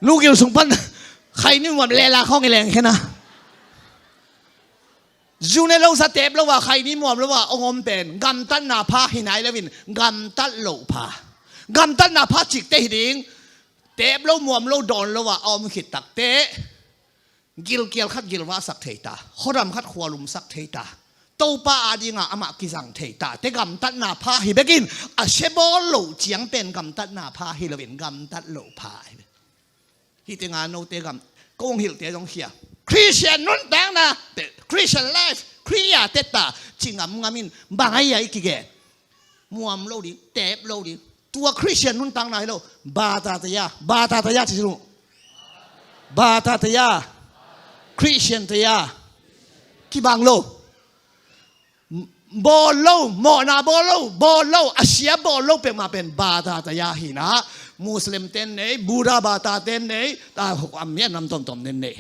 Lugil sung pan khaini muam lela khawng i leng khen a. Zu ne lo, zatep lo a, khaini muam lo a ong om pen gamtatna pha hi nai loin gamtat loh pha. Gamtatna pha cikte hi ding. Tep lo, muam lo, dawn lo a a om khit takte gilkial khat gilvahsak thei ta, khuadam khat khualumsak thei ta, Topa adinga amah kizang thei ta. Te gamtatna pha hi bekin a sia bawl loh ciang pen gamtatna pha hi loin gamtat loh pha hi. Hih tenga note gam kong hilhte zong khia. Christian nuntakna te, Christian life, Khria teta ci ngamngamin bang ai ai kigen. Muam lo ding, tep lo ding. Tua Christian nuntakna hi lo. Bata taya, bata taya ci lu. Bata taya. Christian taya. Kibang lo. Bawl lo, mawhna bawl lo, bawl lo, a sia bawl lo peuhmah pen bata taya hi na. Muslim ten nei, Buddha bata ten nei, ta hok am mian nam tomtom ten nei.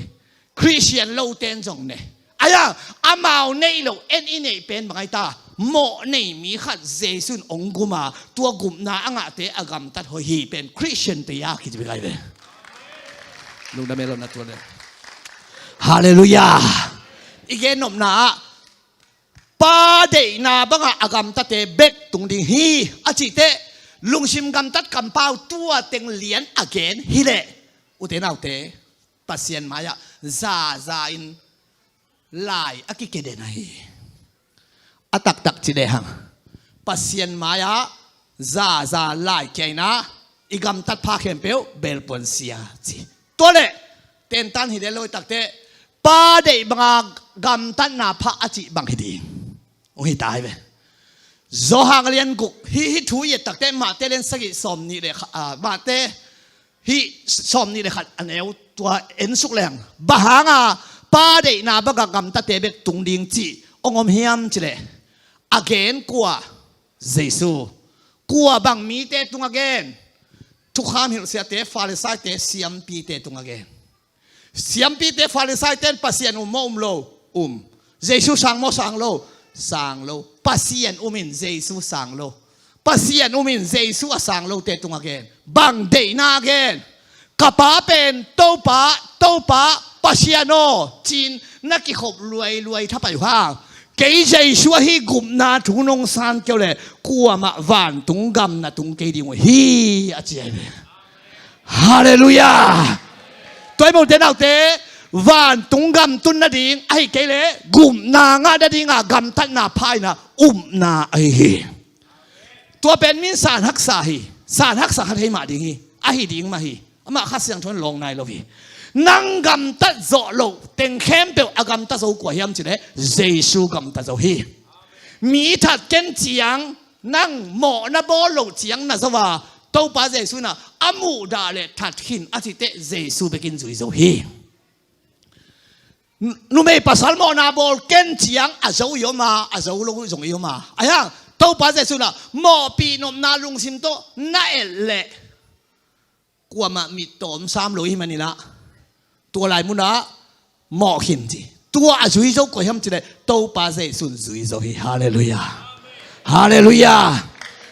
Christian lo ten zong nei. Ahi a, amau neih loh en i neih pen bang ahi ta? Mawh nei mi khat Jesu in hong gum a, tua gupna a ngahte a gamtat hoih hi pen Khristian te a kici bek ahi ve. Lungdam e, lawmna tua le. Halleluiah. I gen nopna ah, Pa deihna bangah a gamtate bek tung ding hi a cih teh, lungsim gamtat kampau tua teng lian a gen hi leh, ute naute, Pasian mai-ah zaza in lai a kikeden ahi. A taktak ci lehang, Pasian mai-ah zaza lai kia in ah, i gamtat pha khempeuh belpuan sia ci. Tua leh tentan hi leh lo i takteh, Pa deih banga gamtatna pha a cih bang hi ding? Hong hi ta hi ve. Johan a lian guk, hih, hih thu i et takteh Mate lian sagih sawm nih le kha-, ah, Mate hih sawm nih le khat a neu tua en suk leng, bang hanga Pa deihna banga gamtate bek tung ding cih hong om hiam cih leh, a gen kua? Jesu. Kua bang mite tungah gen? Thukham hilhsiate, Farisaite, siampite tungah gen. Siampite, Farisaite in Pasian um maw um lo? Um. Jesu sang maw sang lo? Sang lo. Pasian um in Jesu sang lo. Pasian um in Jesu a sang lote tungah gen. Bang deihna a gen? Ka pa pen Topa, Topa, Pasian aw, ci-in na kikhop luailuai thapai uh hang, kei Jesu ahi gupna thu nong san kei uh leh kuamah vantung gam na tung kei ding uh hi, a ci ahi ve. Halleluiah. Tua ahih manin ute naute, vantung gam tun nading ahih kei leh gupna ngah nadinga gamtatna pha in ah upna ahi hi. Tua pen min san haksa hi. San haksa kha thei mah ding hi. Ahi ding mah hi. Amah Kha Siangtho in lawng nai lo hi. Nang gamtat zawh loh teng khempeuh a gamta zo kua hiam cih leh Jesu gamta zo hi. Mi that ken ciang, nang mawhna bawl loh ciang na zo a, Topa Jesu in ah a muhdah leh that khin a cih teh Jesu bekin zui zo hi. Numei pasal mawhna bawl ken ciang a zo i om a, a zo lo zong i om a. Ahi hang Topa Jesu in ah mawhpih nopna lungsim tawh na et leh kuamah mittawm sam lo i hih manin ah, tua lai munah mawh khin ci. Tua a zui zo kua hiam cih leh Topa Jesu in zui zo hi. Halleluiah. Halleluiah.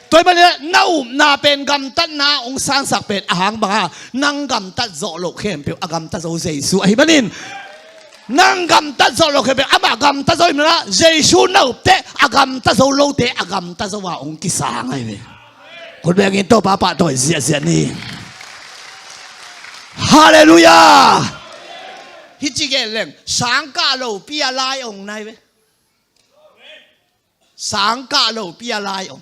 Tua ahih manin ah na upna pen gamtatna hong sansak pen a hang banga, nang gamtat zawh loh khempeuh a gamta zo Jesu ahih manin, nang gamtat zawh loh khempeuh amah gamta zo ahih manin ah, Jesu na up teh a gamta zo lote a gamta zo a hong kisang ahi ve. Khut bengin Topa pahtawi ziahziah ni. Halleluiah. Hih ci gen leng, sangkah lopi a lai ong nai ve. Sangkah lopi a lai ong.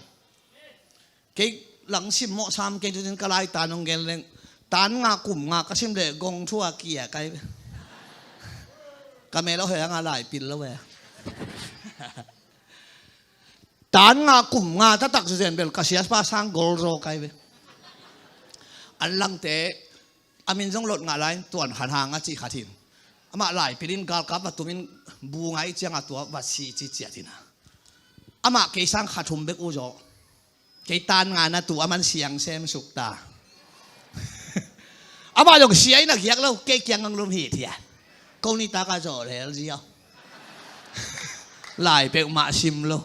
Kei langsim mawh sam kei tutin ka lai tan ong gen leng, tan nga kum nga ka sim leh gong thu a kia kai ve. Ka mel a hoih hanga lai pil lo ve. Tan nga kum nga taktak zuzen bel ka siapa sang gol zaw kai ve. An langte a min zong lot ngah lai in Tuan Khan Hang a cih khat hi in, amah lai pilin galkap va tumin bu ngai cianga tua va si ci ciat hi in ah, amah kei sang kha thum bek uh zaw. Kei tan nga na tu a man siang sem suk ta. Amah zong sia in a giak lo, kei kiang ang lum hi thiat. Ko ni taka zaw lel ziau. Lai peuhmah sim lo.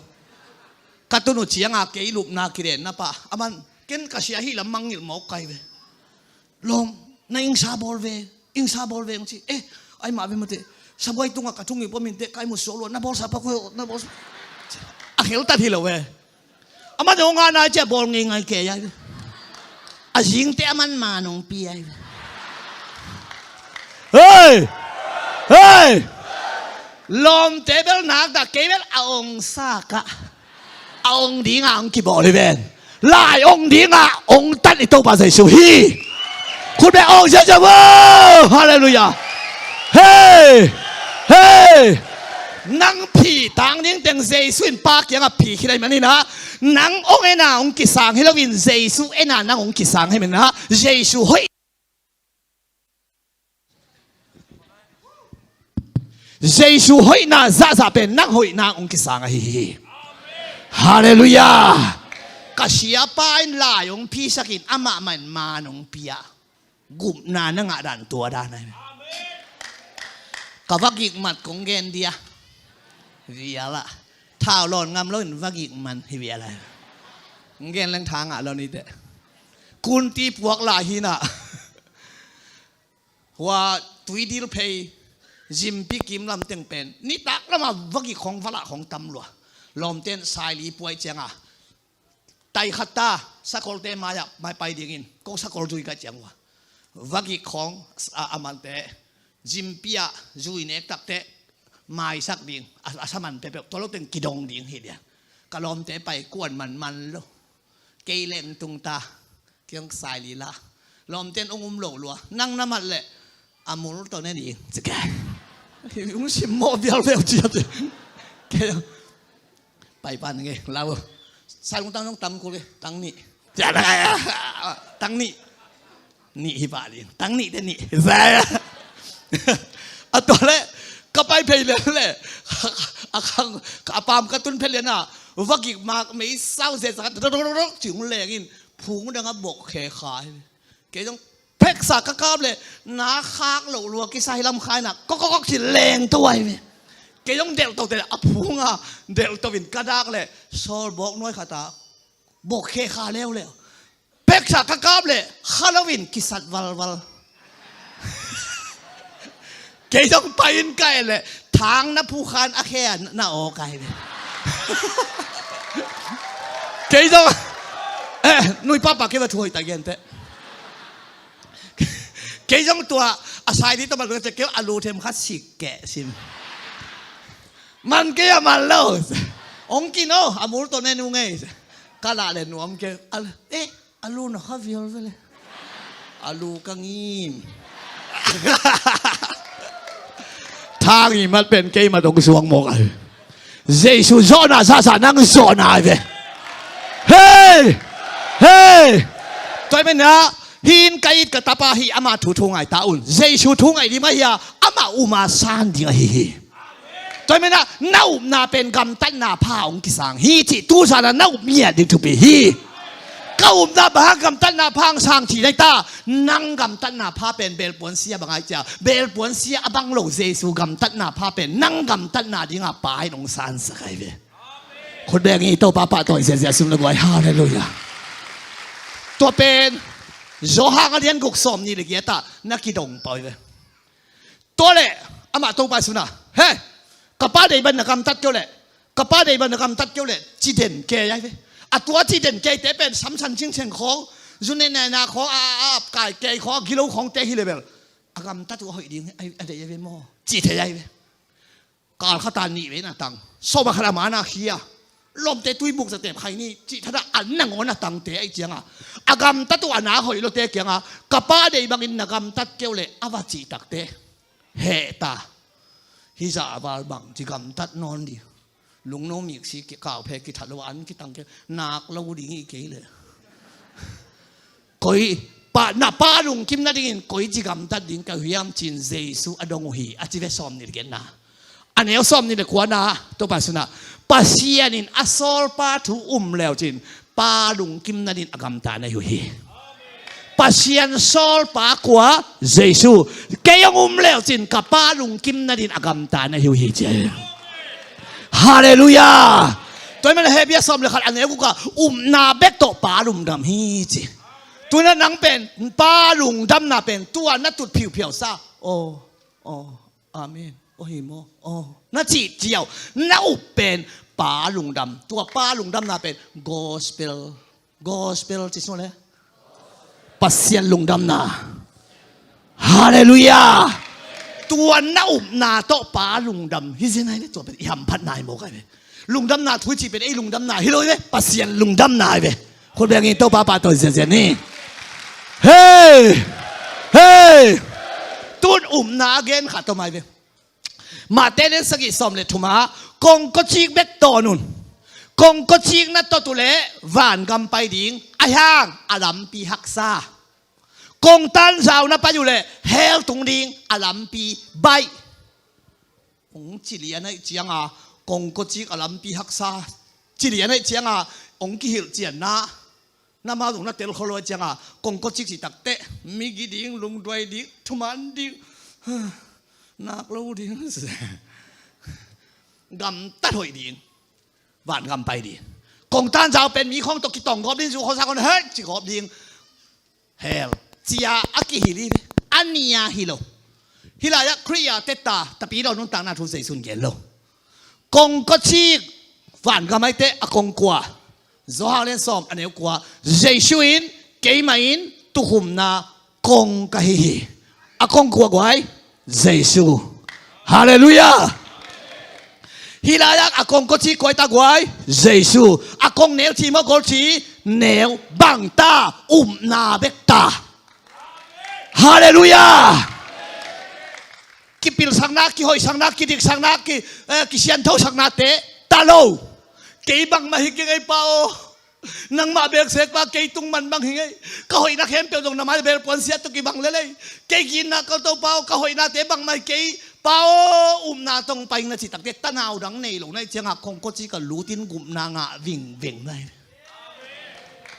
Ka tun uh cianga kei lupna kidenna pah a man, ken ka sia hi lam mangngilh mawk kai ve. Lawm, na ingsa bawl ve, ingsa bawl ve hong ci. Eh, ai mah ve mate. Sabuai tungah ka thungip om inteh, kai mu suak lua, na bawlsa pak uh, na bawlsa. A kheltat hi lo ve. Amah zong a nai ciah bawl ngeingai kei ai ve. A zingte a man man hong pi ai ve. Hei! Hei! Lawmte bel nakdah kei bel a ong sa kah. A ong dinga ong kibawl hi ven. Lai ong dinga ong tan i Topa Jesu hi. Khut beng ong ziahziah vo. Halleluiah. Hei! Hei! Nang phi tang ding teng Jesu in Pa kiangah phi khit ahih manin ah, nang ong en a ong kisang hi loin Jesu en a nang ong kisang ahih manin ah, Jesu hoih Jesu hoihna zahzah pen nang hoihna hong kisang ahi hi. Halleluiah. Ka siapa in lai hong phisakin amah mah in maan hong pia. Gupna na ngah dan tua dan ahi. Ka va gik mat kong gen dia. Vial ah thau lawn ngam loin vagik man hi vial ah. Ngen leng tha ngah lo ni teh. Kunti puak lah hinah. Hua Tuidil phei, Zimpi kim lam teng pen nitak lamah vagik khong valah khong tam lua. Lawmten Saili puai cianga tai khat ta, sakolte mai-ah mai pai dingin ko sakol zui ka ciang uh a, vagik khong a, a mante Zimpi ah zui nek takteh maisak ding a, a saman peuhpeuh tua lo teng kidong ding hi dia. Ka lawmte pai kuan man man lo. Kei leng tung ta. Kei hong sai lila. Lawmten hong um lo lua. Nang na mat leh a mul tawh ne ding. Ci kei. Hong simmawh vialvial cia te. Kei hong pai pan nge lau. Sai lungtang zong tam kul e. Tang nih. Tang nih. Nih hi pah ding. Tang nih te nih. A tua leh ka pai phei leh leh a khang a pam ka tun phei lian a vagik mak mei sau zia zia ka dok dok dok ci hong lengin phung dang a bok khe kha hi. Kei zong pheksa ka kap leh na khak loh lua kisa hi lam khai na kok kok kok ci leng to ai ve. Kei zong delh to te a phung a delh to in ka dak leh sawl bawk nuai khat a bok khe kha leuleu. Peksa ka kap leh kha loin kisat valval. Kei zong pai in ka et leh thang na phu khan a khe a na aw kai ve. Kei zong eh nui papa kei va thu hoih ta gen teh. Kei zong tua a sai di tawh man kei a lu them khat sik keh sim. Man kei a man lo. Ong kin aw a mul tawh ne nu ngei. Ka lah le nuam kei. A lu na kha vial vele. A lu ka ngim. Thang i mat pen kei mat ong suang mawk a. Jesu zawhna sasa nang zawhna ai ve. Hei! Hei! Tua i menah hin ka it ka tapa hi ama thu thu ngai ta un. Jesu thu ngai ding mah hi a ama uma san ding ahi hi. Tua i menah na upna pen gamtatna pha hong kisang hi cih tu sana na up ngiat ding thupi hi. Ka upna bang gamtatna pha hong sang cih nai ta. Nang gamtatna pha pen belpuan sia bang ai cia belpuan sia a bang lo Jesu gamtatna pha pen nang gamtatna dinga pa in hong sansak ai ve. Khut beng i Topa pahtawi ziazia sum le guai. Halleluia. Tua pen Johan a lian guk sawm nih le giat ah na kidong pah uh hi ve. Tua leh amah Topa i suna he ka pa dei ban na gamtat keu leh ka pa dei ban na gamtat keu leh ci den kei ai ve. A tua ci den keite pen samsan cingceng khawng zune naina khawng a ap kai kei khawng a gilo khawngte hi le bel a gamtat uh a hoih ding a dei ai ve maw ci thei ai ve. Kal khata nih vei na tang sawm a khat a mana khia lawmte tuibuk zatep khai ni cih thada an nangawn a tangte aih cianga a gamtat uh a na hoih lote kianga ka pa dei bangin na gamtat keu leh a va cih takte heh ta. Hi zah a val bang ci gamtat nawn dih. Lungno miksi kau phe kithat lo an kitang kei nak lo ding i kei leh. Koi pa na pa lungkim nadingin koi ci gamtat ding ka hiam cin Jesu a dong uh hi a ci ve sawm nih le giatna. A neu sawm nih le kuana Topa suna Pasian in a sawlpa thu um leu cin pa lungkim nadin a gamta na hi uh hi. Pasian sawlpa kua Jesu kei hong um leu cin ka pa lungkim nadin a gamta na hi uh hi ci. Halleluia. Tua i mana Hebia sawm le khat a neu guk a upna bek tawh pa lungdam hi ci. Tuna nang pen pa lungdamna pen tua na tut phiuphiau sa. Aw aw amen. Aw hi maw aw na cih ciau na up pen pa lungdam tua pa lungdamna pen gospel. Gospel ci sung le Pasian lungdamna. Halleluia. Tua na upna tawh pa lungdam hi zin ai ve tua pen i hamphatna hi maw kai ve. Lungdamna thu i cih pen ei lungdamna hi lo hi ve Pasian lungdamna hi ve. Khut beng i Topa pahtawi ziazia ni. Hei hei. Tun upna a gen khat tawh mai ve. Mate lian sagih sawm le thuma kongkocik bek tawn un. Kongkocik na tot uh leh vangam pai ding a hiang a lampi haksa. Kongtan zau na pai uh leh hell tung ding a lampi baih. Hong cilian aih cianga kongkocik a lampi haksa cilian aih cianga hong kihilh cianna. Na mau zong na tel kholo cianga kongkocik cih takteh migi ding lungduai ding thuman ding nak lo ding. Gamtat hoih ding. Vangam pai ding. Kong tanzau pen mi khawng tawh kitawng gawp ding, zu khawng sa khawng hei ci gawp ding. Hell. Cia a kihilh hi ve. A nia hi lo. Hih lai-ah Khrih a teta, Tapidaw nuntakna thu Zeisu in gen lo. Kong kawcik vangam aite a kong kua. Johan lian sawm a neu kua. Zeisu in, keimah in tukhumna kong ka hi hi. A kong kua guai, Zeisu. Halleluiah. Hih lai-ah a kong kawcik kua hi ta guai, Zeisu. A kong neu ci maw, gol ci, neu, bang ta, upna bek ta. Halleluiah. Kipilsakna, kihoihsakna, kidiksakna, ki, eh, kisianthosaknate ta lo. Kei bangmah hi keng ei Pa aw. Nangmah bek sek Pa, kei tung man bang hi ngei. Ka hoihna khempeuh zong na mai bel puansiat tawh kibang lel ei. Kei ginna ka Topa aw, ka hoihnate bangmah hi kei. Pa aw, upna tawh pai ing na cih takteh tanau dang nei lo na hih ciangah kong kawcik ah lutin gupna ngah vingveng na hi.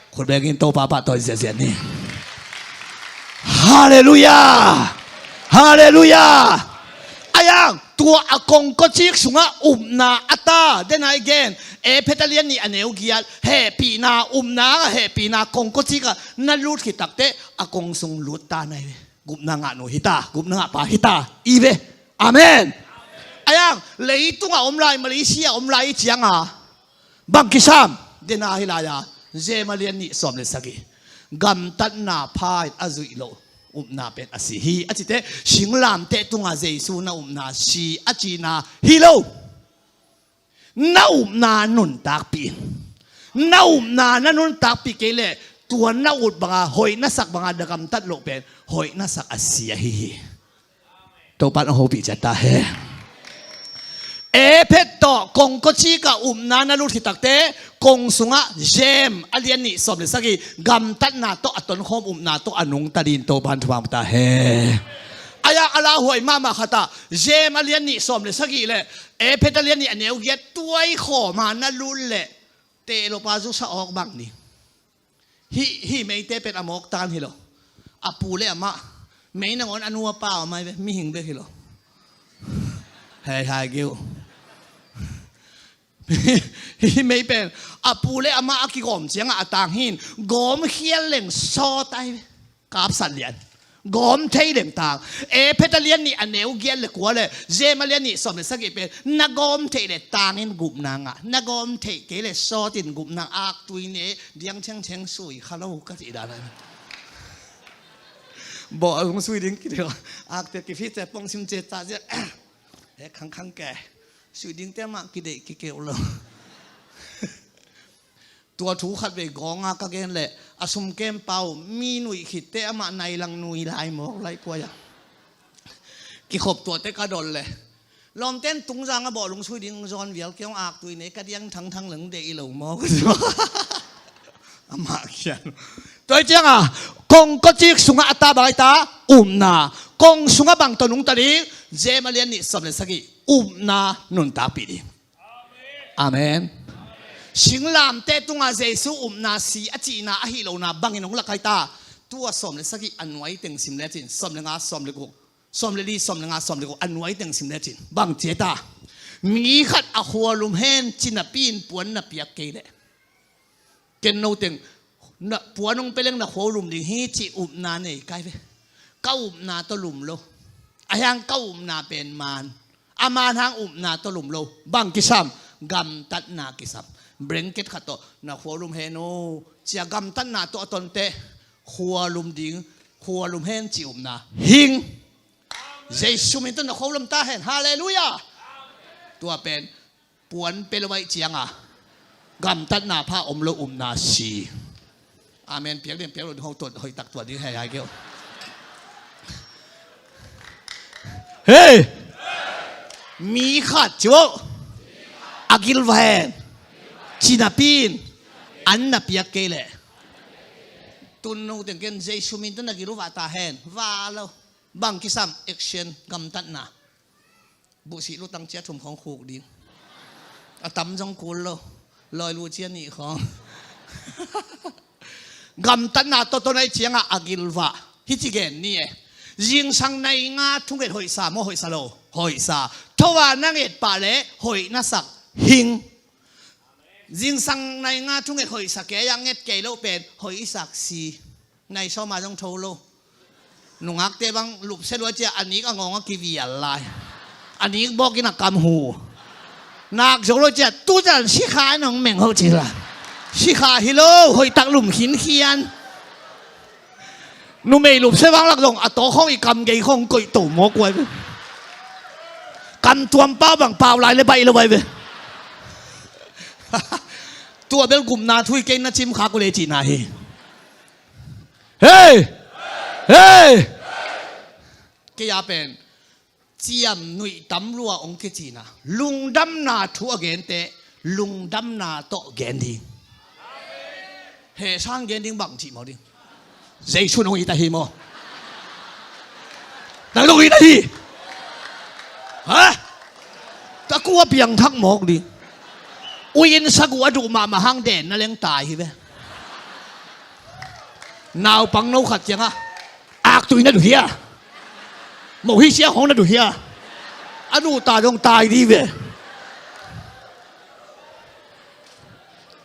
Khut bengin Topa pahtawi ziahziah ni. Halleluiah. Halleluiah. Ayang, tua a kong kawcik sungah upna a ta, den a i gen, Efesa lian nih a neu giat, hehpihna, upna, hehpihna kong kawcik ah na lut khit takteh a kong sung lut ta na hi ve. Gupna ngah nu hi ta, gupna ngah pa hi ta i ve. Amen. Ayang, leitungah om lai, Malaysia om lai i ciangah bang kisam, den a hih lai-ah, James a lian nih sawm le sagih. Gamtatna pha in a zuih loh upna pen a si hi a cite, singlamteh tungah Zeisu na upna si a cihna hi lo. Na upna nuntakpih in. Na upna na nuntakpih kei leh tua na ut banga, hoih na sak banga na gamtat loh pen hoih na sak a si ahi hi. Topa in a hopih ciat ta hen. Efesa tawh kong kawcik ah upna na lut khit takteh kong sungah James a lian nih sawm le sagih gamtatna tawh a tonkhawm upna tawh a nungta dingin Topa in thupha ta hen. Ayang, a lauhuai mahmah khat ah James a lian nih sawm le sagih le Efesa lian nih a neu giat tuai khawm a na lut leh teh lopa zusa awk bang ni. Hih, hih meite pen a mawk tan hi lo. A pu le amah, mei nangawn a nu a pa a om ai ve, mihing bek hi lo. Hei, hai geu. Hih mei pen a pu le amah a kigawm ciangah a tang hi in, gawm khial leng sawt ai ve. Kapsat lian. Gawm thei leng tang. Efesa lian nih a neu giat le kua le James a lian nih sawm le sagih pen na gawm theih leh tangin gupna ngah. Na gawm theih kei leh sawtin gupna ngah. Aktui ne diang chengcheng sui kha lo ka cih dan a. Bawh a lung sui ding kideu. Akte kifite pong sim ce ca zia. He khangkhang ke. Sui dingte mah kideih kikeuh lo. Tua thu khat vei gawnga ka gen leh a sum kem pau mi nuih khitte amah nai lang nui lai mawk lai puai a. Kikhop tuahte ka dol leh lawmten tungzang a bawh lungsui ding zawn vial kiang aktui nei ka diang thangthang leng deih lo mawk. Amah kian. Tua hi cianga kong kawcik sungah a ta bang ai ta, upna. Kong sungah bang tawh nungta ding, James a lian nih sawm le sagih, upna nuntakpih ding. Amen. Singlamteh tungah Jesu upna si a cihna ahi lohna bangin hong lak ai ta. Tua sawm le sagih a nuai teng sim lecin, sawm le nga, sawm le guk, sawm le li, sawm le nga, sawm le guk a nuai teng sim lecin bang ci ai ta. Mi khat a khualum hen ci napi in puan na piak kei leh. Ken no teng na puan hong pia leng na khua uh lum ding hi cih upna nei kai ve. Ka upna tawh lum lo. A hiang ka upna pen maan. A maan hang upna tawh lum lo. Bang kisam, gamtatna kisam. Blanket khat tawh na khua uh lum hen o. Cia gamtatna tawh a tonte khua lum ding, khua lum hen cih upna hing. Jesu min tawh na khua uh lum ta hen. Halleluiah. Tua pen puan pia lo aih cianga gamtatna pha om lo upna si. Amen. Piak ding piak lo ding ho tuat hoih tak tuat ding hei hai keu. Hei! Mi khat ci uh a gil va hen. Ci napi in an na piak kei leh. Tun no teng ken Jesu min tawh na gil uh va ta hen. Va lo. Bang kisam action gamtatna. Buhsih lutang cia thum khawng khuk ding. A tam zong kul lo. Lawi lu cia nih khawng. Gamtatna tawh tawh nai ciangah a gilvah. Hih ci gen ni e. Zingsang nai nga thunget hoihsa maw hoihsa lo? Hoihsa. Tho a na nget pah leh hoih na sak hing. Zingsang nai nga thunget hoihsak kei a, nget kei loh pen hoihsak si. Nai sawm a zong tho lo. Nungakte bang lupsia lua ciah a nik a ngawng a kivial lai. A nik bawkin a kam hu. Nak zo lo ciah tuzan sikha in hong meng ho ci la. Sikha hi lo, hoihtak lum khinkhian. Numei lupsia bang lak zong a tawk khawng i kam gei khawng koih to mawk uai ve. Kam tuam pau bang pau lai le baih lo uai ve. Tua bel gupna thu i kei na cim khak uh le cihna hi. Hei! Hei! Kei a pen ciam nuih tam lua ong kicina. Lungdamna thu a gente lungdamna tawh gen ding. Hehsan gen ding bang cih maw ding. Jesu nong it ahi maw? Nang nong it ahi. Ha? Ka kua piangthak mawk ding. Uiin sagu a duh mahmah hang den na leng tai hi ve. Naupang no khat ciangah aktui na duh hia? Moh hi sia hong na duh hia? A duh ta dong tai di ve.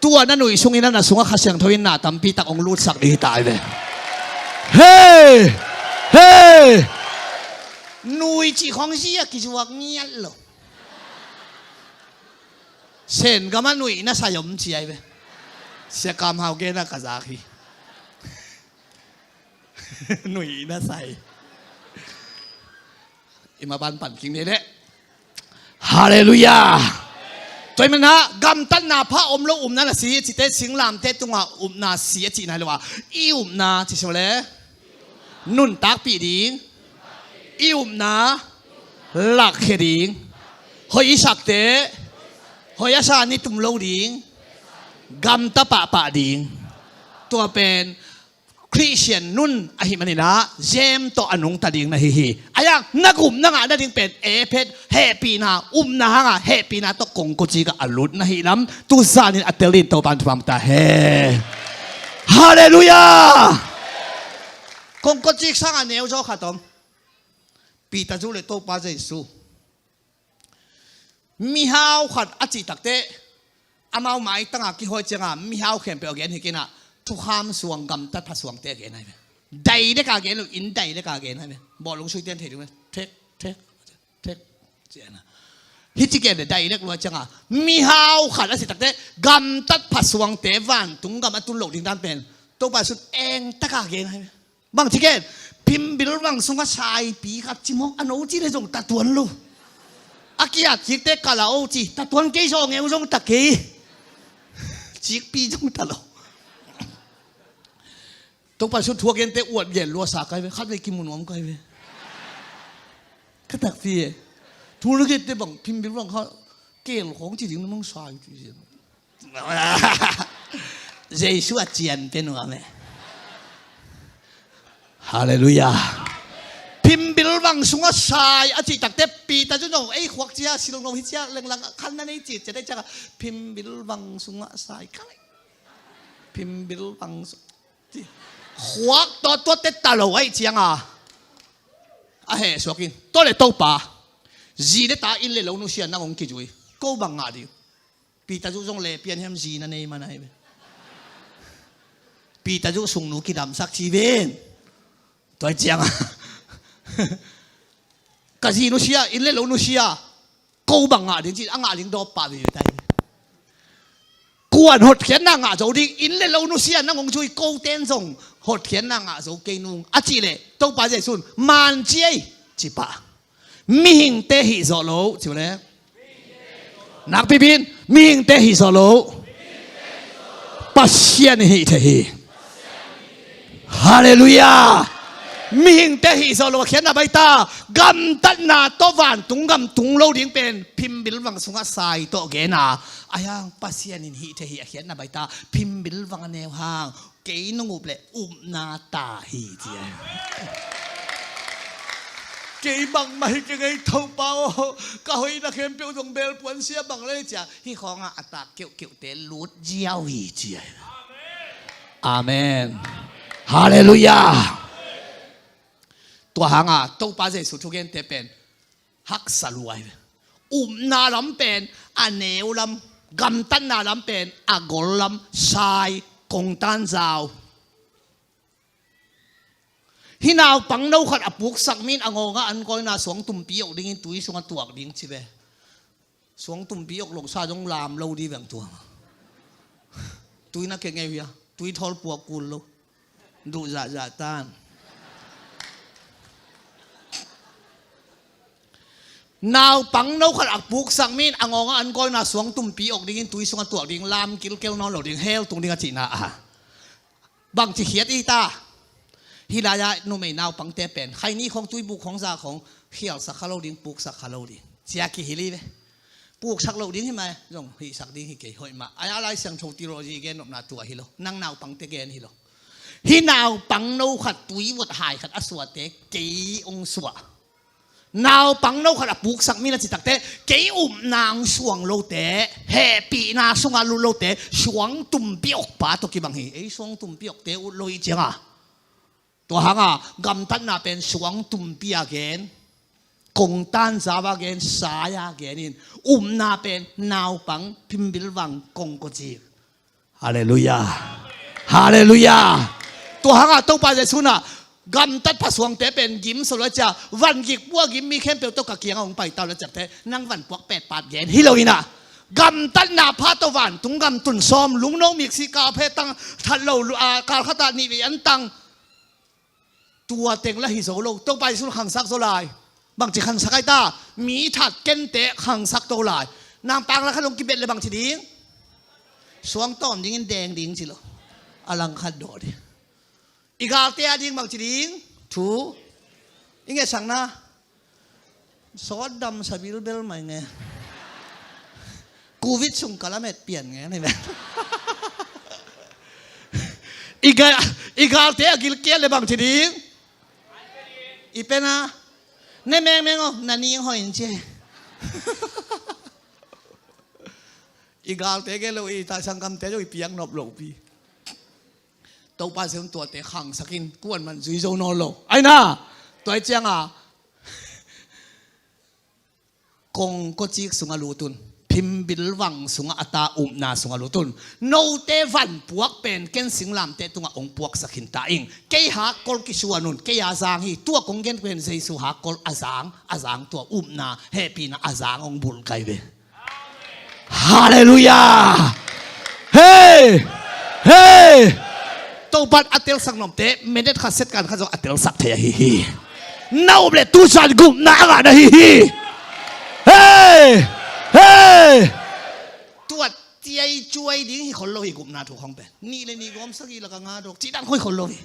Tua na nuih sungin a na sungah Kha Siangtho in na tampi tak hong lutsak ding hi tai ve. Hei! Hei! Nuih cih khawng zia kizuak ngiat lo. Sen gam a nuih na sai om ci ai ve. Sia Kam Hau gen a ka zak hi. Nuih na sai. I ma ban pan king ne le. Halleluiah. Tua i mana gamtatna pha om lo umna na si cite singlamte tunga upna si a cihna hi lo a. I upna ci sio le. Nuntakpih ding. I upna lakkhia ding. Hoih i sakte. Hoih a sa ni tum lo ding. Gamta pahpah ding. Tua pen Khristian nun ahi maninah zem tawh a nungta ding na hi hi. A yang na gum na ngah nading pen ephet hehpihna upna hanga hehpihna tawh kongkocik ah a lut na hi lam tuzanin a tel in Topan thupha ta he. Halleluiah. Kongkocik sangah neu zaw khat om. Peter zu le Topa Jesu. Mihau khat a cih takte amau maitanga kihawi cianga mihau khempeuh a gen hi kinah thukham suang gamtat pha suangte a gen ahi ve. Dailek a gen lo in dailek a gen ahi ve. Bawlung suite an thei ding ve. Thek thek thek ciana. Hici gen le dailek lua cianga mihau khat a cih takte gamtat pha suangte vantung gam a tun loh ding dan pen Topa sun engtaka gen ahi ve. Bang ci ken phimbil vang sungah saipi khat cimawk a no ci le zong tatuan lo. A kiat cikte kala o ci tatuan kei zawng eu zong ta kei. Cikpi zong ta lo. Topa sun thuak gente uat gen lua sa kai ve khat ve kimu nuam kai ve. Ka takpi e. Thu na gente bang phimbil vang kha kel khawng ci ding na mang sai ci. Jesu a cian pe nuam e. Halleluiah. Phimbil vang sungah sai a cih takte Peter cu no ei khuak cia silno hi cia lenglang khan na nei cih cia dai ciaka phimbil vang sungah sai khalai. Phimbil vang sung khuak tawt tuatte ta lo aih cianga a heh suakin tua le Topa zi le ta inn le lo nusia nang hong kizui ko bang ngah ding. Peter zu zong le pian hiam zi na nei man ahi ve. Peter zu sungnu kidamsak ci ven. Tua cianga ka zi nusia inn le lo nusia ko bang ngah ding ci a ngah ding dawp pah veve tai. Kuan hotkhiatna ngah zo ding inn le lo nusia nang hong zui ko ten zong hotkhiatna ngah zo kei nung a cih leh Topa Jesu'n man ci ei ci pah. Mihingte hih zawh lo ci uh le. Nakpipin mihingte hih zawh lo. Pasian in hih thei hi. Halleluiah. Mihingte hih zawh lo a khiatna baita gamtatna tawh vantung gam tung lo ding pen phimbil vang sungah sai tawh gena a hiang Pasian in hih thei hi a khiatna baita phimbil vang a neu hang kei nong up le upna ta hi ci a. Kei bangmah hi keng ei Topa aw ka hoihna khempeuh zong belpuan sia bang le cia hi khawngah a tak keuhkeuhte lut ziau hi ci a. Amen. Halleluiah. Tua hanga Topa Jesu thugente pen haksa lua hi ve. Upna lam pen a neu lam, gamtatna lam pen a gol lam, sai, kongtan zau. Hih naupang no khat a puksak mi in a ngawngah an kawina suang tumpi awk dingin tui sungah tuak ding ci ve. Suang tumpi awk lo sa zong lam lo di veng tuang. Tui na kengeu hia, tui thawl puak kul lo. Duh zahzah tan. Naupang no khat a puksak mi in a ngawngah an kawina suang tumpi awk dingin tui sungah tuak ding, lam kilkel nawn lo ding, hell tung ding a cihna a. Bangci khiat i ta. Hih lai-ah numei naupangte pen khaini khawng, tuibuk khawng, za khawng khialsak kha lo ding, puksak kha lo ding. Cia kihil hi ve. Puksak lo ding hi mah, zong hihsak ding hi kei hoih mah. Ai a Lai Siangtho theology gen nopna tua hi lo. Nang naupangte gen hi lo. Hih naupang no khat tui vot hai khat a suate kei ong suah. Naupang no khat a puksak mi na citakte, kei upna ang suang lote, hehpihna sungah lut lote, suang tumpi awkpa tawh kibang hi. Ei suang tumpi awkte ut lo i cianga. Tua hanga, gamtatna pen suang tumpi a gen, kongtan zau a gen, sai a gen in, upna pen naupang, phimbilvang, kongkocik. Halleluiah. Halleluiah. Tua hanga Topa Jesu na gamtat phasuangte pen gim so lo cia, van gik pua gim mi khempeuh tawh ka kianga hong pai tau lo ciapte, nang van puak petpat gen hi lo ina. Gamtatna pha tawh vantung gam tun sawm, lungno miksi kal phe tang, that lo lu-, a, kal khatah nih vei an tang. Tua teng la hi zo lo, Topa Jesu khangsak zo lai. Bangci khangsak ai ta, mi that kente khangsak to lai. Nang pang la khat long kibet le bangci ding. Suang tawm dingin deng ding ci lo. A lang khat dawh ding. I galte a ding bangci ding. Thu. I nge sang na. Sawt dam sa bilbel mai nge. Covid sung ka lamet pian nge ni ve. I ga-, i galte a gilkial le bangci ding. I pena. Ne mengmeng o, na ning hoin ce. I galte gel lo, i ta sanggamte lo, i piang nop lo pi. Topa Jesu tuate khangsakin kuan man zui zo nawn lo. Aina, tua i cianga kongkocik sungah lutun, phimbilvang sungah a ta, upna sungah lutun. Note van puak pen ken singlamte tungah ong puaksak hin ta ing. Kei hakkol kisuan un, kei a zang hi, tua kong gen pen Jesu hakkol a zang, a zang tua upna, hehpihna a zang ong bulkai ve. Halleluiah. Hei! Hei! Topan a telsak nopte, minute khat, second khat zong a telsak thei ahi hi. Na up le tu san gupna a ngah na hi hi. Hei! Hei! Tua ciai cuai ding hi khol lo hi gupna thu khong pen. Nih le nih gawm sagih laka nga dok, ci dang khoi khol lo hi.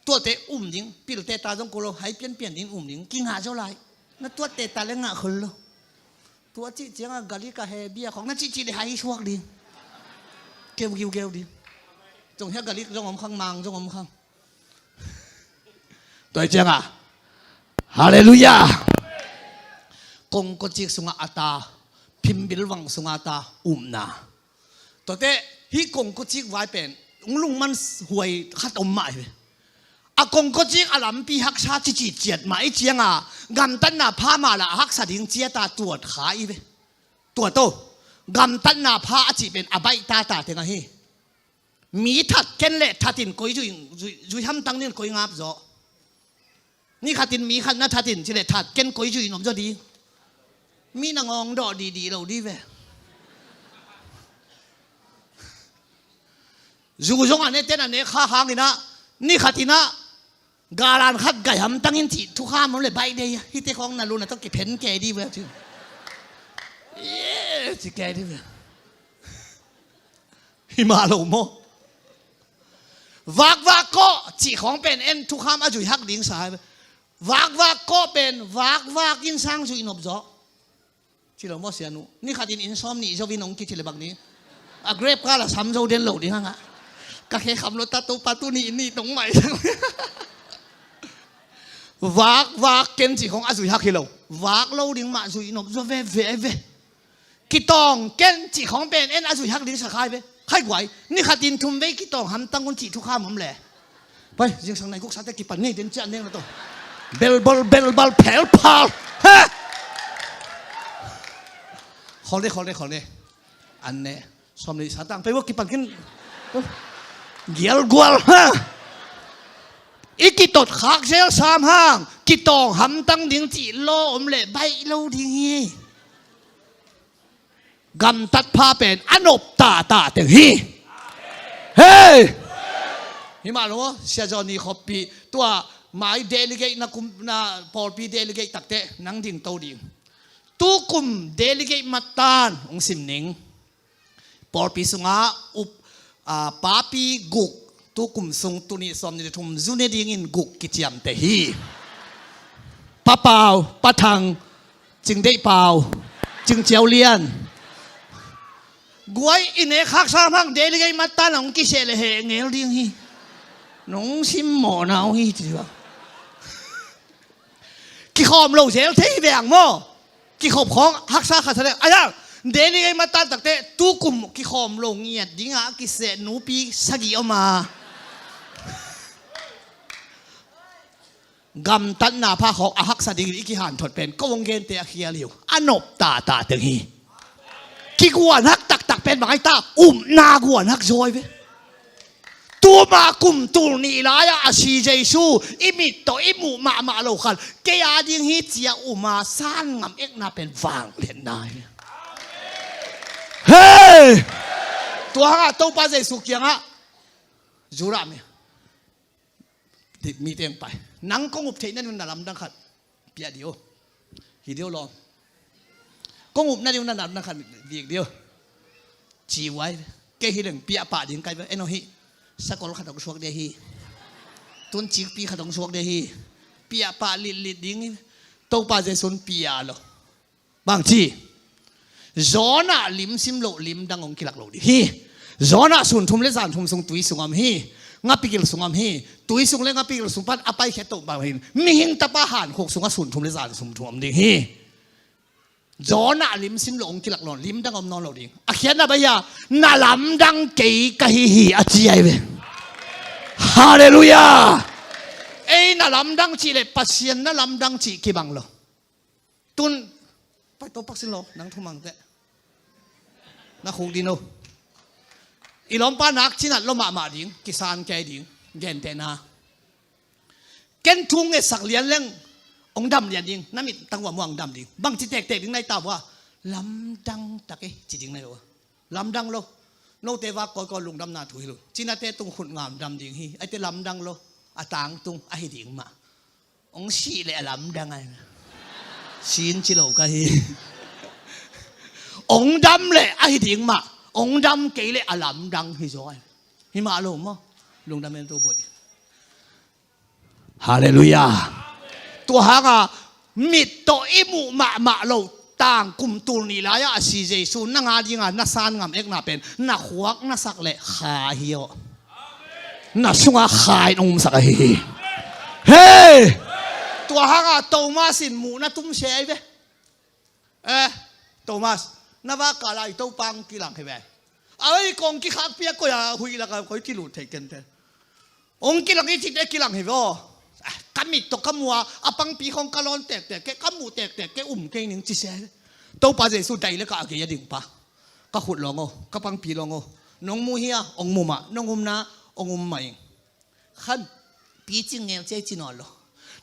Tuate um ding, pilte ta zong ko lo, hai pianpian ding um ding, kingah zo lai. Na tuate ta le ngah khol lo. Tua cih cianga gali ka he bia khong, na cihcih le hai suak ding. Keu giugeu ding. Zong hia gali zong om khang, mang zong om khang. Tua cianga. Halleluiah. Kongkocik sungah a ta, phimbilvang sungah a ta, upna. Tuate, hih kongkocik vai pen, ung lungman huai khat om mah hi ve. A kongkocik a lampi haksa cici ciat mah i cianga, gamtatna pha mah la a haksa ding ciata tuat kha i ve. Tuat o, gamtatna pha a cih pen a baih tata teng ahi. Mi that ken le thatin koi zui, zui, zui hamtang ding koi ngap zaw. Ni khatin mi khat na thatin ci le that ken koi zui nop zaw ding. Mi na ngawng dawh didi lo di ve. Zu zong a ne ten a ne kha hangin ah, ni khatin ah, galan khat gai hamtangin cih thukham om le baih dei a. Hihte khawng na lu na tawh kiphen kei di ve ci. Ye, ci kei di ve. Hi mah lo maw? Vakvak kawh cih khawng pen en thukham a zui hak ding sa. Vakvak kawh pen vakvak in sang zui nop zaw. Ci lo maw sianu? Ni khatin inn sawm nih zo in hong kici le bang ni. A grep kal a sam zo den lo ding hangah. Ka khe kham lo ta Topa tuni inn nih tong mai. Vakvak ken cih khawng a zui hak hi lo. Vak lo ding mah zui nop zaw ve ve ve. Kitawng ken cih khawng pen en a zui hak ding sa khai ve. Khai guai, ni khatin thum vei kitawng hamtang un cih thukham om le. Pai, zingsang nai guk sate kipan ngei den ciah neng na to. Belbol, belbal, phelphal. He! Khol ne, khol ne, khol ne. An ne. Sawm le sagih tang pei vua kipan khin. Gialgual ha. I kitot khak zel sam hang, kitawng hamtang ding cih law om leh baih lo ding hi. Gamtat pha pen a nop tata teng hi. Hei! Hi mah lo, Sia Johnny Khopi, tua mai delegate na kum, na pawlpi delegate takte nang ding to ding. Tukum delegate mattan hong sim ning. Pawlpi sungah up, ah, papi guk, tukum sung tuni sawm ni le thum zu ne dingin guk kiciamteh hi. Pa Pau, Pa Thang, Cing Deih Pau, Cing Ciau Lian. Guai i nek khak sam hang delegate mattan hong kiseh le heh ngel ding hi. Nong simmawhna uh hi ci va. Kikhawm lo zel thei hi veng maw. Kikhop khawng haksa khat sa le. Ayang, delegate mattan takte tukum kikhawm lo ngiat dingah kiseh nupi sagih om a. Gamtatna pha khawng a haksa dingin i kihanthot pen ko hong gente a khial hi uh. A nop tata teng hi. Kiguan hak taktak pen bang ai ta, upna guan hak zaw ai ve. Tuma kum tul nih lai-ah a si Jesu i mit tawh i muh mahmah lo khan kei a ding hi ci-a um a san ngam ekna pen vangliatna hi. Hei! Tua hangah Topa Jesu kiangah Judah mi, mi teng pai. Nang kong up theih nading na lamdang khat pia dih o. Hi dih o lawm. Kong up nading na lamdang khat vik dih o. Ci uh ai. Kei hi leng piah pah ding kai ve. En aw hih. Sakol khat hong suak dih hi. Tun cikpi khat hong suak dih hi. Piah pah litlit ding hi. Topa Jesu'n pia lo. Bang ci? Jonah lim sim loh lim dang hong kilak lo ding hi. Jonah sun thum le zan thum sung tui sung om hi. Ngapigil sung om hi. Tui sung le ngapigil sung pan a paikhia toh bang hi. Mihing Tapa hankhuk sungah sun thum le zan thum thum om ding hi. Jonah lim sim loh hong kilak lo, lim dang om nawn lo ding. A khiatna bang hiam? Na lamdang kei ka hi hi a ci ai ve. Halleluiah. Ei na lamdang cih le Pasian na lamdang cih kibang lo. Tun pai to pak sin lo, nang thumang teh. Na khuk ding lo. I lawmpa nak cinat lo mahmah ding, kisan kei ding, gentehna. Ken thu ngetsak lian leng hong dam lian ding, na mit tang uh a muang dam ding. Bang ci tektek ding na hi ta uh a, lamdang tak e ci ding na hi uh a. Lamdang lo. Note vak kawikawi lungdamna thu hi lo. Cinate tung khut ngam dam ding hi. Aite lamdang lo. A tangtung ahi ding mah. Hong sih leh a lamdang ai. Sin ci lo ka hi. Hong dam leh ahi ding mah. Hong dam kei leh a lamdang hi zaw ai. Hi mah lo maw. Lungdam en tu buai. Halleluiah. Tua hanga mit tawh i muh mahmah lo tang kum tul nih lai-ah a si Jesu nang a dinga na san ngam ekna pen na khuak na sak leh kha hi aw. Na sunga kha in hong umsak ahi hi. Hei! Tua hanga Thomas in muhna tum se ai ve. Eh, Thomas, na vak kal a i Topa hong kilang hi ve. Ai, kong kikhakpi a koi a huih lak a koi kilut thei kenteh. Hong kilang i cite kilang hi ve aw. Ah, ka mit tawh ka mu a, a pangpi khawng ka lawn tektek kei, ka mu tektek kei, um kei ning ci se. Topa Jesu dai le ka a gei a ding pa. Ka khut lawng aw, ka pangpi lawng aw. Nong mu hi a, hong mu mah, nong umna, hong um mah ing. Khan picing ngel cia i ci nawn lo.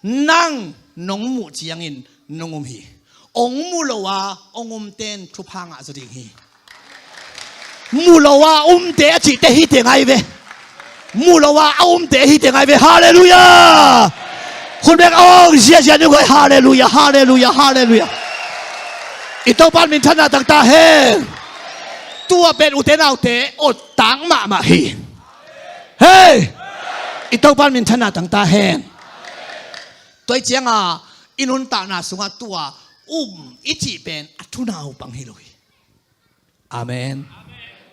Nang nong muh ciangin nong um hi. Hong mu lo a hong umten thupha ngah zaw ding hi. Mu lo a umte a cihte hi teng ai ve. Mu lo a a umte hi teng ai ve. Halleluiah. Khut bek awng ziazia ni guai. Halleluiah, halleluiah, halleluiah. I Topa minthanna tangta hen. Tua pen ute naute awt tang mahmah hi. Hei! I Topa minthanna tangta hen. Tua i cianga i nuntakna sungah tua um i cih pen a thunaupang hi lo hi. Amen.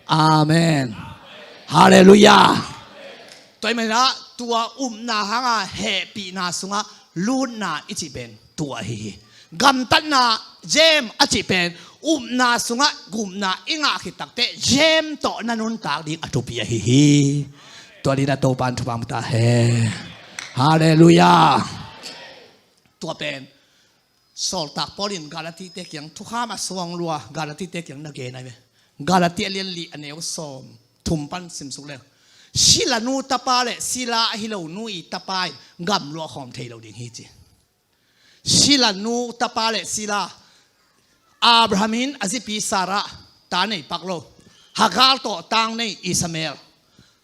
Amen. Halleluiah. Tua i menah tua upna hanga hehpihna sungah lutna i cih pen tua ahi hi. Gamtatna, gym a cih pen upna sungah gupna i ngah khit takteh gym tawh na nuntak ding a thupi ahi hi. Tua dina Topan thupha ta hen. Halleluiah. Tua pen Sawltak Paul in Galati te kiang thukham a suang lua, Galati te kiang na gen ai ve. Galati a lian li a neu sawm thum pan simsuk leng, sila nu tapa le sila ahi lo nu i tapa in gamluah khawm thei lo ding hi ci. Sila nu tapa le sila, Abraham in a zipi Sarah ta nei pak lo, Hagar tawh tang nei Ishmael,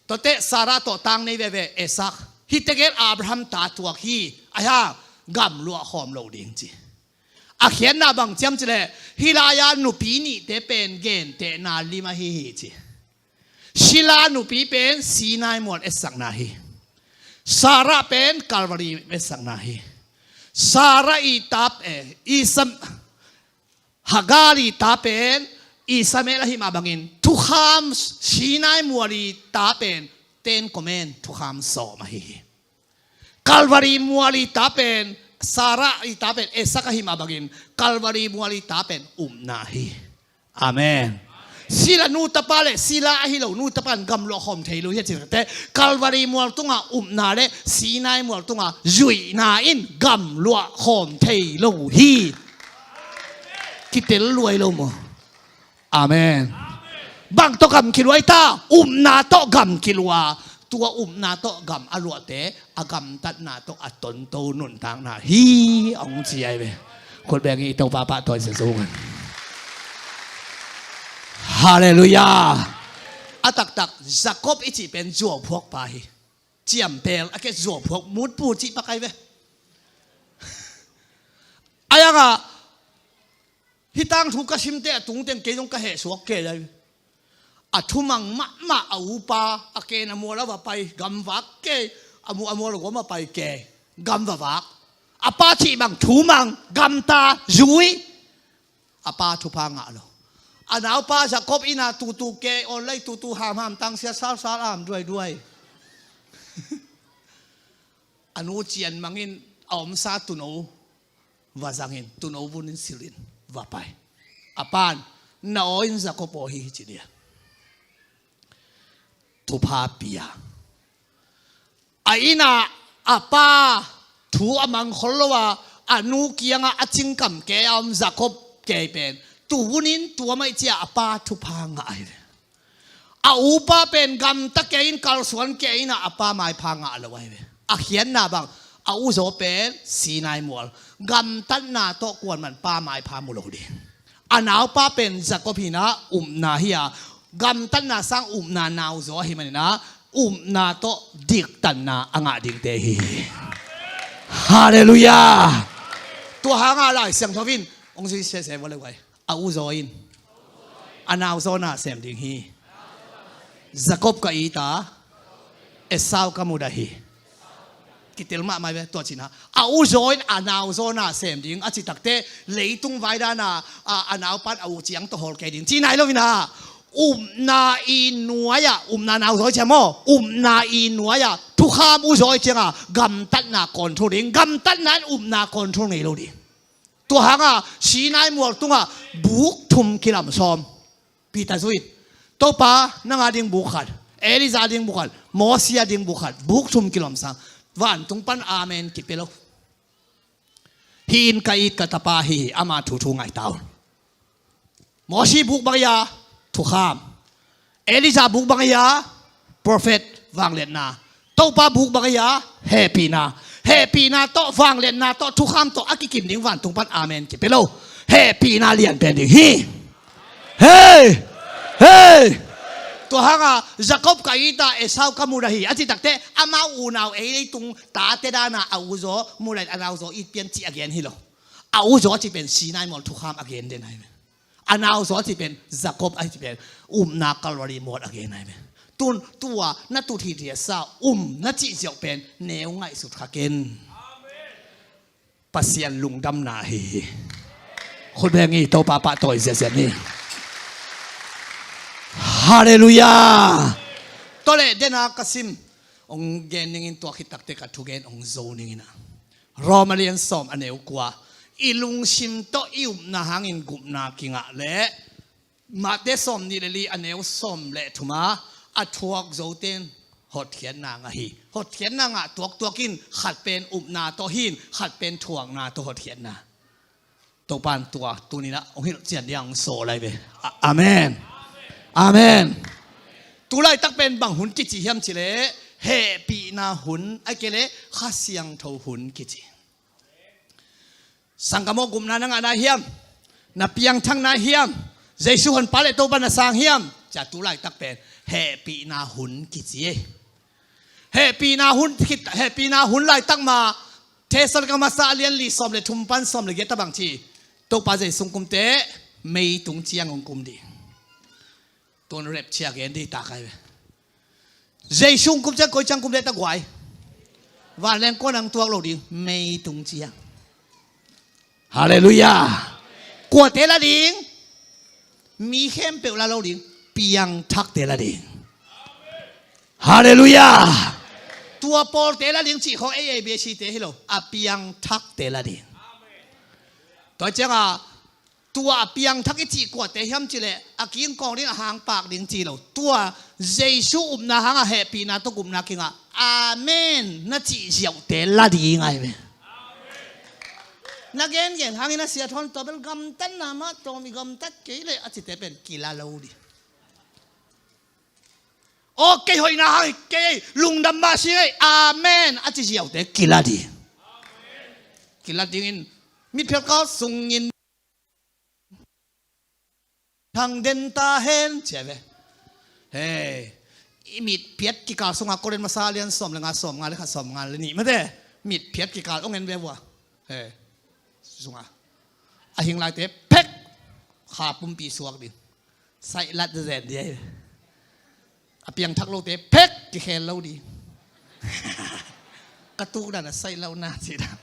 tuate Sarah tawh tang nei veve Isaac, hihte gel Abraham ta tuak hi. Ahi hang gamluah khawm lo ding ci. A khiatna bang ciam cileh, hih lai-a nupi nihte pen gentehna lim ahi hi ci. Sila nupi pen Sinai mual etsakna hi. Sarah pen Calvary etsakna hi. Sarah i ta pen, eh, Isam-, Hagar i ta pen Ishmael ahi mah bangin thukham, Sinai mual i ta pen Ten Command thukham sawm ahi hi. Calvary mual i ta pen, Sarah i ta pen Isaac ahi mah bangin Calvary mual i ta pen upna hi. Amen. Sila nu tapa le sila ahi lo nu tapa in gamluah khawm thei lo hi a ci takte, Calvary mual tunga upna le Sinai mual tunga zuihna in gamluah khawm thei lo hi. Kitel luai lo maw? Amen. Bang tawh gam kiluai ta, upna tawh gam kilua. Tua upna tawh gam a luahte a gamtatna tawh a tonto nuntakna hi, hong ci ai ve. Khut beng i Topa pahtawi sia zong. Halleluiah. A taktak Jacob i cih pen zuauphuakpa hi. Ciampel a ke zuauphuak mutpu cih pak ai ve. Ai anga, hih tangthu ka simte a tungteng kei zong ka hehsuak kei lai. A thumang mahmah a upa, a ken a mual a va pai, gamvak kei, a mu a mual a guam a pai kei, gam va vak. A pa cih bang thumang, gamta, zui. A pa thupha ngah lo. A naupa Jacob ina tutu kei, awn lai tutu hamham, tangsia salsal am duaiduai. A nu cian mangin a omsa tuno va zangin, tuno vunin silhin va pai. A pan, na aw in Jacob aw hi ci dia. Thupha pia. A ina a pa thu a mangkhol lo a, a nu kianga a cingkam kei a om Jacob kei pen, tu vunin tua mai cia a pa thupha ngah ai ve. A upa pen gamta kei in, kalsuan kei ina a pa maipha ngah lo ai ve. A khiatna bang, a uzaw pen Sinai mual, gamtatna tawh kuanman pa maipha mu lo ding. A naupa pen Jacob hina upna hi a, gamtatna sang upna nauzaw ahi manina, upna tawh diktanna a ngah dingte hi. Halleluiah. Tua hanga Lai Siangtho in hong zui sese vua le guai. A uzaw in a nauzaw na sem ding hi. Jacob ka it a, Esau ka mudah hi. Kitel mahmah ve tua cina. A uzaw in a nauzaw na sem ding a ci takte, leitung vaidana a, a naupan a u ciang tawh hawl kei ding ci nai lo ina. Upna i nuai-ah, upna nauzaw i ciang maw, upna i nuai-ah thukham uzaw i cianga gamtatna control ding, gamtatna in upna control ngei lo ding. Tua hanga Sinai mual tunga buk thum kilam sawm. Peter zui in, Topa, nang a ding buk khat, Elijah a ding buk khat, Mosi a ding buk khat, buk thum kilawm sang. Vantung pan amen kipia lo. Hih in ka it ka tapa hi hi, ama thu thu ngai ta un. Mosi buk bang hi a, thukham. Elijah buk bang hi a, prophet, vangliatna. Topa buk bang hi a, hehpihna. Hehpihna tawh, vangliatna tawh, thukham tawh a kikim ding, vantung pan amen kipia lo. Hehpihna lianpen ding hi. Hei! Hei! Tua hanga Jacob ka it a, Esau ka mudah hi a ci takte, amau unau ei leitung tate dana a uzaw mudah in a nauzaw it pian cih a gen hi lo. A uzaw a ci pen Sinai mual thukham a gen den ahi ve. A nauzaw a ci pen Jacob a ci pen upna Calvary mual a gen ahi ve. Tun tua na tut hi dia sa um na cih ziau pen neu ngaihsut kha ken. Pasian lungdamna hi hi. Khut beng i Topa pahtawi ziazia ni. Halleluiah. Tua le dena ka sim hong gen ningin tua khit takte ka thugen hong zo ningin a. Roma lian sawm a neu kua. I lungsim tawh i upna hangin gupna kingah le Mate sawm nih le li a neu sawm le thuma a thuak zoten hotkhiatna ngah hi. Hotkhiatna ngah tuaktuak in khat pen upna tawh hi in khat pen thuakna tawh hotkhiatna. Topa'n tua tuninah hong hilhcian ding a hong sawl lai ve. Amen. Amen. Tulaitak pen bang hun kici hiam cileh, hehpihna hun, a kei leh Kha Siangtho hun kici. Sanggam aw, gupna na ngah nai hiam? Na piangthak nai hiam? Jesu honpa le Topa na sang hiam? Cia tulaitak pen hehpihna hun kici e. Hehpihna hun khit, hehpihna hun laitak mah Thessalonika masa a lian li sawm le thum pan sawm le giat a bang ci? Topa Jesu hong kumte mei tung ciang hong kum ding. Tuan rapture gen ding ta kai ve. Jesu hong kum ciang koi ciang kum ding ta guai? Vanleng kuan ang tuak lo ding, mei tung ciang. Halleluiah. Kuate la ding? Mi khempeuh la lo ding. Piangthakte la ding. Halleluiah. Tua pawlte la ding cih khawng ei ei bia site hi lo, a piangthakte la ding. Tua ciangah tua a piangthak i cih kuate hiam cileh, a kingkawng ding, a hangpak ding ci lo. Tua Jesu upna hangah hehpihna tawh gupna kingah amen na cih ziauhte la ding ai ve. Na gengen hangin a sia thawn tua bel gamtatna mah tawm i gamtat kei leh a cite pen kila lo ding. Aw kei hoihna hang kei lungdam mah si ngei amen a ci ziauhte kila ding. Kila dingin mitphiat kal sungin thang den ta hen cia ve. Hei, i mitphiat kikal sungah Korin masa lian sawm le nga, sawm nga le khat, sawm nga le nih mate. Mitphiat kikal ong en ve vua. Hei, sungah a hing laite phek kha pumpi suak ding. Saihlat zen ding. A piangthak lote phek kikhel lo ding. Ka tukdan a saih lo na ci dan.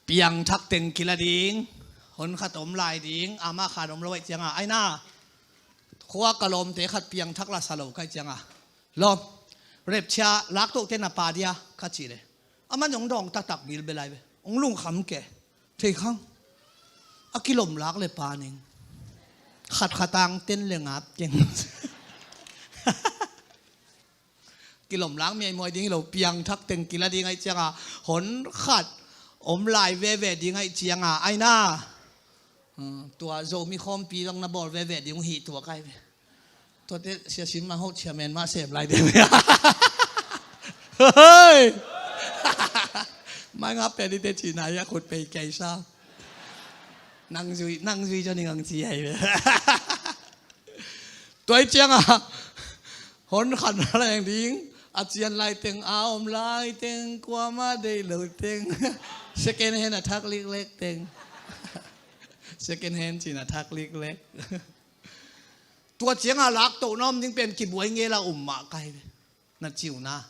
Piangthak teng kila ding. Hon khat om lai ding. Amah khan om lo aih cianga aina. Khua ka lawmte khat piangthak la sa lo kai cianga, lawm, rapture laktohte na pa dia ka ci le, aman hong dawng taktak bilbel ai ve. Hong lungkham ke. Thei khang. A kilom lak le pa ning. Khat khatang ten le ngap keng. Kilom lak miaimuai ding hi lo, piangthak teng kila ding aih cianga, hon khat om lai veve ding aih cianga aina. Tua Zomi khawmpi dang na bawl veve ding uh hi tua kai ve. Tuate siasim mah hoh ciamen mah sem lai ding. Hei. Mai ngap pen i te cina ya khut pei kei sa. Nang zui, nang zui cho ning ang ci hai ve. Tua i cianga hon khan leng ding, a cian lai teng, a om lai teng, kuama dei lo teng. Second hand a thak liklek teng. Second hand cin a thak liklek. Tua cianga laktohna om ding pen kibuai ngela um mah kai ve. Na ciuna.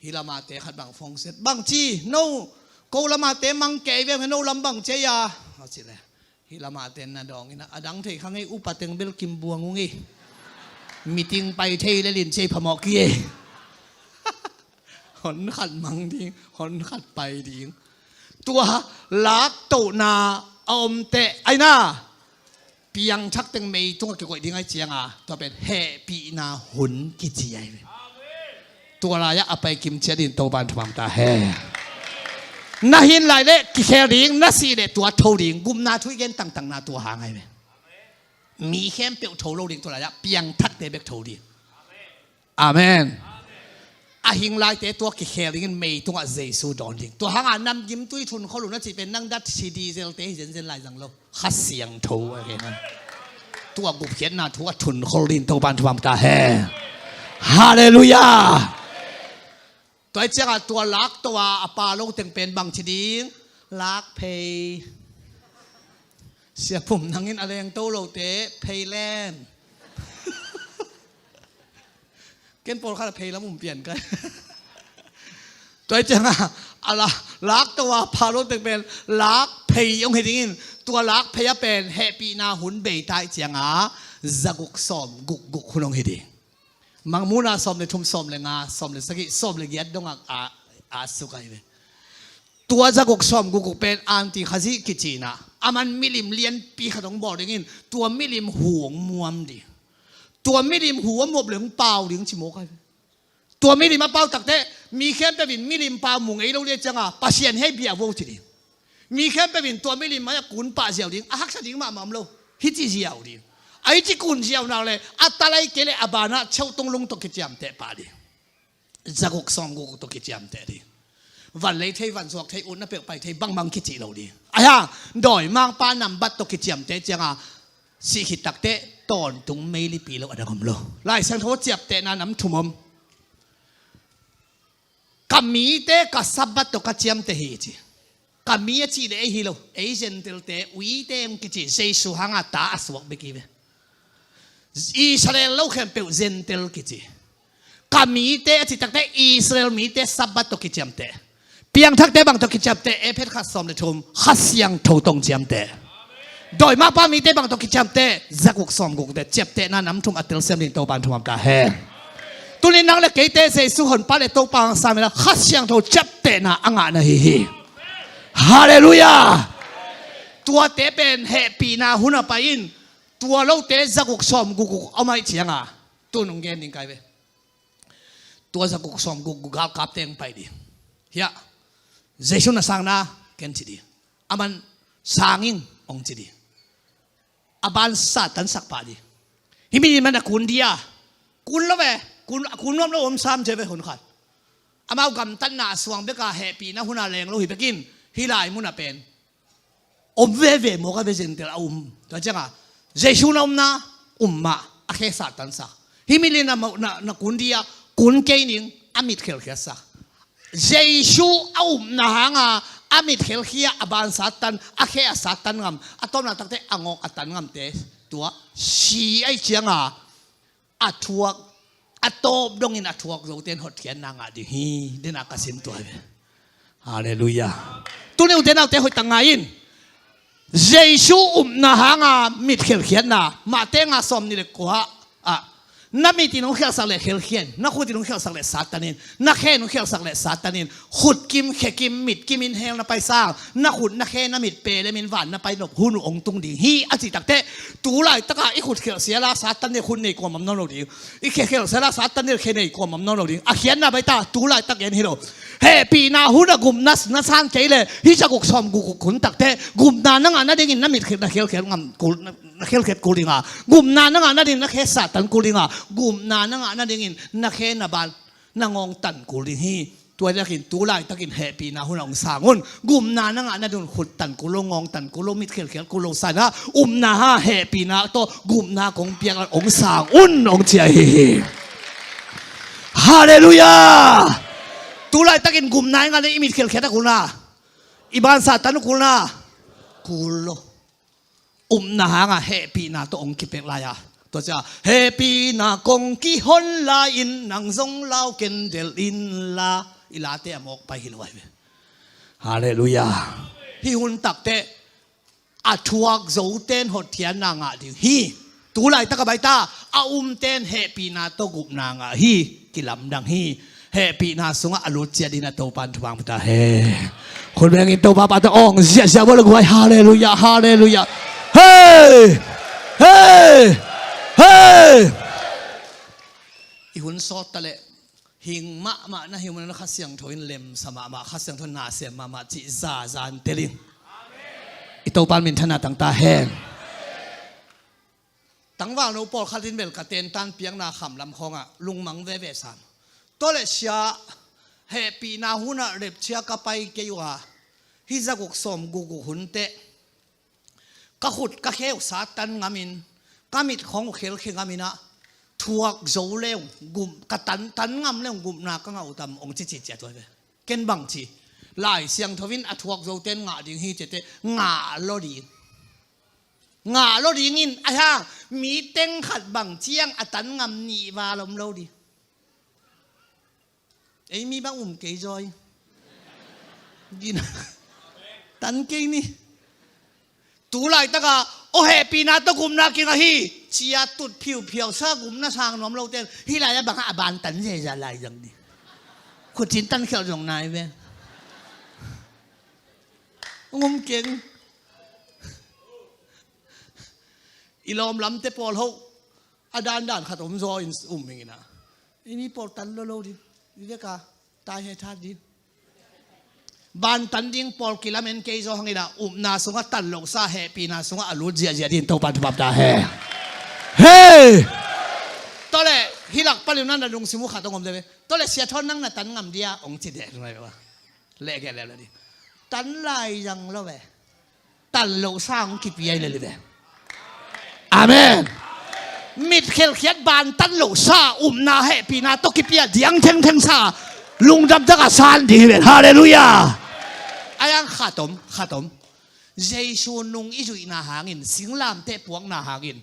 Hi lamate khat bang fongset bang ci no. Ko lamate mang kei ve no lam bang cia a ci le. Hi lamate na dawng ina a dang thei kha ngei upa teng bel kim buang ung i. Meeting pai thei le lin cia phamawh ki e. Hon khat mang ding, hon khat pai ding. Tua laktohna a om teh aina. Piangthak teng mei tungah kikoih ding ai cianga tua pen hehpihna hun kici ai ve. Tua lai-ah a pai kim ciat in Topan thupam ta he. Na hin lai leh kikhel ding, na sih leh tua tho ding, gupna thu i gen tangtangna tua hang ai ve. Mi khempeuh tho lo ding tua lai-ah piangthakte bek tho ding. Amen. A hing laite tua kikhel dingin mei tungah Jesu dawn ding. Tua hanga namgimtui thunkhol uh na cih pen nang dat si diesel te hi zenzen lai zang lo. Kha Siangtho a gen a. Tua gupkhiatna thu a thunkhol dingin Topan thupam ta he. Halleluiah. Tua i ciangah tua lakto a a pa lo teng pen bang ci ding? Lak phei. Siapum nangin a lengto lote phei len. Ken pawlkhat a phei lam um pian kai. Tua i cianga a la, lakto a pha lo teng pen lak phei hong hi dingin tua lak phei a pen hehpihna hun bei ta i cianga zaguk sawm guk guk hun hong hi ding. Mangmuhna sawm le thum, sawm le nga, sawm le sagih, sawm le giat dongah a, a suk ahi ve. Tua zaguk sawm guk guk pen anti Khazih kicina a man milim lianpi khat hong bawl dingin tua milim hu hong muam ding. Tua milim hu a muap le hong pau ding ci mawk ahi ve. Tua milim a pau takte Mi khempeuh in milimpa mu ngei lo le cianga Pasian hei bia vo ci ding. Mi khempeuh in tua milim mai-ah kun pah ziau ding, a haksa ding mahmah om lo. Hih ci ziau ding. A hih ci kun ziau nak le a talai kei le a banah cheuh tung lung tawh kiciamteh pah ding. Zaguk sawmguk tawh kiciamteh ding. Van lei thei, van zuak thei, utna peuh pai thei bangbang kici lo ding. Ahi hang dawimangpa nambat tawh kiciamteh cianga sih khit takteh tawntung meilipi lo a dang om lo. Lai Siangtho ciaptehna nam thum om. Ka mite ka Sabbath tawh ka ciamteh hi ci. Ka mi a cih le ei hi lo, ei Gentile-te, uite hong kici, Jesu hanga ta a suak bek hi ve. Israel lo khempeuh Gentile kici. Ka mite a cih takte Israel mite Sabbath tawh kiciamteh. Piangthakte bang tawh kiciamteh, Efesa khat sawm le thum, Kha Siangtho tawh hong ciamteh. Dawimangpa mite bang tawh kiciamteh, zaguk sawmguk teh, ciaptehna nam thum a telsiam ding Topa'n thuam ta hen. Tuni nang le keite Jesu Honpa le Topa hong sam inla Kha Siangtho ciaptehna a ngahna hi hi. Halleluiah. Tuate pen hehpihna hun a pai in, tua lote zaguk sawmguk guk om ahih cianga tun hong gen ding kai ve. Tua zaguk sawmguk guk galkapte hong pai ding. Hiah, Jesu na sang na, ken ci ding. Aman sang ing hong ci ding. A ban Satan sak pah ding. Hih mi in man a kun ding a, kun lo ve, kun, a kun nuam lo om sam ci ve hun khat. Amau gamtatna a suang beka hehpihna huna leng lo hi bekin, hih lai muna pen om veve mawk a ve, Gentile a um. Tua cianga Jesu na omna um mah, a khe Satan sak. Hih mi in na, na, na kun ding a, kun kei ning, a mit khelkhiat sak. Jesu a upna hanga a mit khelkhia, a ban Satan, a khe a Satan ngam, a tawpna takte a ngawk a tan ngamte, tua si ahih cianga a thuak, a tawp dongin a thuak zote in hotkhiatna ngah ding hi, dena ka sim tua hi ve. Halleluiah. Tuni ute naute hoih tak ngai in. Jesu upna hanga mit khelkhiatna, Mate nga sawmnih le kua ah, na mit in hong khialhsak le khelkhia in, na khut in hong khialhsak le Satan in, na khe in hong khialhsak le Satan in, khut kim, khe kim, mit kim in hell na pai sang, na khut, na khe, na mit pelemin van na pai nop hun uh hong tung ding hi a cih takte, tu laitaka i khut khialh siala Satan in khut nei kuamah om nawn lo ding, i khe khialh siala Satan in khe nei kuamah om nawn lo ding. A khiatna baita tu laitak gen hi lo. Hehpihna hun a gupna na san kei le, hih zaguk sawmguk guk hun takte gupna na ngah nadingin na mit na khelkhiat ngam kul, na khelkhiat kul ding a, gupna na ngah nadingin na khe Satan kul ding a, gupna na ngah nadingin na khe na ban na ngawng tan kul ding hi. Tua hi takin tu laitakin hehpihna hun a hong sang un. Gupna na ngah nadingin khut tan kul lo, ngawng tan kul lo, mit khelkhiat kul lo, sana upna ha hehpihna tawh gupna kong piak a hong sang un, hong ci ahi hi. Halleluiah. Tu laitakin gupna i ngah le i mit khelkhiat a kulna, i ban Satan a kulna, kul lo. Upna hanga hehpihna tawh hong kipek lai a, tua cia hehpihna kong kihon lai-in nang zong lau ken delh inla, i late a mawk pai hi lo ahi ve. Halleluiah. Hih hun takte a thuak zoten hotkhiatna ngah ding hi. Tu laitaka baita a umten hehpihna tawh gupna ngah hi. Kilamdang hi. Hehpihna sungah a lut ciat dingin a Topa'n thupha pia ta hen. Khut bengin Topa pahtawi hong ziahziah vo le guai. Halleluiah, halleluiah. Hei! Hei! Hei! I hun sawt ta leh hing mahmah na hi un, Kha Siangtho in lemsa mahmah, Kha Siangtho in na sem mahmah cih zazan tel in. I Topa'n minthanna tang ta hen. Tangvalno pawlkhat in bel ka tentan piakna kham lam khawngah lungmang veve sam. Tua leh sia, hehpihna hunah repchia ka pai kei uh a, hih zaguk sawmguk guk hun teh ka khut ka khe uh Satan ngamin, ka mit khawng uh khelkhia ngamin ah, thuak zo le uh gum, ka tan, tan ngam le uh gupna ka ngah uh tam, hong cici ciat uh ahi ve. Ken bang ci, Lai Siangtho in a thuak zoten ngah ding hi cihte ngah lo ding. Ngah lo dingin, ahi hang mi teng khat bang ciang a tan ngam nih val om lo ding. Ei mi bang um kei zaw. Gina. Tan kei ni. Tu laitaka aw hehpihna tawh gupna kingah hi, cia tut phiuphiau sa gupna sang nuam lote hih lai-ah bangah a ban tan zeza lai zang ding. Khutin tan khialh zong nai ve. Ngum keng. I lawm lamte pawl hoh a dandan khat om zaw in um ing ina. I mi pawl tan lo lo ding. I veka Tai he that ding. Bantan ding pawl kilamen kei zaw hangin ah, upna sungah tan lohsa, hehpihna sungah a lut ziahziah ding Topa thupha ta he. Hei! Tawleh, hilak paliu na na lungsim uh khat hong om de ve. Tawleh, Sia Thawn, nang na tan ngam dia hong ci deh. Leh geh leh leh ding. Tan lai zang lo ve. Tan lohsa hong kipia hi lel hi ve. Amen. Mit khelkhiat, bantan lohsa, upna hehpihna tawh kipia, diang thengtheng sa, lungdam tak a san ding hi ve. Halleluiah. Ayang khat om, khat om. Jesu nung i zuihna hangin, singlamteh puakna hangin,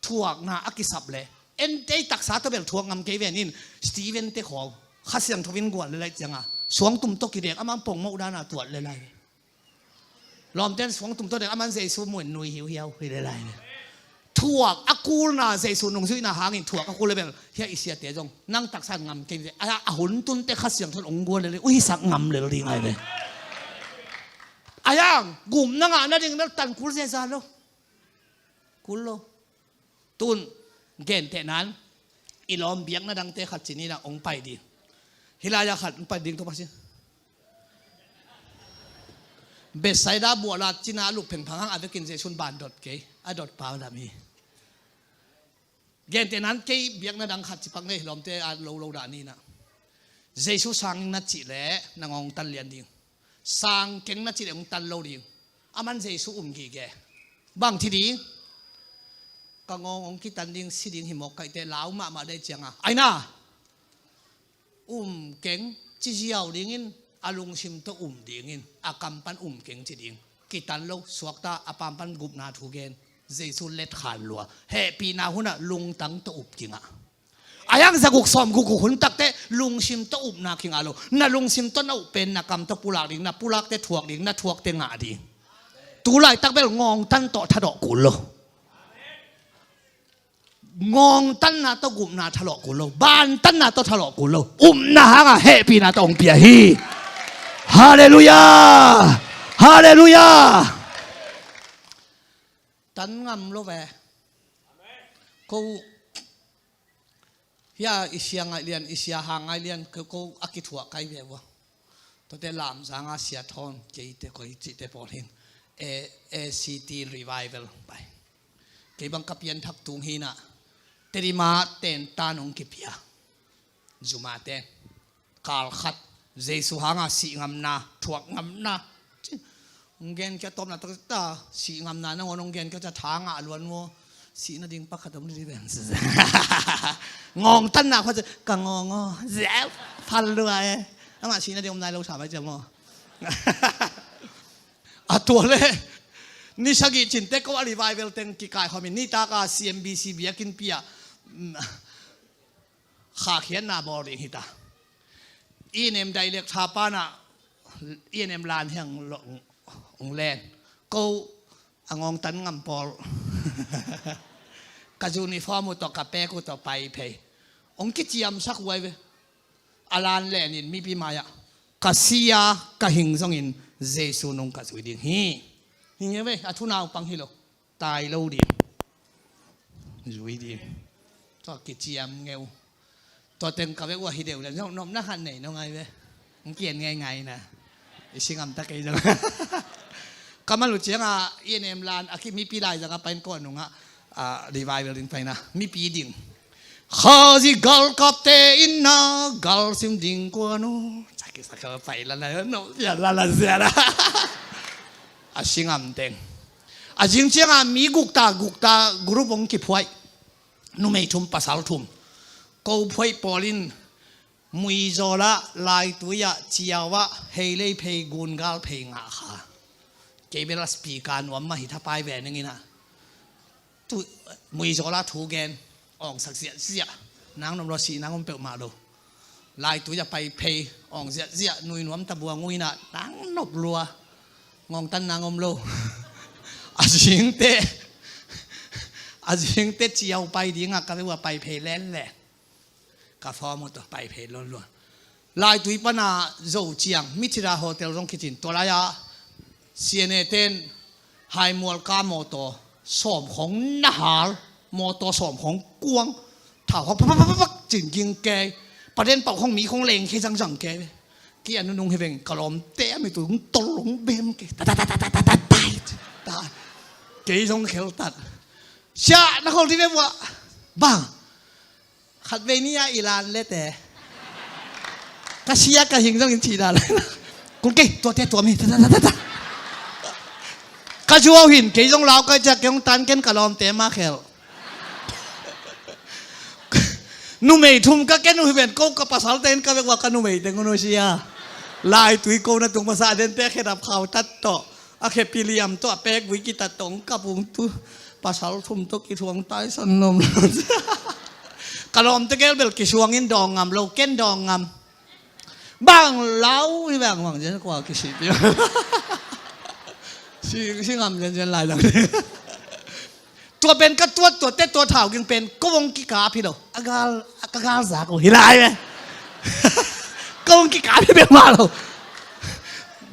thuakna a kisap leh, en tei taksa tawh bel thuak ngam kei ve nin, Stephen te khawng Kha Siangtho in guan le lai cianga, suangtum tawh kidek, amang pongmoh dana tuat le lai. Lawmten suangtum tawh dek, aman Jesu muin nui hiuhiau hi le lai. Thuak a kulna, Jesu nungzuihna hangin thuak a kul le bel, hia i siate zong nang taksa ngam kei ve. A, a hun tunte Kha Siangtho in hong guan le le, uhisak ngam lel ding ai ve. Ayang, gupna ngah nading bel tan kul zeza lo. Kul lo. Tun, gentehnan, i lawm biakna dangte khat cin ina hong pai ding. Hilai-a khat hong pai ding Topa sin. Bethsaida buahla cina a lup phengphang hang a vekin Jesu'n ban dot kei, a dot pau lam hi. Gentehnan kei biakna dang khat cipak nei, lawmte a lo lo dah ni na. Jesu sang na cih leh na ngawng tan lian ding. Sang keng na cih leh hong tan lo ding. Aman Jesu um gige. Bang ci ding? Ka ngawng hong kitan ding, si ding hi mawk kaihte lau mahmah dei cianga. Aina. Um keng ci ziau dingin, a lungsim tawh um dingin, a kam pan um keng ci ding. Kitan lo, suakta, a pam pan gupna thu gen. Jesu let khan lua. Hehpihna hunah lungtang tawh up kingah. Ayang zaguk sawmguk guk hun takteh lungsim tawh upna kingah lo. Na lungsim tawh na up pen na kam tawh pulak ding, na pulakte thuak ding, na thuakte ngah ding. Tulaitak bel ngawngtan tawh thadawh kul lo. Ngawngtanna tawh gupna thalawh kul lo. Bantanna tawh thalawh kul lo. Upna hangah hehpihna tawh hong pia hi. Halleluiah. Halleluiah. Tan ngam lo ve. Ko hia i sia ngaih lian, i sia hang ngaih lian, ko, ko a kithuah kai ve vua. Tuate lamzanga Sia Thawn, keite koi cihte pawl hin, A C T Revival pai. Kei bang ka pianthak tung hinah, Tedim ah tentan hong kipia. Zuma ten. Kal khat, Jesu hanga sih ngamna, thuak ngamna. Hong gen kia tawpna takta, sih ngamna nangawn hong gen kia ca tha ngah luan maw. Sih nading pakhat om dih ven. Ngawngtanna khuat, ka ngawng aw. Zep, phal lua e. Amah sih nading om nai lo sa mai cia maw. A tua le. Ni sagih cinte ko a revival teng kikaikhawmin nitaka C M B C biakin pia. Khakhiatna bawl ding hita. E and M dialect tha panah E and M lan hiang lo, ong len. Ko a ngawngtan ngam pawl. Ka uniform uh tawh, ka pek uh tawh pai phei. Ong kiciamsak huai ve. A lan lenin mipi mai-ah, ka sia, ka hing zongin Jesu nung ka zui ding hi. Hing e ve, a thunaupang hi lo. Tai lo ding. Zui ding. Tua kiciam ngeu. Tua teng ka vek uh a hi deuh le, nopna khat nei no ngai ve. Hong kian ngaingai na. I si ngamta kei zong. Ka mal uh cianga, E and M lan, a ki mipi lai zanga pain kawh nunga, a, revival ding paina. Mipi ding. Khazih galkapte inna, galsim ding kuan uh. Caki saka pai lala, no, ya lala zia la. A si ngam teng. A zing cianga mi gukta, gukta group hong kiphuai. Numei thum, pasal thum. Ko phuai pawlin, Muizawlah, Laitui ah, Ciau ah, Heilei phei, Gungal phei ngah kha. Kei bel a speaker nuam mah hi thapai ve nengin ah. Tu, Muizawlah thu gen, awngsak ziahziah. Nang nom lo, sih nang om peuhmah lo. Laitui ah pai phei, awng ziahziah, nui nuam tabua nguina, nang nop lua. Ngawngtan nang om lo. A zingte, a zingte Ciau pai dingah ka vek uh a pai phei lenlen. Ka form uh tawh pai phei luanluan. Laitui pana Zo ciang, Mithira Hotel zong kicin. Tua lai-a C N A ten Haimual ka mawtaw sawm khong na hal, mawtaw sawm khong kuang. Thau khong pak pak pak pak cin ging kei. Paden pauh khong mi khong leng kei zangzang kei. Ki a nunung hi veng, ka lawmte a mit uh hong tol hong bem kei. Ta, ta, ta. Kei zong khel tat. Sia, na khol dih ve bua. Bang. Khat vei ni a i lan lete. Ka sia ka hing zong in ci da lai. Kul kei, tuate tuam hi. Ta, ta, ta, ta, ta. Ka zuau hin, kei zong lau ka ciak, kei hong tan ken ka lawmte ma khel. Numei thum ka ken uh hi ven, ko ka pasal te in ka vek ua ka numei teng un uh sia. Lai tui ko na tung masa den te khedap khau tat tawh. A khepi liam tawh, a pek vui kitat tawh, hong kap ung tu. Pasal thum tawh kithuang taisan nom. Ka lawmte gel bel kisuang in dawng ngam lo, ken dawng ngam. Bang lau hi bang bang zen kua kisih pia. Si, si ngam zen zen lai lang. Tua pen ka tuat, tuat te tua thau ging pen ko hong kikap hi lo. A gal, a ka gal zak uh hi lai ve. Ko hong kikap hi bek mah lo.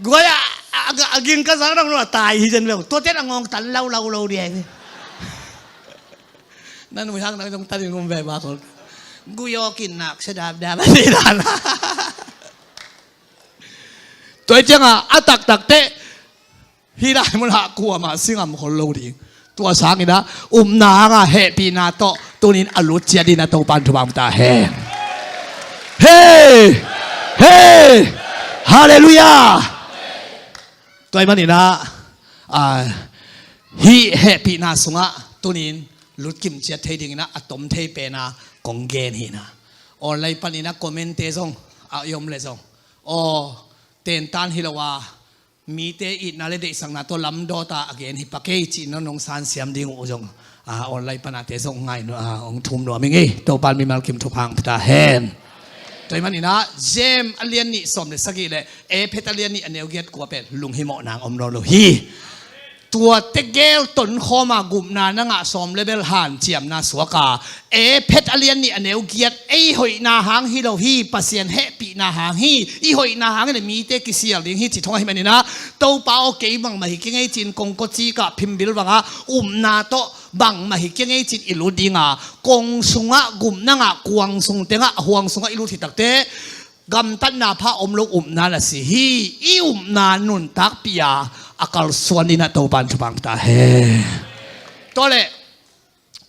Guai a, a, a, a ging ka zak dang lo a tai hi zen lo. Tua te na ngawng tan lau lau lo di ai ve. Na nui hang na zong tan in ngum ve ba khol. Gui aw kin nak se dap dap a si dan. Tua ciang a, a taktak te. Hih lai munah kuamah si ngam khol lo ding. Tua sangin ah upna hanga hehpihna tawh tunin a lut ciat dingin ah Topan thupha pia ta hen. Hei! Hei! Halleluiah! Tua ahih manin ah, ah, hih hehpihna sungah tunin lutkim ciat thei dingin ah a tom thei pen a kong gen hi na. Online panin ah comment-te zong a i om le zong, aw, tentan hi lo a, mite itna le deihsakna tawh lamdawt a a gen hi pak ei cih nong nong sansiam ding uh zong, ah, online panate zong ngai nuam, ah, hong thum nuam ing ei. Topan mimal kim thupha hong pia ta hen. Tua ahih manin ah James a lian nih sawm le sagih le Efesa a lian nih a neu giat kua pen lunghimawhna hong om nawn lo hi. Tua tegel tonkhawm a gupna na ngah sawm le bel hanciamna suak a, Efesa a lian nih a neu giat, ei hoihna hang hi lo hi, Pasian hehpihna hang hi, i hoihna hang hi le mite kisial ding hi cih thong ahih manin ah, Topa aw kei bangmah hi keng ei ci-in kongkocik ah phimbil bangah upna tawh bangmah hi keng ei ci-in i lut ding a, kong sungah gupna ngah, kuang sung tengah, huang sungah i lut hi takte, gamtatna pha om lo upna na si hi. I upna nuntakpih a a kalsuan dingin ah Topan thupha pia ta hen. Tua leh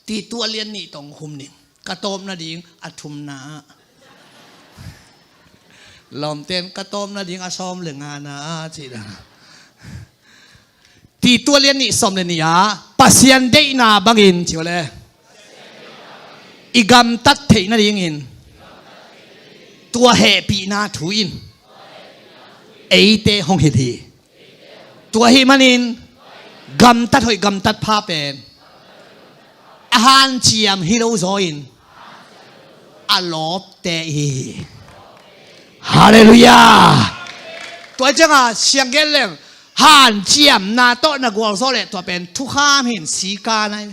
Titu a lian nih tawh hong khum ning. Ka tawpna ding a thumna ah. Lawmten ka tawpna ding a sawm le ngana ah cih dan. Titu a lian nih sawm le nih ah Pasian deihna bangin ci uh le i gamtat theih nadingin tua hehpihna thu in eite hong hilh hi. Tua ahih manin gamtat hoih gamtat pha pen a hanciam hi lo zaw in a lawpte i hi hi. Halleluiah. Tua ciangin siang gen leng hanciamna tawh na gualzawh leh tua pen thukham hi in sikan ahi.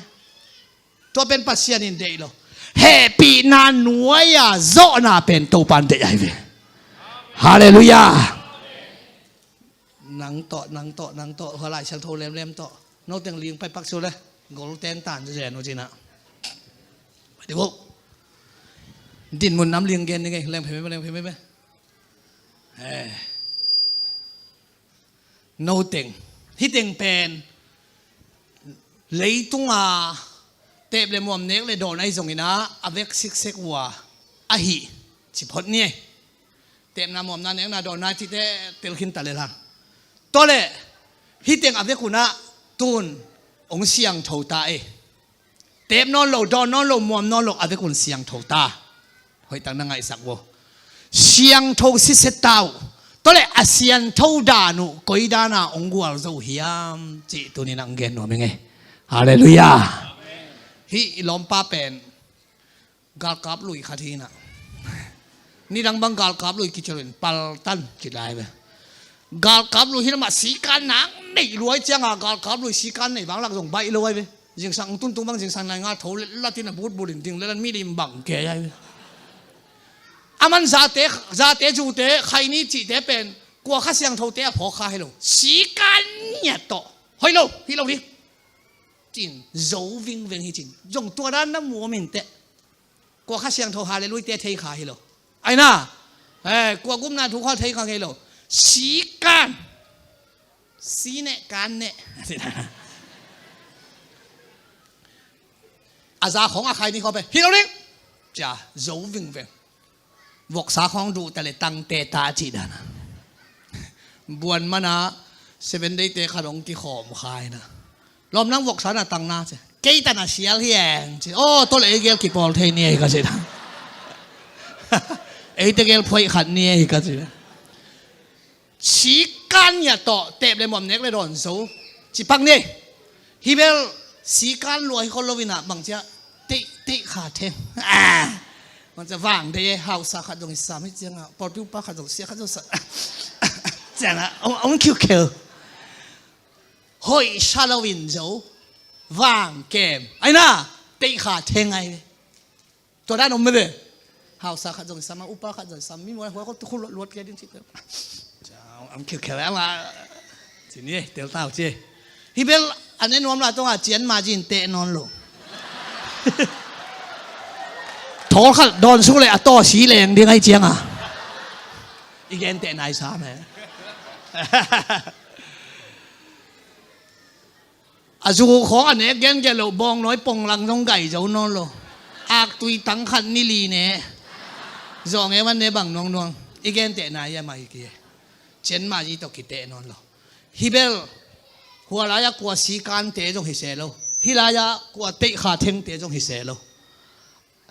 Tua pen Pasian in deih lo. Hehpihna nuai-a zawhna pen Topan deih ahi ve. Halleluiah. Nang tawh, nang tawh, nang tawh, hua Lai Siangtho lemlem tawh. No teng ling pai pak su le. Gol teng tan zen uh cina. Pai di bo. Din mun nam ling gen ni ngei, leng phe me, leng phe me. Eh. No teng. Hi teng pen. Leitunga tep le muam nek le dawn ahi zongin ah a vek siksek uh a ahi. Ci phot ni ei. Tepna muamna nekna dawnna cihte telkhin ta lel hang. Tua leh hih teng a vek un ah tun hong siangtho ta ei. Tep nawn lo, dawn nawn lo, muam nawn lo, a vek un siangtho ta. Hoihtak na ngaihsak vo. Siangtho siset ta uh. Tua leh a siangtho dan uh koi dana hong gualzo uh hiam cih tunin ah hong gen nuam ing ei. Halleluiah. Hih i lawmpa pen galkap lui khat hi na. Nidang bang galkap lui kicial in paltan kilai ve. Galkap lui hi na mah sikan nak nei luai cianga galkap lui sikan nei bang lak zong baih lo ai ve. Zingsang tuntung bang zingsang nai nga tho le latin a butbut in ding le lan mi lim bang ke ai ve. A man zate, zate zute, khaini cihte pen kua kha siangthote a phawk kha hi lo. Sikan niat tawh. Hoih lo, hih lo hi. Cin, zo vingveng hi cin. Zong tua dan na muam in teh. Kua kha siangtho halleluiah te thei kha hi lo. Ai na. Eh, kua gupna thu kha thei kha ngei lo. Si kan. Si neh kan neh. A za khawng a khai ni khawng pen hi lo ding. Cia zo vingveng. Voksa khawng duh ta le tangte ta cih dan a. Buan mana Seven Day te khat hong kikhawm khai na. Lawm nang voksa na tang na ci. Kei ta na sial hi eng ci. Aw, tawh le ei gel kipawl thei ni ei ka ci dan. Eite gel phuaih khat ni ei ka ci dan. Si kan ngiat tawh tep le muam nek le dawn zo. Ci pak ni. Hi bel si kan lua hi khol lo in ah bang cia teih, teih kha theng. Ah. Bang cia vang de hausa khat zong i sam hi ciang ah pawlpi upa khat zong sia khat zong sa. Ciang ah ong, ong kiukhel. Hoih sa lo in zo. Vang kem. Ai na, teih kha theng ai. Tua dan om mete. Hausa khat zong i sam a, upa khat zong i sam, mi muai huai khol tu khul luat luat kia ding cih te. Ong kiukhel ama. Ci ni, tel tau ci. Hi bel a ne nuam la tong a cian ma zin teh nawn lo. Thawl khat dawn suk le a taw si leng ding ai ciang a. I gen teh nai sam he. A zu khawng a nek gen gen lo bawng nawi pong lang zong gai zo nawn lo. Aktui tang khat ni li ne. Zawng e van ne bang nuang nuang. I gen teh nai a mai ki. Cian ma zi tawh kiteh nawn lo. Hi bel hua lai-ah kua si kante zong hi se lo. Hih lai-ah kua teih kha thengte zong hi se lo.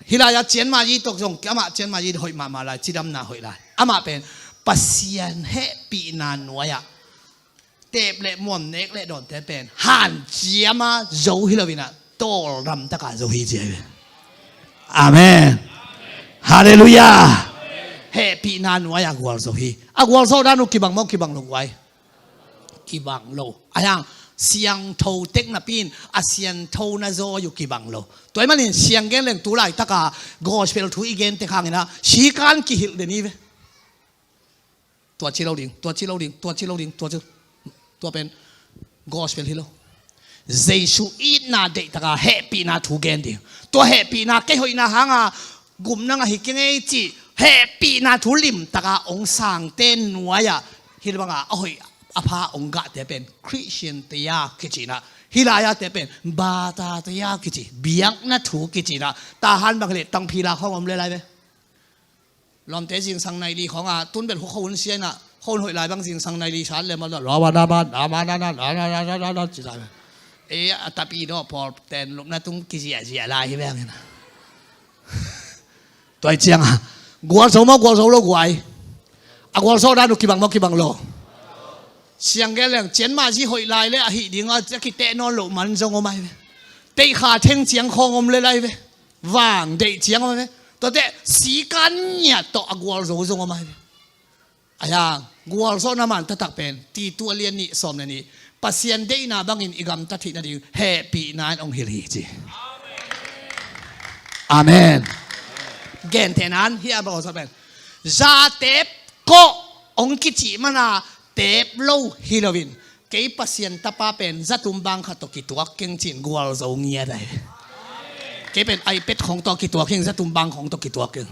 Hih lai-ah cian ma zi tawh zong amah cian ma zi hoih mahmah lai, cidamna hoih lai. Amah pen Pasian hehpihna nuai-ah tep le muam nek le dawnte pen hanciam a zo hi lo in ah tawldam taka zo hi ci ahi ve. Amen. Halleluiah. Hehpihna nuai-ah gualzo hi. A gualzo dan uh kibang maw kibang lo guai? Kibang lo. A hiang siangtho tek napi in a siangtho na zaw uh kibang lo. Tua ahih manin siang gen leng tu laitaka gospel thu i gen tek hangin ah sikan kihilh den hi ve. Tua ci lo ding, tua ci lo ding, tua ci lo ding, tua ci. Tua pen gospel hi lo. Jesu itna deihtaka hehpihna thu gen ding. Tua hehpihna kei hoihna hanga gum nang ahi kei ngei cih hehpihna thu limtaka ong sangte nuai-ah hih banga a hoih a pha ong gahte pen Christian te a kici in ah hih lai-ate pen bata te a kici biakna thu kici in ah tahan bang hileh tangphila khawng om le lai ve. Lawmte zingsang nai li khawngah tun bel huk khawun sia inah khawun hoih lai bang zingsang nai li sat lem a lawm a dama dama dama dama dama dama ci lai. E a tapi dawh pawl ten lupna tung kiziahziah lai hi veng inah. Tuai cianga gualzo maw gualzo lo guai. A gualzo dan uh kibang maw kibang lo. Siang gel leng cian mah zi hoih lai le ahi dinga a kiteh nawn loh man zong om ai ve. Teihkha theng ciang khawng om le lai ve. Vang deih ciang om ai ve. Tuate sikan ngiat tawh a gualzo zong om ai ve. Ahi hang gualzawhna man taktak pen Titu a lian nih sawm le nih Pasian deihna bangin i gamta theih nading hehpihna in hong hilh hi ci. Amen. Gentehna in hih a gualzawh pen za teep kawh hong kicih mana teep lo hi loin kei Pasian tapa pen zatum bang khat tawh kituak keng cin gualzo ngiat ahi. Kei pen iPad khong tawh kituak keng, zatum bang khong tawh kituak keng.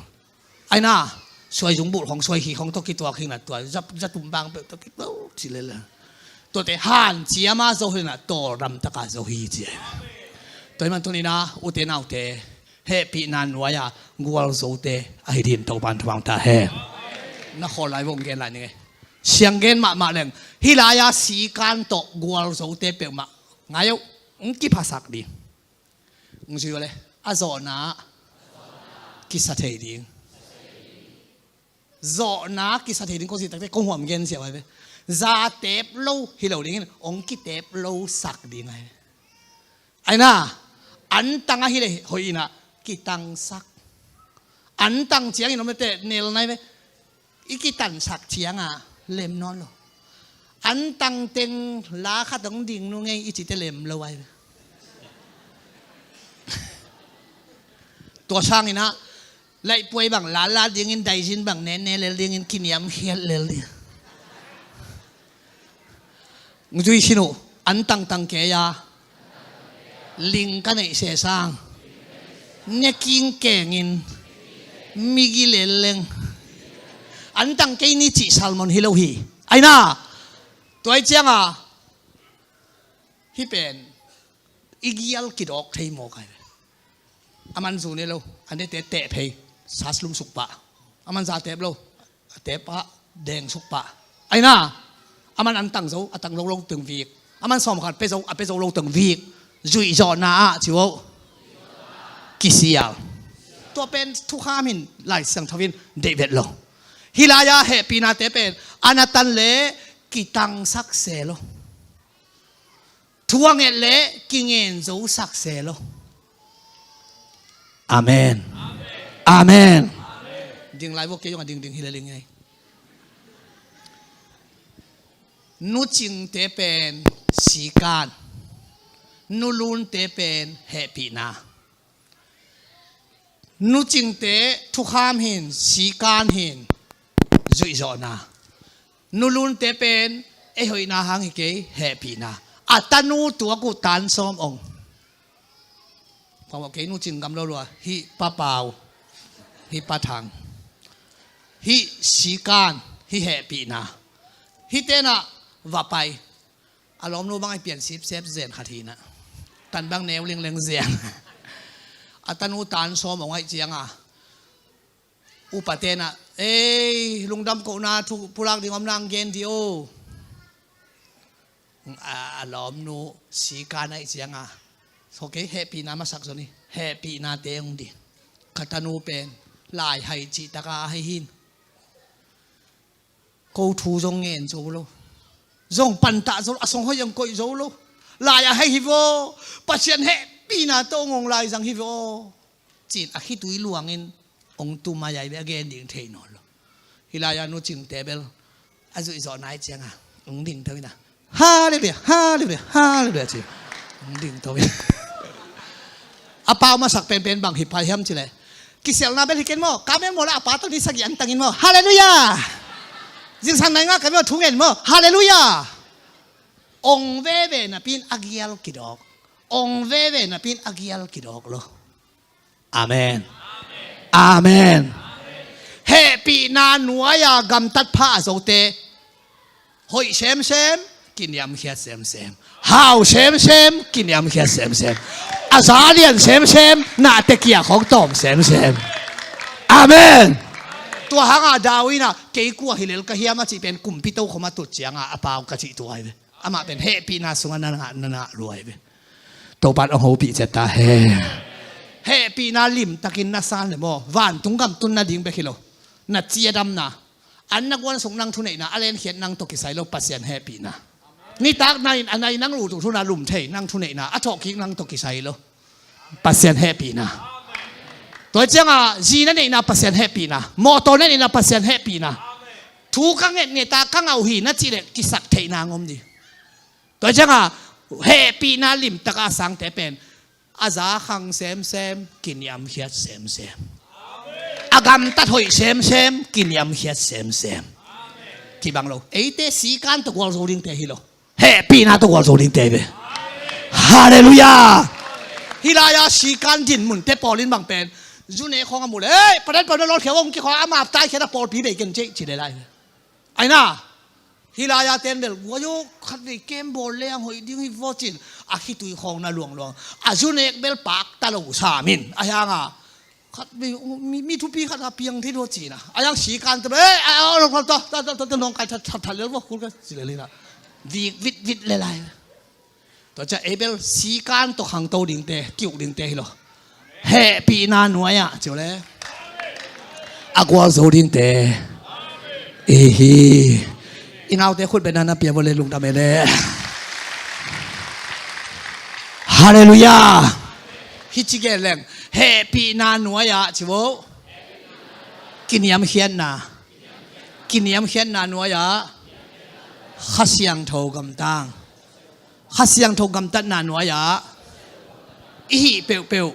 Aina suai zungbulh khong suai hi khong tawh kituak keng na tua zatum bang peuh tawh kituak ci lel. Tuate hanciam a zo hi na tawldam taka zo hi ci. Tua hi man tuni na ute naute hehpihna nuai-a gualzote ahi din Topan thupha ta hen. Na khawl lai vong gen lai ning e. Siang gen mahmah leng hih lai-a sikan tawh gualzote peuhmah ngai uh hong kiphasak ding. Hong zui uh le a zawhna kisa thei ding. Zawhna kisa thei ding ko zih takte ko huam gen siau ai ve. Za teep lo hi lo dingin hong kiteep lo sak ding ai ve. Aina antang ahi le hoih inah kitangsak. Antang ciangin om ete nel nai ve. I kitansak cianga lem nawn lo. Antang teng la khat hong ding nu ngei i cite lem lo ai ve. Tua sanginah laihpuai bang lala dingin daizin bang nenne lel dingin kiniamkhiat lel ding. Zui sin uh an tangtang kei a ling ka neih sesang ne king kengin migi lel leng An tang kei ni cih sermon hi lo hi. Aina, tua hi cianga hih pen i gial kidawk thei mawk ai. A man zu ne lo, a nete teh phei, sas lum suk pah. A man za tep lo, a tep pah, deng suk pah. Aina, a man an tang zo, a tang lo lo teng vik. A man sawm khat pe zo, a pe zo lo teng vik. Zuih zawhna ah ci uh. Kisial. Tua pen thukham hin Lai Siangtho in deih vet lo. Hih lai-a hehpihnate pen a na tan le kitangsak se lo. Thu a nget le kingen zosak se lo. Amen. Amen. Ding lai vua kei zong a dingding hi le ling ei. Nucingte pen sikan. Nulunte pen hehpihna. Nucingte thukham hin, sikan hin, zuihzawhna. Nulunte pen ei hoihna hang hi kei, hehpihna. A tanu tuak uh tan sawm ong. Phamawh kei nucing gam lo lua, hih Pa Pau, hih Pa Thang, hih sikan, hih hehpihna. Hih tenah va pai. A lawmnu bang ai pian sipsep zen khat hinah. Tan bang neu lingleng zen. A tanu tan sawm ong aih cianga upa tenah, ei, lungdam kohna thu pulak ding om nang gen di o. A, a lawmnu sikan aih cianga, so kei hehpihna masak zoni. Hehpihna te ong di. Ka tanu pen lai hai cih taka a hai hin. Ko thu zong ngen zo lo. Zong pantah zo lo, a song hoih zong koih zo lo. Lai a hei hi vaw. Pasian hehpihna tawh ngong lai zang hi vaw. Cin a khitui luangin ong tum a yai ve a gen ding thei nawn lo. Hih lai-a nucingte bel a zuih zawh nai cianga ong ding tawh ina. Halleluiah, halleluiah, halleluiah ci. Ong ding tawh ina. A pau masak penpen bang hi pha hiam cileh, kisialna bel hi ken maw? Ka mel maw le a pa tawh ni sagih an tangin maw? Halleluiah. Zingsang nai nga ka mel thu ngen maw? Halleluiah. Ong veve napin a gial kidawk. Ong veve napin a gial kidawk lo. Amen. Amen. Hehpihna nuai-a gamtat pha a zote hoih semsem, kiniamkhiat semsem. Hau semsem, kiniamkhiat semsem. A za lian semsem, nahte kiak hong tawm semsem. Amen. Tua hanga David inah kei kua hi lel ka hiam a cih pen kumpi tokhom a tut cianga a pau ka cih tua hi ve. Amah pen hehpihna sungah na ngah na ngah luai ve. Topan ong hopih ciat ta hen. Hehpihna limtakin na san le maw, vantung gam tun nading bek hi lo. Na ciadamna, an na guan suk nang thuneihna, a lenkhiat nang tawh kisai lo, Pasian hehpihna. Nitak nai a nai nang lutu thuna lum thei nang thuneihna, a thawhkik nang tawh kisai lo. Pasian hehpihna. Tua cianga zi na neihna Pasian hehpihna. Mawtaw na neihna Pasian hehpihna. Thu ka ngetngeta ka ngauh hi na cihleh kisak theihna ngom di. Tua cianga hehpihna limtaka a sangte pen a za khang semsem, kiniamkhiat semsem. A gamtat hoih semsem, kiniamkhiat semsem. Kibang lo. Eite sikan tawh gualzo dingte hi lo. Hehpihna tawh gualzo dingte hi ve. Halleluiah. Hih lai-a sikan din munte pawl in bang pen zu nek khawng a mu le, ei, padan padan lawlkhia ong kikhawng a map taikhiat a pawlpi bei ken cei ci le lai ve. Aina, hih lai-a ten bel guai aw, khatvei kem bawl leng hoih ding hi vaw cin a khitui khawng na luangluang. A zu nek bel pakta lo samin a hianga khatvei mi, mi thupi khat a piang thei dua cina a hiang sikan te bel, ei, a, a, a, ta ta ta ta ta nong kai that that that lel vaw khul ka ci le lina. Vik vit vit le lai. Tua ciah ei bel sikan tawh khangto dingte, kiuk dingte hi lo. Hehpihna nuai-ah ciu le a gualzo dingte i hi. I naute khut bena na pia vawle lungdam e le. Halleluiah. Hi ci gen leng, hehpihna nuai-ah ciu, kiniamkhiatna. Kiniamkhiatna nuai-ah Kha Siangtho gamtang. Kha Siangtho gamtatna nuai-ah i hih peuhpeuh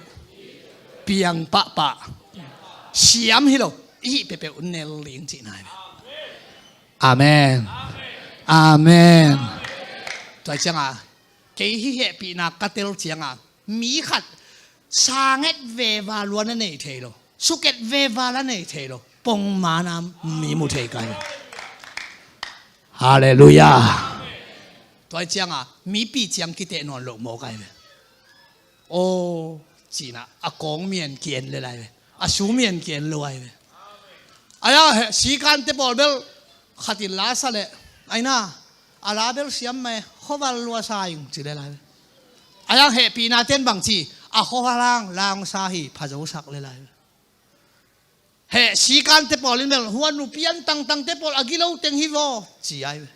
piang pahpah. Siam hi lo, i hih peuhpeuh nel ding cihna hi. Amen. Amen. Tua cianga kei hih hehpihna ka tel cianga mi khat sanget veva lua na nei thei lo, suket veva la nei thei lo. pongman a mi mu thei ka hi ve. Halleluiah. Tua hi ciangah mipi ciang kiteh nawn loh mawk ahi ve. Aw, cinah a kawng mian kian le lai ve. A su mian kian lo ahi ve. Ahi a, sikante pawl bel khatin la sa leh, aina, a la bel siam mah e, khuaval lua sa ing ci le lai ve. Ahi a, hehpihna ten bang ci, a khuaval hang la hong sa hi, pha zo sak le lai ve. Heh, sikante pawl in bel, huan nupi an tangtangte pawl a gilo teng hi vaw, ci ai ve.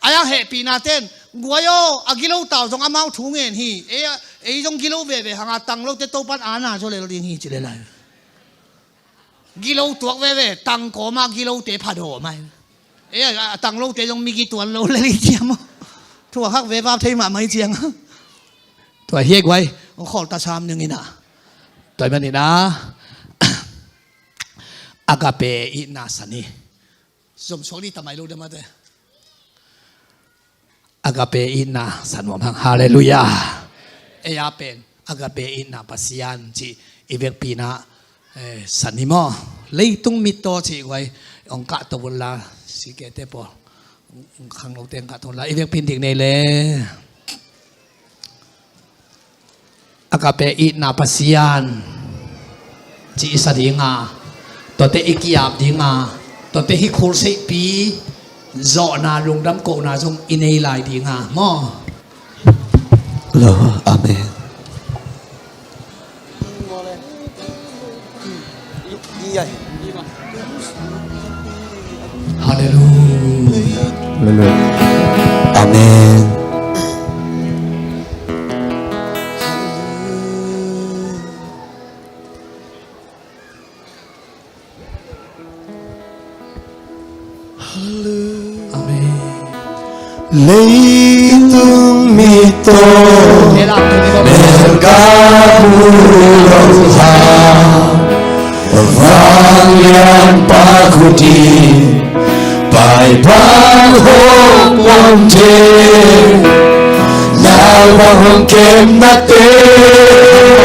Ahi a, hehpihna ten, guai aw, a gilo tau zong amau thu ngen hi. Ei, ei zong gilo veve hanga tang lote Topan ana zaw lel ding hi ci le lai ve. Gilo tuak veve, tang kawma gilote phadawm ai ve. Ei, a, a tang lote zong migi tuan lo lel i ciam aw. Thu a khak ve vap thei mahmah i ciang. Tua hi e guai, hong khawl ta sam ning ina. Tua hi manin a, Agape itna san hi. Zom suak ni tamai lo dam ate. Agape itna san nuam hang. Halleluiah. Ei a pen Agape itna Pasian cih i vekpi-in ah, eh, san hi maw. Leitung mittaw cih guai hong kahto unla, sikete pawl, khangnote hong kahto unla, i vekpi-in dik nei le. Agape itna Pasian cih i sa dinga, tuate i ki-ap dinga, tuate hih khulseihpi zawhna lungdam kohna zong i nei lai dinga maw. Lo, amen. Halleluiah. Halleluiah. Amen. Amen. Leitung mittaw melkap uh lo hang, vanglianpa khut in pai bang hong pom thei. Nau bang hong kemnate,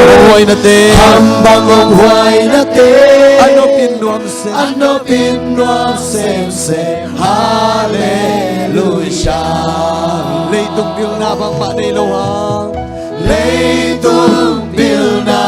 hong huainate, ham bang hong huainate, a nopin nuam a nopin nuam semsem. Halleluiah. Leitung pilna bangmah nei lo hang. Leitung pilna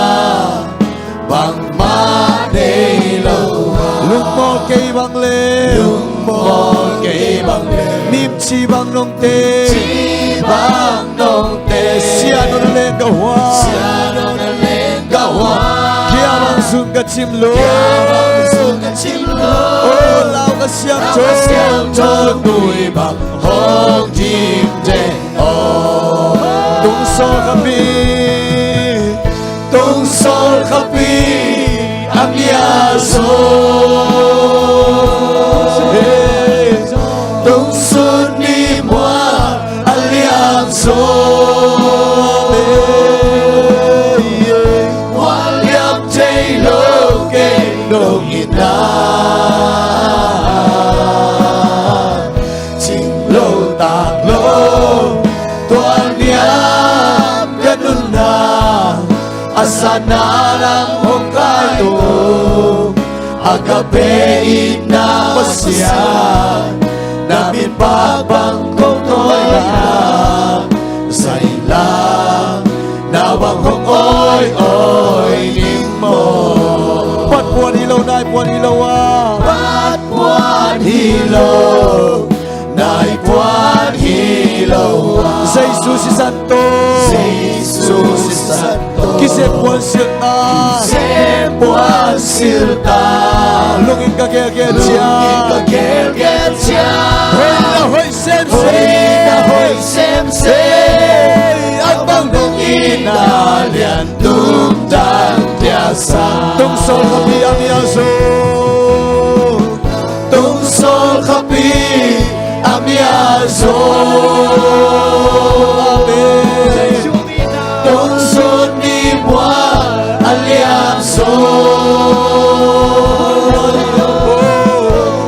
bangmah nei lo hang. Lungmawl kei bang le. Lungmawl kei bang le. Mimci bang nong teh. Mimci bang nong teh. Siahnawh na leng ka huam. Siahnawh na leng ka huam. Kia bang zun ka cim lo. Kia bang zun ka cim lo. Oh, Lau Kha Siangtho. Lau Kha Siangtho tui bang hong dim den. Oh, tungsawl khapi, tungsawl khapi a ngiat zaw. Hey, tungsun ni mual a liam zaw. Mual liam thei lo kei dong in ah, cing lo tak lo, tua niam ka nunna a sana lam hong kai to. Agape itna Pasian, na min pak bang kong tawi lam, zai lam na bang hong awi awi ning maw. Pat puan hi lo, nai puan hi lo a. Pat puan hi lo, nai puan hi lo a. Jesu sisan tawh, Jesu sisan tawh, kisem puan silh ta, kisem puan silh ta. Lungin ka gelgel ciang, lungin ka gelgel ciang, hoih na hoih semsem, hoih na hoih semsem. Ei, a bang dong itna lian tum tang piasa. Tungsawl khapi a ngiat zaw. Tungsawl khapi a ngiat zaw. Amen. Tungsun ni mual a liam zaw.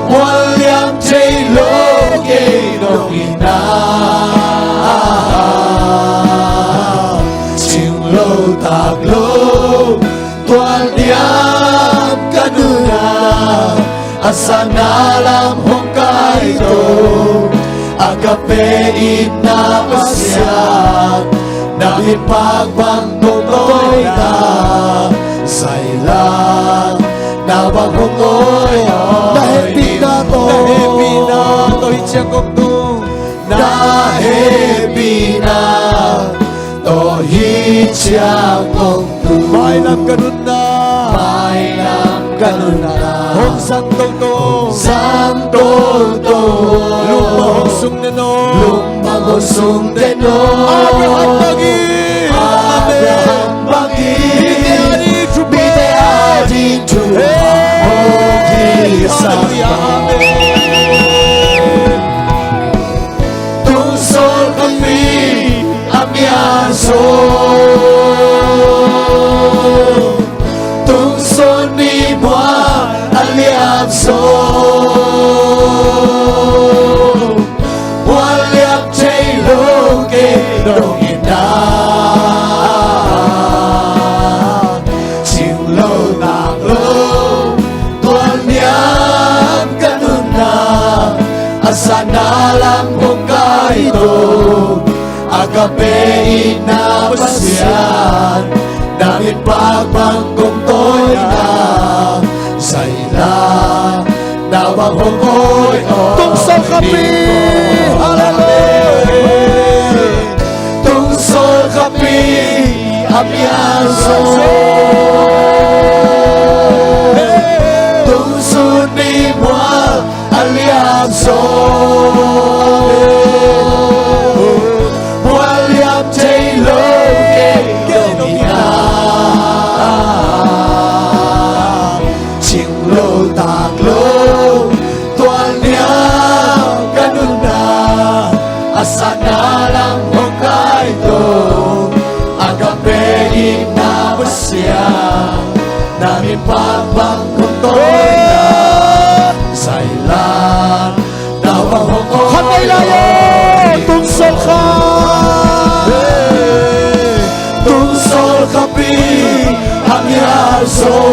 Mual liam thei lo kei dong in ah, cing lo tak lo, tua niam ka nunna Sana lam hong kaito, agape itna Pasian, na min paak bang kong tawi na, zai la, na bang hong awi awi. Na hehpihna tawh, na hehpihna tawh hih ciang kong tung. Na hehpihna tawh hih ciang kong tung. Mailam ka nunna, mailam ka nunna, hong zang toto, hong zang toto. Lungmang hong sung den o, lungmang hong sung den o. Abraham bangin, Abraham bangin, mite ading thupha, mite ading thupha, hey, hong hi sa. Halleluiah, amen. Tungsawl khapi a mial zaw, tungsawl ni mual a liam zaw, mual liam thei lo kei dong in a, cing lo tak lo, tual niam ka nunna, a sana lam hong kaito, agape itna Pasian, na min paak bang kong tawi na, zai la, na bang hong awi awi. Tungsawl khapi, halleluiah. Tungsawl khapi a mial zaw, tungsawl ni mual a liam zaw, mual liam thei lo kei dong in a, cing lo tak lo, tual niam ka nunna, a sana lam hong kaito, agape itna Pasian, na min paak bang kong tawi na, zai la, na bang hong awi awi. Khat vei lai o, tungsawl kha, tungsawl khapi a mial zaw,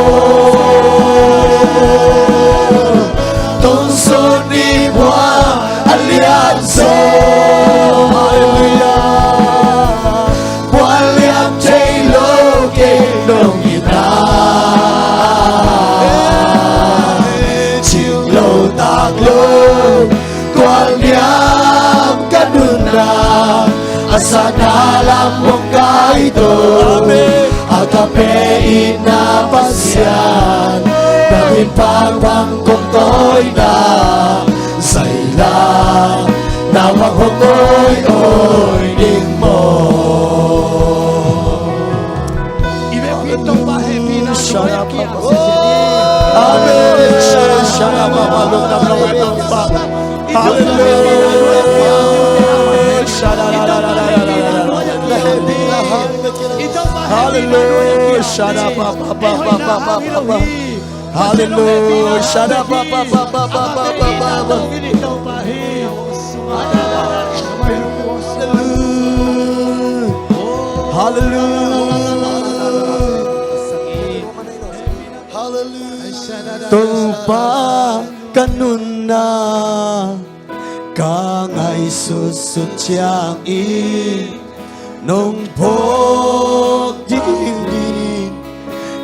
tungsawl ni mual a liam zaw, halleluiah, mual liam thei lo kei dong in a, cing lo tak lo, tual niam ka nunna, a sana lam hong kaito, agape itna Pasian, na min paak bang kong tawi na, zai la, na bang hong awi awi ding maw. Amen. Halleluiah. Halleluiah. Halleluiah. Halleluiah. Halleluiah. Topa ka nunna, ka ngaihsutsut ciangin nong phawk ding ding.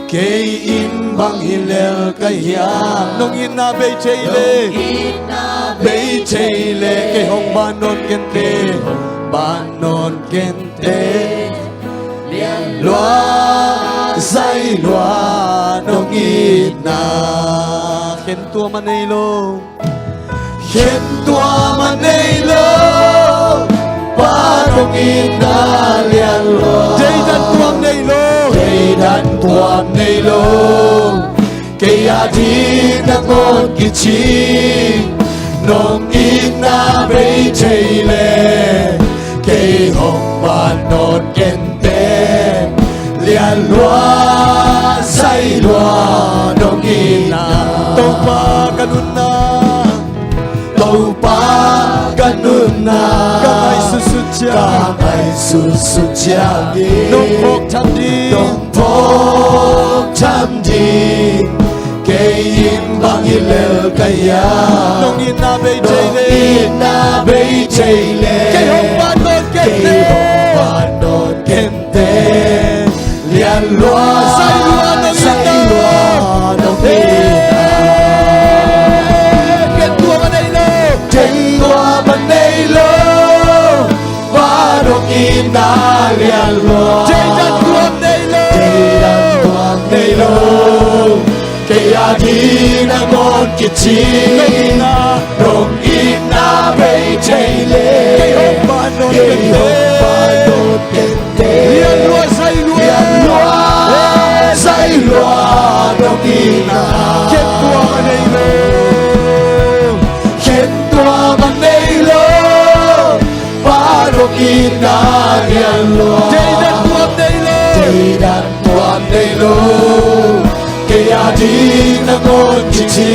Kei in bang hi lel ka hiam, nong itna bei thei le, nong itna bei thei le, kei hong ban nawn kei inteh, ban nawn kei inteh. Lian lua, zai lua, nong itna. Khentuam a nei lo, khentuam a nei lo, Pa nong itna lian lua. Deidan tuam nei lo, deidan tuam nei lo. Kei ading nangawn kici, nong itna bei thei le, kei hong ban nawn kei inteh. Lian lua, zai lua, nong itna. Topa ka nunna, Topa ka nunna, ka ngaihsutsut ciang, ka ngaihsutsut ciangin nong phawk tham ding, nong phawk tham ding. Ei in bang hi lel ka hiam? Nong itna bei thei le. Nong itna bei thei le. Kei hong pan nawn kei te. Kei hong pan nawn kei te. Lian lua, zai lua nong itna. Zai lua nong itna. Khen tuam a nei lo. Khen tuam a nei lo. Vantung itna lian lua. Theidan tuam nei lo. Theidan tuam nei lo. Kei a ding nangawn kici. Nong itna. Nong itna bei thei le. Kei hong pan nawn kei te. Kei hong pan nawn kei te. Lian lua zai lua. Lian lua zai lua nong itna. Khen tuam a nei lo. Khen tuam a nei lo. Vantung itna lian lua. Theidan tuam nei lo. Theidan tuam nei lo. Kei a ding nangawn kici.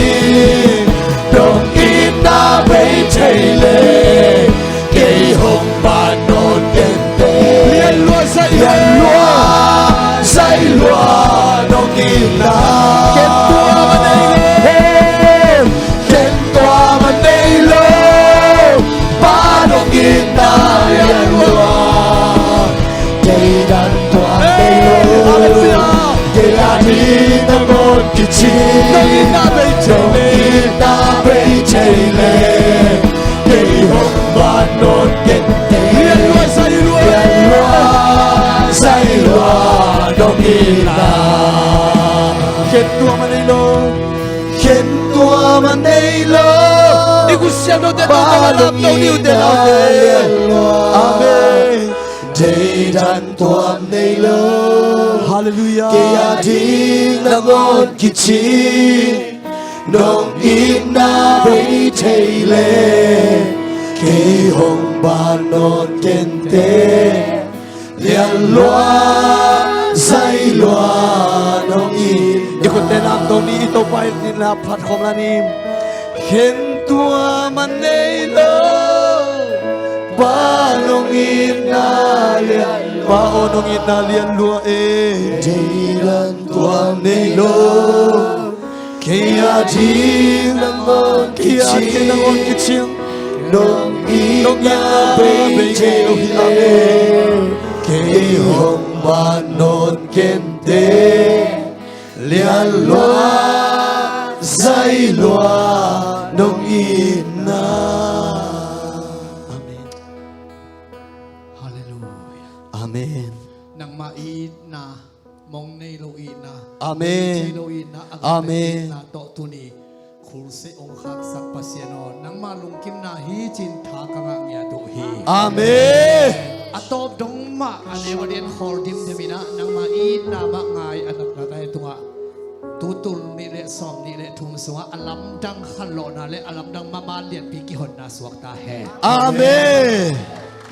Nong itna bei thei le. Kei hong pan nawn kei te. Lian lua zai lua. Lian lua zai lua nong itna. Khen tuam a nei lo. Khen tuam a nei lo. Vantung itna lian lua. Theidan tuam nei lo. Hallelujah. Kei a ding nangawn kici. Nong itna bei thei le. Nong itna bei thei le. Kei hong pan nawn kei te. Lian lua zai lua. Lian lua zai lua nong itna. Khen tuam a nei lo. Khen tuam a nei lo. I khut siangthote tawh lamto ni uh te. Amen. Theidan tuam nei lo. Hallelujah. Kei a ding nangawn kici. Nong itna bei thei le. Kei hong pan nawn kei te. Lian lua zai lua nong itna. I khutte lamto ni, i Topa itna phat khawm la ni. Khen tuam a nei lo. Pa nong itna lian lua. Pa aw nong itna lian lua e. Theidan tuam nei lo. Kei a ding nangawn kici. Kei a ding nangawn kici. Nong itna bei thei lo hi a. Kei hong pan nawn kei te. Lian lua zai lua nong itna. Amen. Hallelujah. Amen. Nangmah itna, mong nei lo itna, amen, thei lo itna, a ngate itna tawh tuni Crusade hong khaksak Pasian aw, nangmah lungkimna hi ci-in tha ka ngah ngiat uh hi. Amen. A tawp dong mah a neu a lian khawl dimdem in ah, nangmah itna mah ngai a natna te tungah tu tul nih le sawm nih le thum sungah a lamdang khanlawhna le a lamdang mama lianpi kihonna suak ta hen. Amen.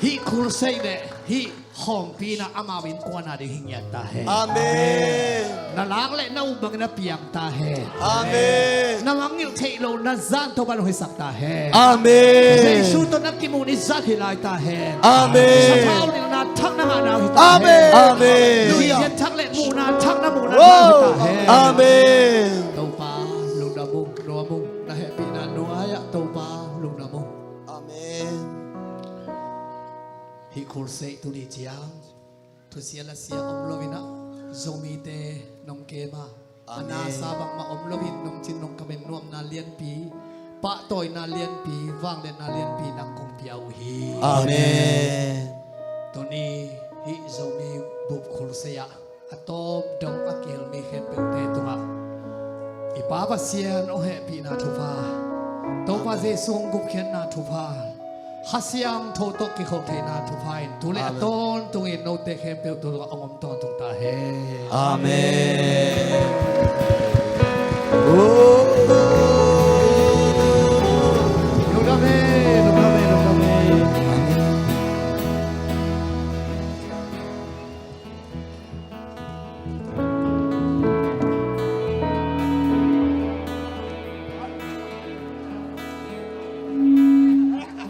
Hih Crusade le hih khawmpi in ah amau innkuan a ding hi ngiat ta hen. Amen. Na lak le na um bangin a piang ta hen. Amen. Na mangngilh theih loh na zan Topa hong hisak ta hen. Amen. Jesu tawh na kimuh ni zan hi lai ta hen. Amen. Sathau nilhna thak na ngahna hi ta hen. Amen. Amen. Nuihzia thak le muhna thak na muhna hi ta hen. Amen. Topa lungdam ung, nuam ung, na hehpihna nuai-ah Topa lungdam ung. Amen. Hih Crusade tuni ciang thusia lasia om loin ah Zomite nong kem a, a nasa bangmah om loin nong cin nong kamen nuamna lianpi, pahtawina lianpi, vangliatna lianpi nang kong pia uh hi. Amen. Tuni hih Zomi bup Crusade ah a tawp dong a kihel mi khempeuhte tungah i Pa Pasian hong hehpihna thupha, Topa Jesu hong gupkhiatna thupha, Kha Siangtho tawh kikhol theihna thupha in tu le a tawntungin note khempeuh tungah hong om tawntung ta hen. Amen.